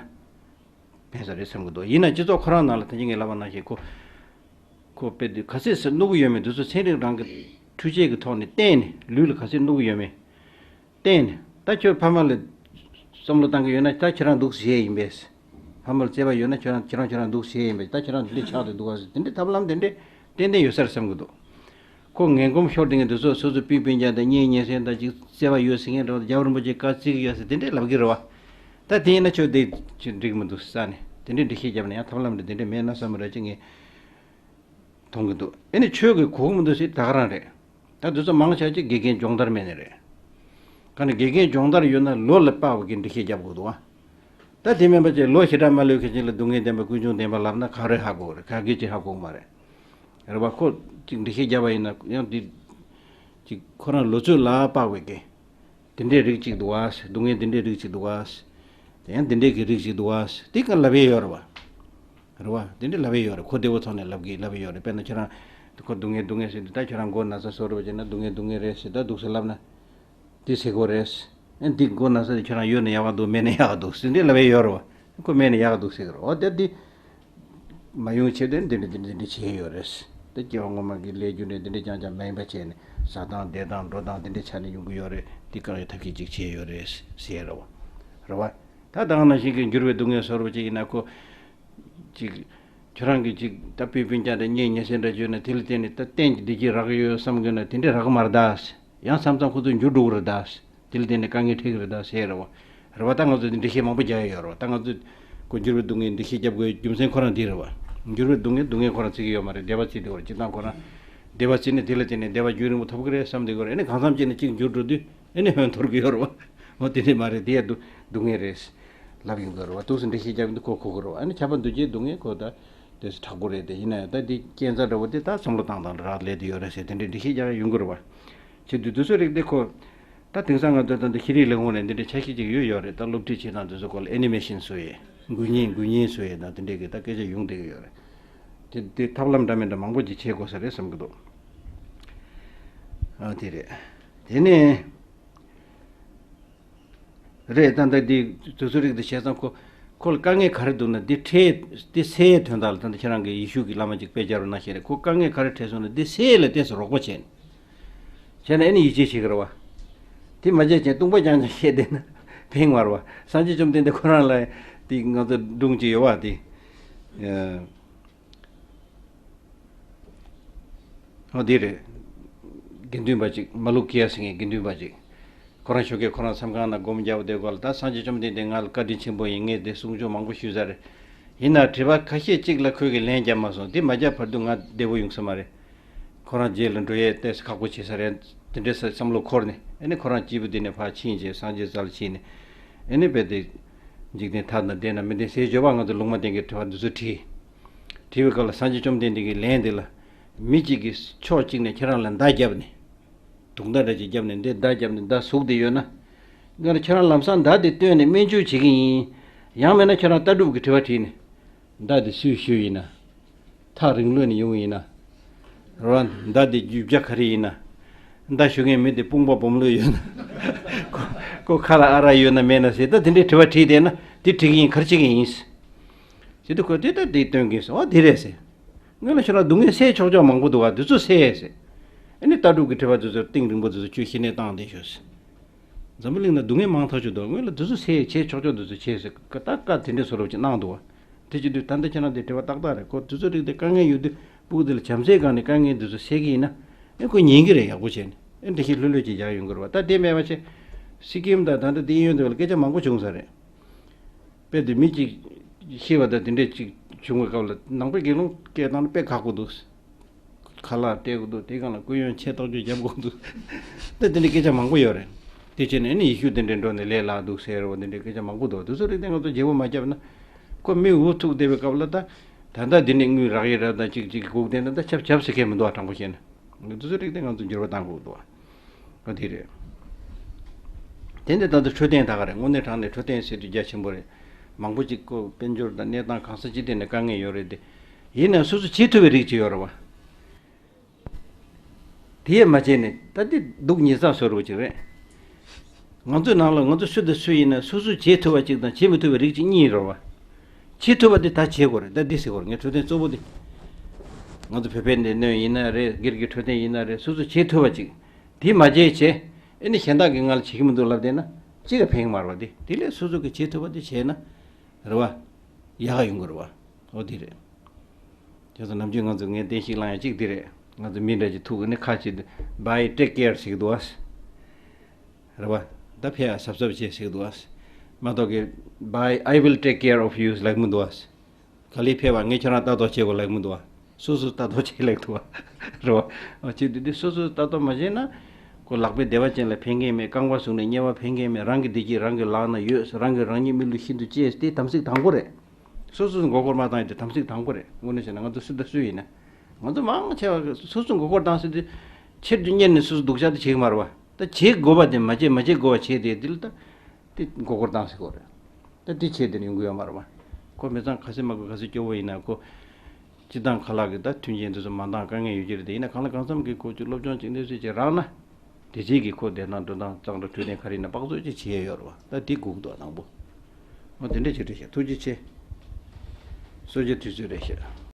ཕན་ས་རེད་བསམ་གྱི་འདུག་ཡིན་ན་སྤྱི་ཚོགས་ཁོ་རང་ནང་ལ་ད་གིན་ངས་ལབ་པ་ནང་བཞིན་ཁོ་ཁོ་དཔེ་དེ་ག་ཚད་ཟེར་གནོད་ཀྱི་ཡོད་མེད་དེ་ཚོ་ཚན་རིག་རང་གི་འཕྲུལ་ཆས་ཀྱི་ཐོག་ནས་བསྟན་ནས་ལུས་ལ་ག་ཚད་གནོད་ཀྱི་ཡོད་མེད་བསྟན་ནས། ད་ཁྱོད་ཕ་མ་ལ་བསམ་བློ་བཏང་གི་ཡོད་ན་ད་ཁྱེད་རང་འདུག་ཟེར་ཡས་ཡིན་པས། ཕ་མ་ལ་བརྩེ་བ་ཡོད་ན་ཁྱོད་རང་ཁྱེད་རང་ཁྱོད་རང་འདུག་ཟེར་ཡས་ཡིན་པས། ད་ཁྱེད་རང་འདི་འདྲས་ཆགས་བསྡད་འདུག་ག་ཟེར་དེ་འདྲས་ཐབས་ལམ་དེ་འདྲས་ཏན་ཏན་ཡོད་ས་རེད་བསམ་གྱི་འདུག་ཁོ་ངན་གོམས་ཤོར་དེ་ངས་འདི་ཚོ་སོ་སོ་སྤུན་སྤུན་ཀྱག་དང་གཉེན་ཉེ་ཚན་དང་ཅིག་བརྩེ་བ་ཡོད་ཟེར་མཁན་འདྲ་བོ་རྒྱལ་བ་རིན་པོ་ཆེ་བཀའ་བརྩི་གི་ཡོད་ཟེར་དེ་འདྲས་ལབ་ཀྱི་རེད་བ། ད་དེ་ཡིན་ན་ཁྱོད་དེ་ཅིག་འགྲིག་མི་འདུག་ས་ནས་དེ་འདྲས་འགྲེལ་བཤད་བརྒྱབ་ན་ཡང་ཐབས་ལམ་འདྲ་དེ་འདྲས་མེད་ན་བསམ་པ་རེད་ཅིག་ངས་མཐོང་གི་འདུག་ཨེ་ནི་ཁྱོད་ཀྱི་གོ་གི་མི་འདུག་ཟེར་ད་ག་རང་རེད། ད་དེ་ཚོ་མང་ཆེ་ཅིག་དགེ་རྒན་སྦྱོང་བརྡར་མེད་ནི་རེད། ག་ནས་དགེ་རྒན་སྦྱོང་བརྡར་ཡོད་ན་ལོ་ལ་དཔག་པའི་གི་འགྲེལ་བཤད་རྒྱབ་དགོས་འདུག་ཨ། ད་དེ་མིན་པ་ཅིག་ལོ་ཞེ་དྲག་མ་ལོན་མཁན་ཅིག་ལ་སྡུག་བསྔལ་བདེན་པ་ཀུན་འབྱུང་བདེན་པ་ལབ་ན་ག་རེ་ཧ་གོ་རེད། ག་གེ་ཅིག་ཧ་གོ་མ་རེད། རེད་བ། ཁོ་ཅིག་འགྲེལ་བཤད་རྒྱབ་པ་ཡིན་ན་ཡང་དེ་ཅིག་ཁོ་རང་ལོ་ཚོད་ལ་དཔག་པའི་གི་དེ་འདྲའི་རིགས་ཅིག་འདུག་བ། སྡུག་བསྔལ་དེ་འདྲའི་རིགས་ཅིག་འདུག་བ། དེ་ཡང་དེ་འདྲའི་གི་རིགས་ཅིག་འདུག་བ། དེ་ག་ལབ་ཡས་ཡོད་རེད་བ། རེད་བ། དེ་འདྲའི་ལབ་ཡས་ཡོད་རེད། ཁོ་བདེ་བོ་ཐོག་ནས་ལབ་གི་ལབ་ཡས་ཡོད་རེད། དཔེར་ན་ཁྱོད་རང་ཁོ་སྡུག་བསྔལ་སྡུག་བསྔལ་ཟེར་དུས་ད་ཁྱོད་རང་མགོ་ན་ཚ་བཟོ་འདྲ་བྱས་ན་སྡུག་བསྔལ་སྡུག་བསྔལ་རེད་ཟེར། ད་འདུག་སེ་ལབ་ན་དེ་ཟེར་དགོས་རེད། ཨེ་འདི་མགོ་ན་ཚ་དེ་ཁྱོད་རང་ཡོད་ན་ཡག་ག་འདུག་མེད་ན་ཡག་ག་འདུག་ཟེར་འདི་ལབ་ཡས་ཡོད་རེད་བ། ཁོ་མེད་ན་ཡག་ག་འདུག་ཟེར་གི་རེད། འོ་དེ་འདི་མ་ཡོང་ཆེད་དུ་འདི་འདྲ་འདི་འདྲ་འདི་འདྲ་བྱས་ཡོད་རེད། དེ་སྐྱེ་བ་སྔོན་མ་གི་ལས་རྒྱུ་འབྲས་འདི་འདྲ་རྐྱང་རྐྱང་མ་ཡིན་པ་བྱས་ནས་བཟའ་སྟངས་བསྡད་སྟངས་འགྲོ་སྟངས་འདི་འདྲ་ཆ་ནས་ཡོང་གི་ཡོད་རེད། འདི་བཀག་ཡའི་ཐབས་ཤེས་ཅིག་བྱས་ཡོད་རེད་ཟེར་རེད་བ། རེད་བ། ད་ད་ག་ནང་བཞིན་གྱི་འགྱུར་བའི་སྡུག་བསྔལ་བཟོ་འདྲ་ཅིག་ཡིན་ན་ཁོ་ཅིག་ཁྱོད་རང་གིས་ཅིག་ད་སྤུན་སྤུན་ཀྱག་དང་གཉེན་ཉེ་ཚན་འདྲ་བརྗོད་ན་དེ་ལ་བརྟེན་ནས་ད་གཏན་གྱི་བདེ་སྐྱིད་རག་གི་ཡོད་བསམ་གྱི་ན་དེ་འདྲས་རག་གི་མ་རེད་ད། ཡང་མཚམས་མཚམས་ཁོ་ཚོ་འགྱུར་འགྲོ་གི་རེད་ད། དེ་ལ་བརྟེན་ནས་དཀའ་ངལ་འཕྲད་ཀྱི་རེད་ད་ཟེར་རེད་བ། རེད་བ། ད་ང་ཚོ་འདི་འགྲེལ་བཤད་མང་པོ་རྒྱག་ཡ་ཡོད་རེད་བ། ད་ང་ཚོ་ཁོ་འགྱུར་བའི་སྡུག་བསྔལ་འགྲེལ་བཤད་རྒྱབ་དགོས་རྒྱུ་མཚན་ཁོ་རང་འདི་རེད་བ། འགྱུར་བའི་སྡུག་བསྔལ་སྡུག་བསྔལ་ཁོ་རང་བརྩི་གི་ཡོད་མ་རེད། བདེ་བ་བརྩི་བསྡད་ཡོད་རེད། སྤྱིར་བཏང་ཁོ་རང་བདེ་བ་བརྩིས་ནས་དེ་ལ་བརྟེན་ནས་བདེ་བ་རྒྱུན་རིང་པོ་ཐོབ་ཀྱི་རེད་བསམ་བསྡད་ཡོད་རེད། ཨ་ནི་གང་འཚམ་ཅིག་ནས་གཅིག་འགྱུར་འགྲོ་དུས་ཨ་ནི་ཧོན་འཐོར་གི་ཡོད་རེད་བ། འོ་དེ་འདྲས་མ་རེད། དེ་ཡ་སྡུག་སྡུག་བསྔལ་རེད་ལབ་ཡོང་གི་ཡོད་རེད་བ། འདུག་སེ་འགྲེལ་བཤད་རྒྱབ་ཡོང་དུས་ཁོ་གོ་གི་རེད་བ། ཨ་ནི་ཁྱབ་པ་འདུ་བྱེད་སྡུག་བསྔལ་ཁོ་ད་དེ་ཚོ་དྲག་པོ་རེད་དེ། ཡིན་ན་ཡང་ད་འདི་རྐྱེན་རྩ་འདྲ་བོ་དེ་ད་བསམ་བློ་བཏང་སྟངས་ལ་རག་ལས་དེ་ཡོད་རེད་ཟེར་དེ་འདྲའི་འགྲེལ་བཤད་རྒྱག་ཡ་ཡོང་གི་རེད་བ། བྱེད་དུས་དེ་ཚོའི་རིགས་དེ་ཁོ། ད་དེང་སང་ང་ཚོ་ད་ལྟ་ཤེས་རིག་ལས་ཁུངས་ནས་འདི་འདྲའི་ཆ་ཤས་ཅིག་ཡོད་ཡོད་རེད། ད་སློབ་ཁྲིད་བྱེད་སྟངས་དེ་ཚོ་སྐོར་ལ་ཨེ་ནི་མེ་ཤན་བཟོ་ཡས། འགུལ་བརྙན་འགུལ་བརྙན་བཟོ་ཡས་དང་དེ་འདྲའི་གི་ད་སྐད་ཆ་ཡོང་བསྡད་ཀྱི་ཡོད་རེད། དེ་དེ་ཐབས་ལམ་འདྲ་མིན་འདྲ་མང་པོ་ཅིག་བྱེད་དགོས་ས་རེད་བསམ་གྱི་འདུག་ཨ་དེ་རེད། དེ་ནས། རེད། ད་ལྟ་འདི་དུས་ཚོད་རིགས་འདི་བྱས་ཙང་ཁོ་ཁོ་ལ་དཀའ་ངལ་ག་རེ་འདུག་ན་འདི་འཕྲལ་འདི་སེལ་ཡས་དོན་དག་ལ་ད་ལྟ་ཁྱེད་རང་གི་ཡེ་ཤུ་གི་བླ་མ་ཅིག་དཔེ་སྦྱར་རོགས་གནང་ཞེས་རེད། ཁོ་དཀའ་ངལ་ག་རེ་འཕྲད་སོང་ན་འདི་སེལ་ཡས་ལ་ཏོག་ཙམ་རོགས་པ་བྱས་ནས་བྱས་ན་ཨེ་ནི་ཡིད་ཆེས་བྱེད་ཀྱི་རེད་བ། དེ་མ་བྱས་ཀྱང་ལྟུང་བ་རྐྱང་རྐྱང་བཤད་བསྡད་ན་ཕན་མ་རེད་བ། སངས་རྒྱས་བཅོམ་ལྡན་འདས་ཁོ་རང་ལ་དེ་ང་ཚོ་སྒྲུང་ཅིག་ཡོད་བ་དེ། ཨོ་དེ་རེད། དགེ་འདུན་པ་ཅིག་མ་ལུ་ཀི་ཡ་ཟེར་མཁན་དགེ་འདུན་པ་ཅིག་ཁོ་རང་ཞོགས་ཀས་ཁོ་རང་མཚམས་ཁང་ནང་སྒོམ་རྒྱག་པ་དེ་སྐོར་ལ་ད་སངས་རྒྱས་བཅོམ་ལྡན་འདས་ང་ལ་བཀའ་དྲིན་ཆེན་པོ་ཡིན། ངས་དེ་གསུང་ཆོས་མང་པོ་ཞུས་ཚར་རེད། ཡིན་ན་དྲི་བ་ཁ་ཤས་གཅིག་ལ་ཁོས་ཀྱི་ལན་རྒྱབ་མ་སོང་། དེ་མ་རྒྱབ་བར་དུ་ང་བདེ་པོ་ཡོང་ས་མ་རེད། ཁོ་རང་རྗེས་ལ་འགྲོ་ཡས་ཏོག་ཙམ་ཁག་པོ་བྱེད་ས་རེད། དེ་འདྲའི་བསམ་བློ་འཁོར་ནས་ཨ་ནི་ཁོ་རང་སྐྱིད་པོ་དེ་ནས་ཕར་ཕྱིན་བྱས་སངས་རྒྱས་རྩ་ལ་ཕྱིན་ནས་ཨ་ནི་རྦད་དེ་འཇིག་རྟེན་མཐའ་དང་ལྡན་ན་མི་ལྡན་ཟེར་བརྗོད་པ་ང་ཚོ་ལུང་མ་བསྟན་གྱི་དྲི་བ་འདི་ཚོ་དྲིས། དྲི་བའི་སྐབས་ལ་སངས་རྒྱས་བཅོམ་ལྡན་འདས་ཀྱི་ལན་འདི་ལ། མི་གཅིག་གིས་ཕྱོགས་གཅིག་ནས་ཁྱེད་རང་ལ་མདའ་བརྒྱབ་ནས། དུག་མདའ་འདྲ་ཅིག་བརྒྱབ་ནས་འདི་མདའ་བརྒྱབ་ནས་མདའ་ཟུག་བསྡད་ཡོད་ན། ང་ཁྱེད་རང་ལམ་སང་མདའ་དེ་བཏོན་ནས་སྨན་བཅོས་བྱེད་ཀྱི་ཡིན། ཡང་མིན་ན་ཁྱེད་རང་ལྟ་གྲུབ་ཀྱི་དྲི་བ་དྲིས་ནས། མདའ་དེ་སུས་གཞུས་ཡིན་ན། ཐག་རིང་ལོས་ནས་ཡོང་ཡིན་ན། རོ། མདའ་དེ་རྒྱུས་ཆ་ག་རེ་ཡིན་ན། མདའ་གཞུ་མཁན་མི་དེ་དཔུང་པ་སྦོམ་ལོས་ཡོད་ན། ཁོ་ཁོ་ཁ་ལ་ཨ་རག་ཡོད་ན་མེད་ན་ཟེར་ད་དེ་འདྲའི་དྲི་བ་དྲིས་བསྡད་ན་དེ་དྲི་གི་ཡིན། ག་རེ་བྱེད་ཀྱི་ཡིན། ཟེར་དུས་ཁོས་དེ་ལྟར་དེ་སྟོན་གྱིན་སོང་། ཨོ་དེ་རེད་ཟེར། སྔོན་ལ་ཁྱོད་རང་སྡུག་བསྔལ་སེལ་ཆོག་ཆོག་མང་པོ་འདུག་བ། དེ་ཚོ་སེལ་ཟེར། ཨ་ནི་ལྟ་གྲུབ་ཀྱི་དྲི་བ་དེ་ཚོ་གཏིང་རིང་པོ་དེ་ཚོ་ཁྱོད་ཤི་ནས་བཏང་བསྡད་ཤོག་ཟེར། འཛམ་བུ་གླིང་ན་སྡུག་བསྔལ་མང་ཐག་ཆོད་འདུག་སྔོན་ལ་དེ་ཚོ་སེལ་བྱེད་ཆོག་ཆོག་དེ་ཚོ་བྱེད་ཟེར་ཀ་ད་བཀའ་དེ་འདྲའི་བཟོ་འདྲ་ཅིག་གནང་འདུག་བ། དེ་བྱེད་དུས་ད་ལྟ་ཁྱེད་རང་དེ་དྲི་བ་ཏག་ཏག་རེད། ཁོ་དུས་ཚོད་རིགས་དེ་དཀའ་ངལ་ཡོད་དུས་སྤུ་གུ་དེ་ལ་བྱམས་བརྩེའི་སྒང་ནས་དཀའ་ངལ་འདི་ཚོ་སེལ་གྱི་ཡིན་ན། ཨེ་ཁོ་ཉན་གྱི་རེད། ཡག་པོ་བྱས་ནས་ཨེ་འདི་ཞིག་ལྷོད་ལྷོད་ཅིག་རྒྱག་ཡོང་གི་རེད་བ། ད་དེ་མེད་པ་བྱས། སི་ཀིམ་དང་ད་ལྟ་དེ་གཡས་གཡོན་དེ་བ་ལ་སྐད་ཆ་མང་པོ་བྱུང་ས་རེད། དཔེ་དེ་མི་གཅིག་ཤི་བ་དང་དེ་འདྲས་ཅིག་བྱུང་བའི་སྐབས་ལ་ནང་པའི་དགེ་སློང་སྐད་བཏང་ན་དཔེ་ཁག་པོ་འདུག་ཁ་ལག་སྤྲད་དགོས་འདུག་དེ་སྒང་ལ་སྐུ་ཡོན་ཆེ་རྟོགས་བརྗོད་རྒྱབ་དགོས་འདུག་ད་དེ་འདྲའི་སྐད་ཆ་མང་པོ་ཡོད་རེད། དེ་བྱས་ནས་ཨ་ནི་ཡེ་ཤུ་དེ་འདྲའི་འགྲོ་ནས་ལས་སླ་འདུག་ཟེར་བ་དེ་འདྲའི་སྐད་ཆ་མང་པོ་འདུག་དེ་ཚོ་རིགས་དེ་ང་ཚོ་བརྗེ་པོ་མ་བརྒྱབ་ན། ཁོ་མི་འུ་ཐུག་བསྡད་པའི་སྐབས་ལ་ད། ད་ལྟ་འདི་ནས་དངུལ་རག་ཡས་རེད། ད་ཅིག་ཅིག་སྒུག་བསྡད་ན་ད་ཆབ་ཆབ་ཟེར་མཁན་མི་འདུག་ཨ། དྲང་པོ་བཤད་ན། དེ་ཚོ་རིགས་དེ་ང་ཚོ་འགྱུར་བ་གཏང་དགོས་འདུག་ཨ། འོ་དེ་རེད། དེ་འདི་ད་ལྟ་འཕྲོད་བསྟེན་ད་ག་རེད། དངོས་གནས་དྲང་གནས་འཕྲོད་བསྟེན་ཟེར་དུས་རྒྱ་ཆེན་པོ་རེད། མང་པོ་ཅིག་ཁོ་དཔལ་འབྱོར་དང་གནས་སྟངས་གང་ས་ཅི་ཐད་ནས་དཀའ་ངལ་ཡོད་རེད་དེ། ཡིན་ནའང་སོ་སོ་བྱེད་ཐུབ་པའི་རིགས་ཅིག་ཡོད་རེད་བ། དེ་ཡས་མ་བྱས་ནས་ད་འདི་སྡུག་ཉེས་ཚ་བཟོ་རོགས་ཅིག་རེད། ང་ཚོའི་ནང་ལ་ང་ཚོ་སུ་དང་སུ་ཡིན་ན་སོ་སོས་བྱེད་ཐུབ་པ་ཅིག་དང་བྱེད་མི་ཐུབ་པའི་རིགས་ཅིག་གཉིས་རེད་བ། བྱེད་ཐུབ་པ་དེ་ད་བྱེད་དགོས་རེད། ད་འདི་ཟེར་དགོས་རེད། ངའི་འཕྲོད་བསྟེན་གཙོ་བོ་དེ། ང་ཚོ་བོད་པའི་སྡེ་སྣོད་ཡིན་ན་རེད། སྒེར་གྱི་འཕྲོད་བསྟེན་ཡིན་ན་རེད། སོ་སོས་བྱེད་ཐུབ་པ་ཅིག་དེ་མ་བྱས་བྱས། ཨེ་ནི་གཞན་དག་གིས་ང་ལ་བྱེད་ཀྱི་མི་འདུག་ལབ་བསྡད་ན་གཅིག་ལ་ཕན་གྱི་མ་རེད་བ། དེ་དེ་ལས་སོ་སོ་གིས་བྱེད་ཐུབ་པ་དེ་བྱས་ན་རེད་བ། ཡག་ག་ཡོང་གི་རེད་བ། འོ་དེ་རེད། བྱས་ཙང་ནམ་རྒྱུན་ང་ཚོ་ངས་བསྟན་བཤིག་བསླངས་ཡ་གཅིག་འདི་རེད། ང་ཚོ་མི་འདྲ་ཅིག་ཐུག་གི་ནི་ཁ་ཅིག་buy take care ཟེར་གི་འདུག་ཨ། རེད་བ། ད་ཕེབས་ཡ་གཟབ་གཟབ་བྱེད་ཟེར་གི་འདུག་ཨ། མ་གཏོགས་གི་buy I will take care of you ཟེར་ལབ་མི་འདུག་ཨ། ག་ལེར་ཕེབས་པ་ངས་ཁྱེད་རང་ལྟ་རྟོག་བྱེད་དགོས་ལབ་མི་འདུག་ཨ། སོ་སོ་ལྟ་རྟོག་བྱེད་ལབ་འདུག་ཨ། རེད་བ། ཨ་ཅིག་འདི་འདི་སོ་སོ་ལྟ་རྟོག་མ་བྱས་ན། ཁོ་ལག་པའི་བདེ་བ་ཅན་ལ་ཕན་མཁན་མེད། རྐང་པ་ཟུག་ནས་དམྱལ་བ་ཕན་མཁན་མེད། རང་གི་བདེ་སྐྱིད་རང་གི་ལག་ན་ཡོད། རང་གིས་རང་ཉིད་མི་ལུས་ཤིན་ཏུ་གཅེས་ཏེ་དམ་ཚིག་དང་པོ་རེད། སོ་སོས་མགོ་སྐོར་མ་བཏང་ཡ་དེ་དམ་ཚིག་དང་པོ་རེད། དངོས་གནས་བྱས་ན་ང་ཚོ་སུ་དང་སུ་ཡིན་ན། ང་ཚོ་མང་ཆེ་བ་སོ་སོས་མགོ་སྐོར་བཏང་ཟེར་དུས། ཕྱིར་དུ་གཉེར་ནས་སོ་སོ་སྡུག་ཅག་དེ་བྱེད་ཀྱི་མ་རེད་བ། ད་བྱེད་དགོས་པ་དེ་མ་བྱེད་མ་བྱེད་དགོས་པ་བྱས་ཏེ་དེ་ལ་ད། དེ་མགོ་སྐོར་བཏང་ཟེར་དགོས་རེད། ད་དེ་བྱས་དེ་ནས་ཡོང་གི་ཡོད་མ་རེད་བ། ཁོ་མི་ཚང་ག་ཚོད་མ་དགོས་ག་ཚོད་སྐྱོ་བོ་ཡིན་ན་ཁོ། སྤྱི་བཏང་ཁ་ལག་གི་ད་མཐུན་རྐྱེན་དེ་ཚོ་མ་འདང་དཀའ་ངལ་ཡོད་ཀྱི་རེད་དེ། ཡིན་ན་གང་ལ་གང་འཚམ་གྱི་ཁོ་ཚོས་སློབ་སྦྱོང་ཅིག་འདི་ཚོ་ཅིག་རག་ན། དེ་རྗེས་ཀྱི་ཁོ་བསྡད་སྟངས་འགྲོ་སྟངས་གཙང་སྦྲ་འཕྲོད་བསྟེན་ག་རེ་ཡིན་ན་དཔག་ཚོད་ཅིག་བྱེད་ཡས་ཡོད་རེད་བ། ད་དེ་སྒུག་འདུག་དང་པོ། འོ་དེ་འདྲ་ཅིག་རེད་ཤག་ཐུགས་རྗེ་ཆེ། གསོལ་ཇ་དུས་ཚོད་རེད་ཤག